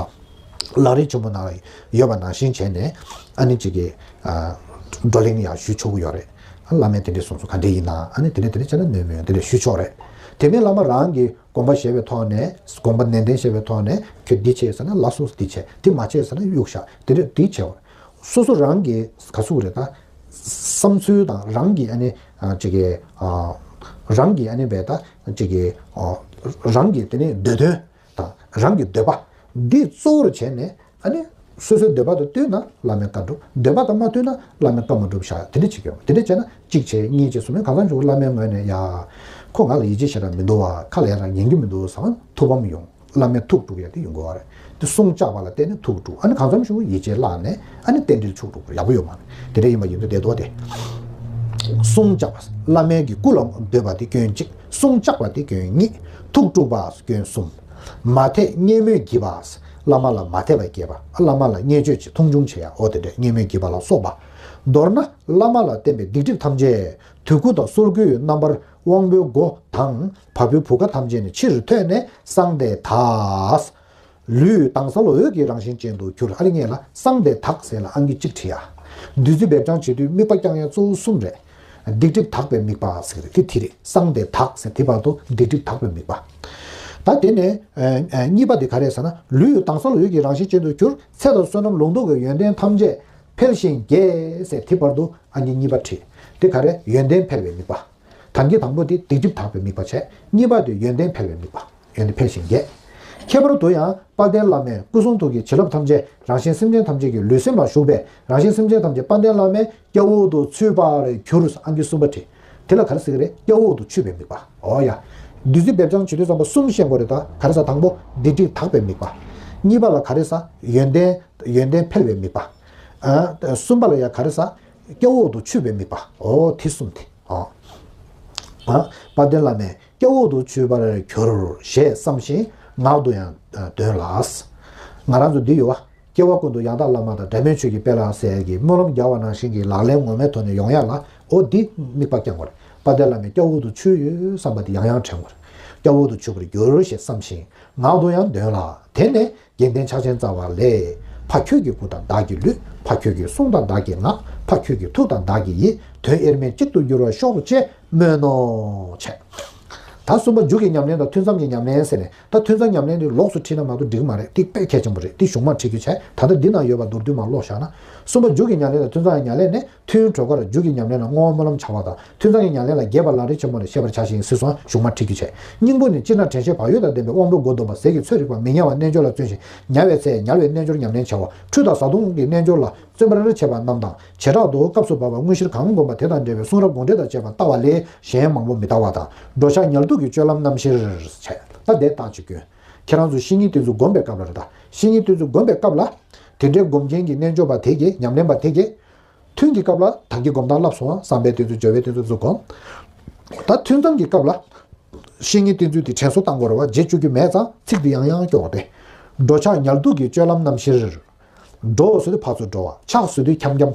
ལམ་རིམ་ཆེན་མོ་ནང་ཡོད་པ་ནང་བཞིན་བྱས་ནས། ཨ་ནི་ཅིག་གི། ཨ། བགྲོ་གླེང་ཡང་ཞུ་ཆོག་གི་ཡོད་རེད། ཨ། བླ་མས་དེ་འདྲས་གསུངས་སོང་། ག་འདྲས་ཡིན་ན། ཨ་ནི་དེ་འདྲས་དེ་འདྲས་བྱས་ན་གནོད་མི་ཡོང་། དེ་འདྲས་ཞུ་ཆོག་རེད། དེ་མིན་བླ་མ་རང་གིས་དགོངས་པ་བཞེས་པའི་ཐོག་ནས། དགོངས་པ་ནན་ཏན་བཞེས་པའི་ཐོག་ནས། ཁྱོད་འདི་བྱས་ཟེར་ན་ལགས་སོ། འདི་བྱས། འདི་མ་བྱས་ཟེར་ན་གཡུག་བཞག། དེ་འདྲས་འདི་བྱས། སོ་སོ་རང་གི་ག་ཚོད་རེད། ད་བསམ་ཚུལ་དང་རང་གི། ཨ་ནི། ཨ། ཅིག་གི། ཨ། རང་གི། ཨ་ནི་བས་ད་ཅིག་གི། ཨ། རང་གི་དེ་ནི་འདོད་དོན་དང་རང་གི་འདོད་པ་འདི་གཙོ་བོར་བྱས་ནས། ཨ་ནི་སོ་སོའི་འདོད་པ་དང་བསྟུན་ན་བླ་མའི་བཀའ་སྒྲུབ། འདོད་པ་དང་མ་བསྟུན་ན་བླ་མའི་བཀའ་མ་སྒྲུབ་བཞག། དེ་འདྲ་བྱེད་ཀྱི་ཡོད། དེ་འདྲ་བྱས་ན་གཅིག་བྱས། གཉིས་བྱས། གསུམ་བྱས། གང་འཚམ་ཞིག་བླ་མའི་ངོས་ནས། ཡ། ཁོ་ང་ལ་ཡིད་ཆེས་ཞེ་དྲག་མི་འདུག་བ། ཁ་ལ་ཡ་རང་ཉན་གྱི་མི་འདུག་བསམ་ཐུགས་ཕམ་ཡོང་། བླ་མའི་ཐུགས་དཀྲུག་ཡ་དེ་ཡོང་གི་ཡོད་རེད། དེ་གསུང་བཅག་པ་ལ་བརྟེན་ནས་ཐུགས་དཀྲུག། ཨ་ནི་གང་འཚམ་ཞིག་ཡིད་ཆེས་བརླག་ནས། ཨ་ནི་རྟེན་འབྲེལ་འཆུག་འགྲོ་གི་རེད། ཡག་པོ་ཡོད་མ་རེད། དེ་འདྲ་ཡིན་པ་ཡིན་དུས་དེ་ལྟ་བུ་དེ། གསུང་བཅག་པ། བླ་མའི་གི་སྐུ་ལ་འདོད་པ་དེ་སྐྱོན་གཅིག། གསུང་བཅག་པ་དེ་སྐྱོན་གཉིས། ཐུགས་དཀྲུག་པ་སྐྱོན་གསུམ། མ་དད་བརྙས་སྨོད་བགྱིས་པ། བླ་མ་ལ་མ་དད་པ་སྐྱེས་པ། བླ་མ་ལ་བརྙས་བཅོས་བྱེད། མཐོང་ཆུང་བྱེད་ཡ། འོ་དེ་འདྲ་བརྙས་སྨོད་བགྱིས་པ་ལ་སོགས་པ། མདོར་ན་བླ་མ་ལ་བརྟེན་པའི་སྡིག་སྒྲིབ་ཐམས་ཅད། དུད་ཁུ་དང་སོལ་ཁུའི་རྣམ་པར་དབང་པོའི་སྒོ་དང་བ་སྤུའི་བུ་ག་ཐམས་ཅད་ནས་ཕྱིར་ཐོན་ནས་གསང་བདེ་དག། ལུས་དྭངས་གསལ་འོད་ཀྱི་རང་བཞིན་ཅན་དུ་གྱུར། ཨ་ནི་ངས་ལ་གསང་བདེ་དག་ཟེར་ལ་ཨང་ཀི་གཅིག་བྲིས་ཡ། བདུད་རྩི་འབེབས་སྦྱང་བྱེད་དུས་དམིགས་པ་བསྐྱང་ཡ་གཙོ་བོ་གསུམ་རེད། སྡིག་སྒྲིབ་དག་པའི་དམིགས་པ་ཟེར་གི་རེད། དེ་དེ་རེད། གསང་བདེ་དག་ཟེར་དེ་བར་དུ་སྡིག་སྒྲིབ་དག་པའི་དམིགས་པ། ད་དེ་ནས། ཨ། ཨ། གཉིས་པ་དེ་ག་རེ་ཟེར་ན། ལུས་དྭངས་གསལ་འོད་ཀྱི་རང་བཞིན་ཅན་དུ་གྱུར། ཚེ་དང་བསོད་ནམས་ལོངས་སྤྱོད་ཀྱི་ཡོན་ཏན་ཐམས་ཅད་འཕེལ་ཞིང་རྒྱས་ཟེར་དེ་བར་དུ་ཨང་ཀི་གཉིས་པ་བྲིས། དེ་ག་རེ། ཡོན་ཏན་འཕེལ་བའི་དམིགས་པ། ད་གིན་དང་པོ་དེ་སྡིག་སྒྲིབ་དག་པའི་དམིགས་པ་བྱས། གཉིས་པ་དེ་ཡོན་ཏན་འཕེལ་བའི་དམིགས་པ། ཡོན་ཏན་འཕེལ་ཞིང་རྒྱས། ཁྱད་པར་དུ་ཡང་དཔལ་ལྡན་བླ་མའི་སྐུ་གསུང་ཐུགས་ཀྱི་བྱིན་རླབས་ཐམས་ཅད་རང་གཞན་སེམས་ཅན་ཐམས་ཅད་ཀྱི་ལུས་སེམས་ལ་ཞུགས་པས། རང་གཞན་སེམས་ཅན་ཐམས་ཅད་དཔལ་ལྡན་བླ་མའི་སྐྱབས་འོག་ཏུ་ཚུད་པར་གྱུར། ཨང་ཀི་གསུམ་པ་བྲིས། དེ་ལ་ག་རེ་ཟེར་གི་རེད། སྐྱབས་འོག་ཏུ་ཚུད་པའི་དམིགས་པ། འོ་ཡ། བདུད་རྩི་འབེབས་སྦྱང་བྱེད་དུས་ཙམ་པ་གསུམ་ཤེས་དགོས་རེད། ད་ག་རེ་ཟེར། དང་པོ་སྡིག་སྒྲིབ་དག་པའི་དམིགས་པ། གཉིས་པ་ལ་ག་རེ་ཟེར། ཡོན་ཏན། ཡོན་ཏན་འཕེལ་བའི་དམིགས་པ། ཨ། གསུམ་པ་ལ་ཡ་ག་རེ་ཟེར། སྐྱབས་འོག་ཏུ་ཚུད་པའི་དམིགས་པ། འོ་དེ་གསུམ་དེ། ཨ། ཨ། དཔལ་ལྡན་བླ་མའི་སྐྱབས་འོག་ཏུ་ཚུད་པར་གྱུར་ཞེས་བསམ་ཞིང་ངག་ཏུ་ཡང་འདོན་ལ། ང་རང་ཚོ་འདི་ཡོད་པ། སྐྱེ་བ་ཀུན་ཏུ་ཡང་དག་བླ་མ་དང་། འབྲལ་མེད་ཆོས་ཀྱི་དཔལ་ལ་ཟེར་གྱི་སྨོན་ལམ་རྒྱག་པ་ནང་བཞིན་གྱི་ལག་ལེན་ངོ་མའི་ཐོག་ནས་ཡོང་ཡ་ལ། འོ་འདི་དམིགས་པ་བསྐྱང་དགོས་རེད། དཔལ་ལྡན་བླ་མའི་སྐྱབས་འོག་ཏུ་ཚུད་ཡོད་བསམ་པ་དེ་ཡང་ཡང་དྲན་དགོས་རེད། སྐྱབས་འོག་ཏུ་ཚུད་པར་གྱུར་ཞེས་བསམ་ཞིང་ངག་ཏུ་ཡང་འདོན་ལ། དེ་ནས་རྒྱལ་བསྟན་ཕྱག་ཆེན་རྩ་བ་ལས། ཕ་ཁྱོད་ཀྱི་སྐུ་དང་བདག་གི་ལུས། ཕ་ཁྱོད་ཀྱི་གསུང་དང་བདག་གི་ངག་ཕ་ཁྱོད་ཀྱི་ཐུགས་དང་བདག་གི་ཡིད། དོན་དབྱེར་མེད་གཅིག་ཏུ་འགྱུར་བར་ཤོག་ཅེས་སྨོན་ནོ། བྱས། ད་གསུམ་པ་མཇུག་གི་ཉམས་ལེན་དང་ཐུན་མཚམས་ཀྱི་ཉམས་ལེན་ཟེར་ནས། ད་ཐུན་མཚམས་ཉམས་ལེན་དེ་ལོགས་སུ་ཁྲིད་ན་མ་གཏོགས་འགྲིག་གི་མ་རེད། དེ་དཔེ་གལ་ཆེན་པོ་རེད། དེ་གཞུང་མ་ཁྲིད་རྒྱུ་བྱས། ད་ལྟ་འདི་ན་ཡོད་པ་མདོར་བསྡུས་མར་ཀློག་བཞག་ན། གསུམ་པ་མཇུག་གི་ཉམས་ལེན་དང་ཐུན་མཚམས་ཀྱི་ཉམས་ལེན་ནི། ཐུན་གྲོལ་ཁར་མཇུག་གི་ཉམས་ལེན་ལ་བསྔོ་བ་སྨོན་ལམ་བྱ་བ་དང་། ཐུན་མཚམས་ཀྱི་ཉམས་ལེན་ལ་རྒྱས་པར་ལམ་རིམ་ཆེན་མོ་ནས་ཤེས་པར་བྱ་ཞིང་གཟིགས་སོ། གཞུང་མ་ཁྲིད་རྒྱུ་བྱས། སྙིང་པོ་ནི་སྤྱིར་ན་དྲན་ཤེས་བག་ཡོད་དང་ལྡན་པའི་དབང་པོའི་སྒོ་འདོན་པ། ཟས་ཀྱི་ཚོད་རིག་པ། མི་ཉལ་བར་རྣལ་འབྱོར་ལ་བརྩོན་ཞིང་ཉལ་བའི་ཚེ་ཉལ་བའི་རྣལ་འབྱོར་ཉམས་ལེན་བྱའོ། ཁྲུས་དང་བཟའ་བཏུང་གི་རྣལ་འབྱོར་ལ་བརྩོན་པར་བྱེད་པ་རྣམས་དང་། བྱེ་བྲག་ཏུ་སྐབས་སུ་བབ་པ་དངོས་གཞིར་གང་བསྒོམ་པ་དེ་དང་འབྲེལ་བའི་གསུང་རབ་དགོངས་འགྲེལ་དང་བཅས་པ་ལྟ་བ་ལས་གཞན་མང་པོ་མི་ལྟ་བ་དང་། འགྲོ་འཆག་ཉལ་འདུག་གི་སྤྱོད་ལམ་རྣམ་བཤེར་བྱས། ད་དེ་རྟགས་ཅིག་སྐྱོན། ཁྱེད་རང་ཚོ་བཤེས་གཉེན་དེ་ཚོ་སྒོམ་པའི་སྐབས་ལ་རེད། ད་བཤེས་གཉེན་དེ་ཚོ་སྒོམ་པའི་སྐབས་ལ། དེ་འདྲའི་སྒོམ་མཁན་གྱི་རྣལ་འབྱོར་པ་དེ་གིས། ཉམས་ལེན་པ་དེ་གིས། ཐུན་གྱི་སྐབས་ལ་ད་གིན་སྒོམ་སྟངས་བསླབས་སོང་། བསམ་པའི་དེ་ཚོ། སྦྱོར་བའི་དེ་ཚོ་ཚུར་སྒོམ། ད་ཐུན་མཚམས་ཀྱི་སྐབས་ལ་བཤེས་གཉེན་བསྟེན་ཚུལ་དེ་དྲན་གསོ་བཏང་དགོས་རེད་བ། རྗེས་བཅུག་རྒྱུ་མེད་ཙང་ཚིག་དེ་ཡང་ཡང་སྐྱོར་བ་སྟེ། འགྲོ་འཆག་ཉལ་འདུག་གི་སྤྱོད་ལམ་རྣམ་བཞིར། འགྲོ་ཟེར་དུས་ཕར་ཚུར་འགྲོ་བ། འཆག་ཟེར་དུས་འཁྱམ་འཁྱམ།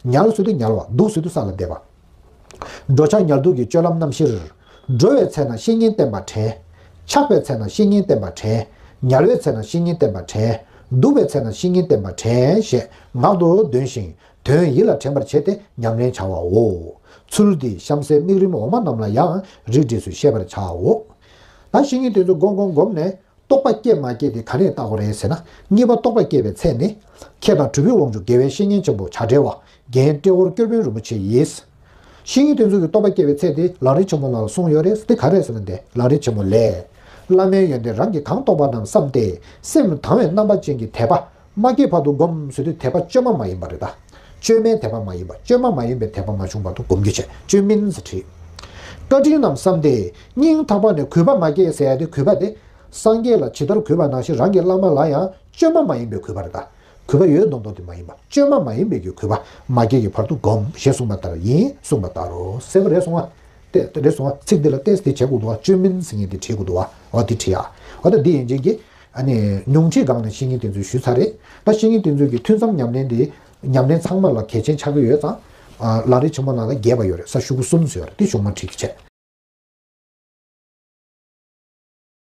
ཉལ་ཟེར་དུས་ཉལ་བ། འདུག་ཟེར་དུས་ས་ལ་བསྡད་པ། འགྲོ་འཆག་ཉལ་འདུག་གི་སྤྱོད་ལམ་རྣམ་བཞིར། འགྲོ་བའི་ཚེ་ན་བཤེས་གཉེན་བསྟེན་པ་དྲན། འཆག་པའི་ཚེ་ན་བཤེས་གཉེན་བསྟེན་པ་དྲན། ཉལ་བའི་ཚེ་ན་བཤེས་གཉེན་བསྟེན་པ་དྲན། འདུག་པའི་ཚེ་ན་བཤེས་གཉེན་བསྟེན་པ་དྲན་ཞེས་ངག་ཏུ་འདོན་ཞིང་དོན་ཡིད་ལ་དྲན་པར་བྱས་ཏེ་ཉམས་ལེན་བྱ་བའོ། ཚུལ་འདི་གཤམ་གསལ་དམིགས་རིམ་འོག་མ་རྣམས་ལ་ཡང་རིགས་འགྲེས་སུ་ཤེས་པར་བྱའོ། ད་བཤེས་གཉེན་དེ་ཚོ་བསྒོམ་བསྒོམ་བསྒོམ་ནས། རྟོགས་པ་སྐྱེ་མ་སྐྱེ་དེ་ག་ནས་བལྟ་དགོས་རེད་ཟེར་ན། གཉིས་པ་རྟོགས་པ་སྐྱེ་བའི་ཚེ་ནི། མཁས་དང་གྲུབ་པའི་དབང་ཕྱུག་དགེ་བའི་བཤེས་གཉེན་ཆེན་པོ་བྱ་བྲལ་བ། རྒན་ཏྲེ་ཧོར་སྐྱོར་དཔོན་རིན་པོ་ཆེ་ཡིས། བཤེས་གཉེན་དེ་ཚོ་གི་རྟོགས་པ་སྐྱེ་བའི་ཚེ་དེ་ལམ་རིམ་ཆེན་མོ་ནང་ལ་གསུངས་ཡོད་རེད། དེ་ག་རེད་ཟེར་ན། དེ་ལམ་རིམ་ཆེན་མོ་ལས། བླ་མའི་ཡོན་ཏན་རང་གིས་གང་རྟོགས་པ་རྣམས་བསམས་ཏེ། སེམས་དང་བའི་རྣམ་པ་ཅན་གྱི་དད་པ། མ་སྐྱེས་བར་དུ་བསྒོམ་ཟེར་དུས་དད་པ་བཅོས་མ་མ་ཡིན་པ་རེད་ད། བཅོས་མའི་དད་པ་མ་ཡིན་པ། བཅོས་མ་མ་ཡིན་པའི་དད་པ་མ་བྱུང་བར་དུ་བསྒོམ་རྒྱུ་བྱས། བཅོས་མིན་ཟེར་བྲིས། བཀའ་དྲིན་རྣམས་བསམས་ཏེ། སྙིང་ཐག་པ་ནས་གུས་པ་མ་སྐྱེས་ཟེར་ཡ་དེ། གུས་པ་དེ་སངས་རྒྱས་ལ་ཇི་ལྟར་གུས་པ་ནང་བཞིན་རང་གི་བླ་མ་ལ་ཡང་བཅོས་མ་མ་ཡིན་པའི་གུས་པ་རེད་ད། གུས་པ་ཡོད་མདོག་མདོག་དེ་མ་ཡིན་པ། བཅོས་མ་མ་ཡིན་པའི་གི་གུས་པ་མ་སྐྱེས་ཀྱི་བར་དུ་བསྒོམ་ཞེས་གསུངས་པ་ལྟར་ཡིན་གསུངས་པ་ལྟར་རོ། གསལ་པོ་རེད་སོང་ང་། དེ་རེད་སོང་ང་། ཚིག་འདི་ལ་ཏོག་ཙམ་དེ་བྱེད་དགོས་འདུག་བ། བཅོས་མིན་ཟེར་མཁན་དེ་བྲིས་དགོས་འདུག་བ། འོ་དེ་བྲིས་ཡ། འོ་ད་འདི་ཡིན་ཅིག་གི། ཨ་ནི་ཉུང་འཕྲིའི་སྒང་ནས་བཤེས་གཉེན་དེ་ཚོས་ཞུས་ཚར་རེད། ད་བཤེས་གཉེན་དེ་ཚོས་ཀྱི་ཐུན་མཚམས་ཉམས་ལེན་དེ། ཉམས་ལེན་ཚང་མ་ལ་གལ་ཆེན་ཆགས་ཀྱི་ཡོད་ཙང་། ཨ། ལམ་རིམ་ཆེན་མོ་ནང་ལ་རྒྱས་པ་ཡོད་རེད། ས་ཤུ་གུ་གསུམ་ཟེར་ཡོད་རེད། དེ་གཞུག་མ་བྲིས་ཀྱི་བྱས།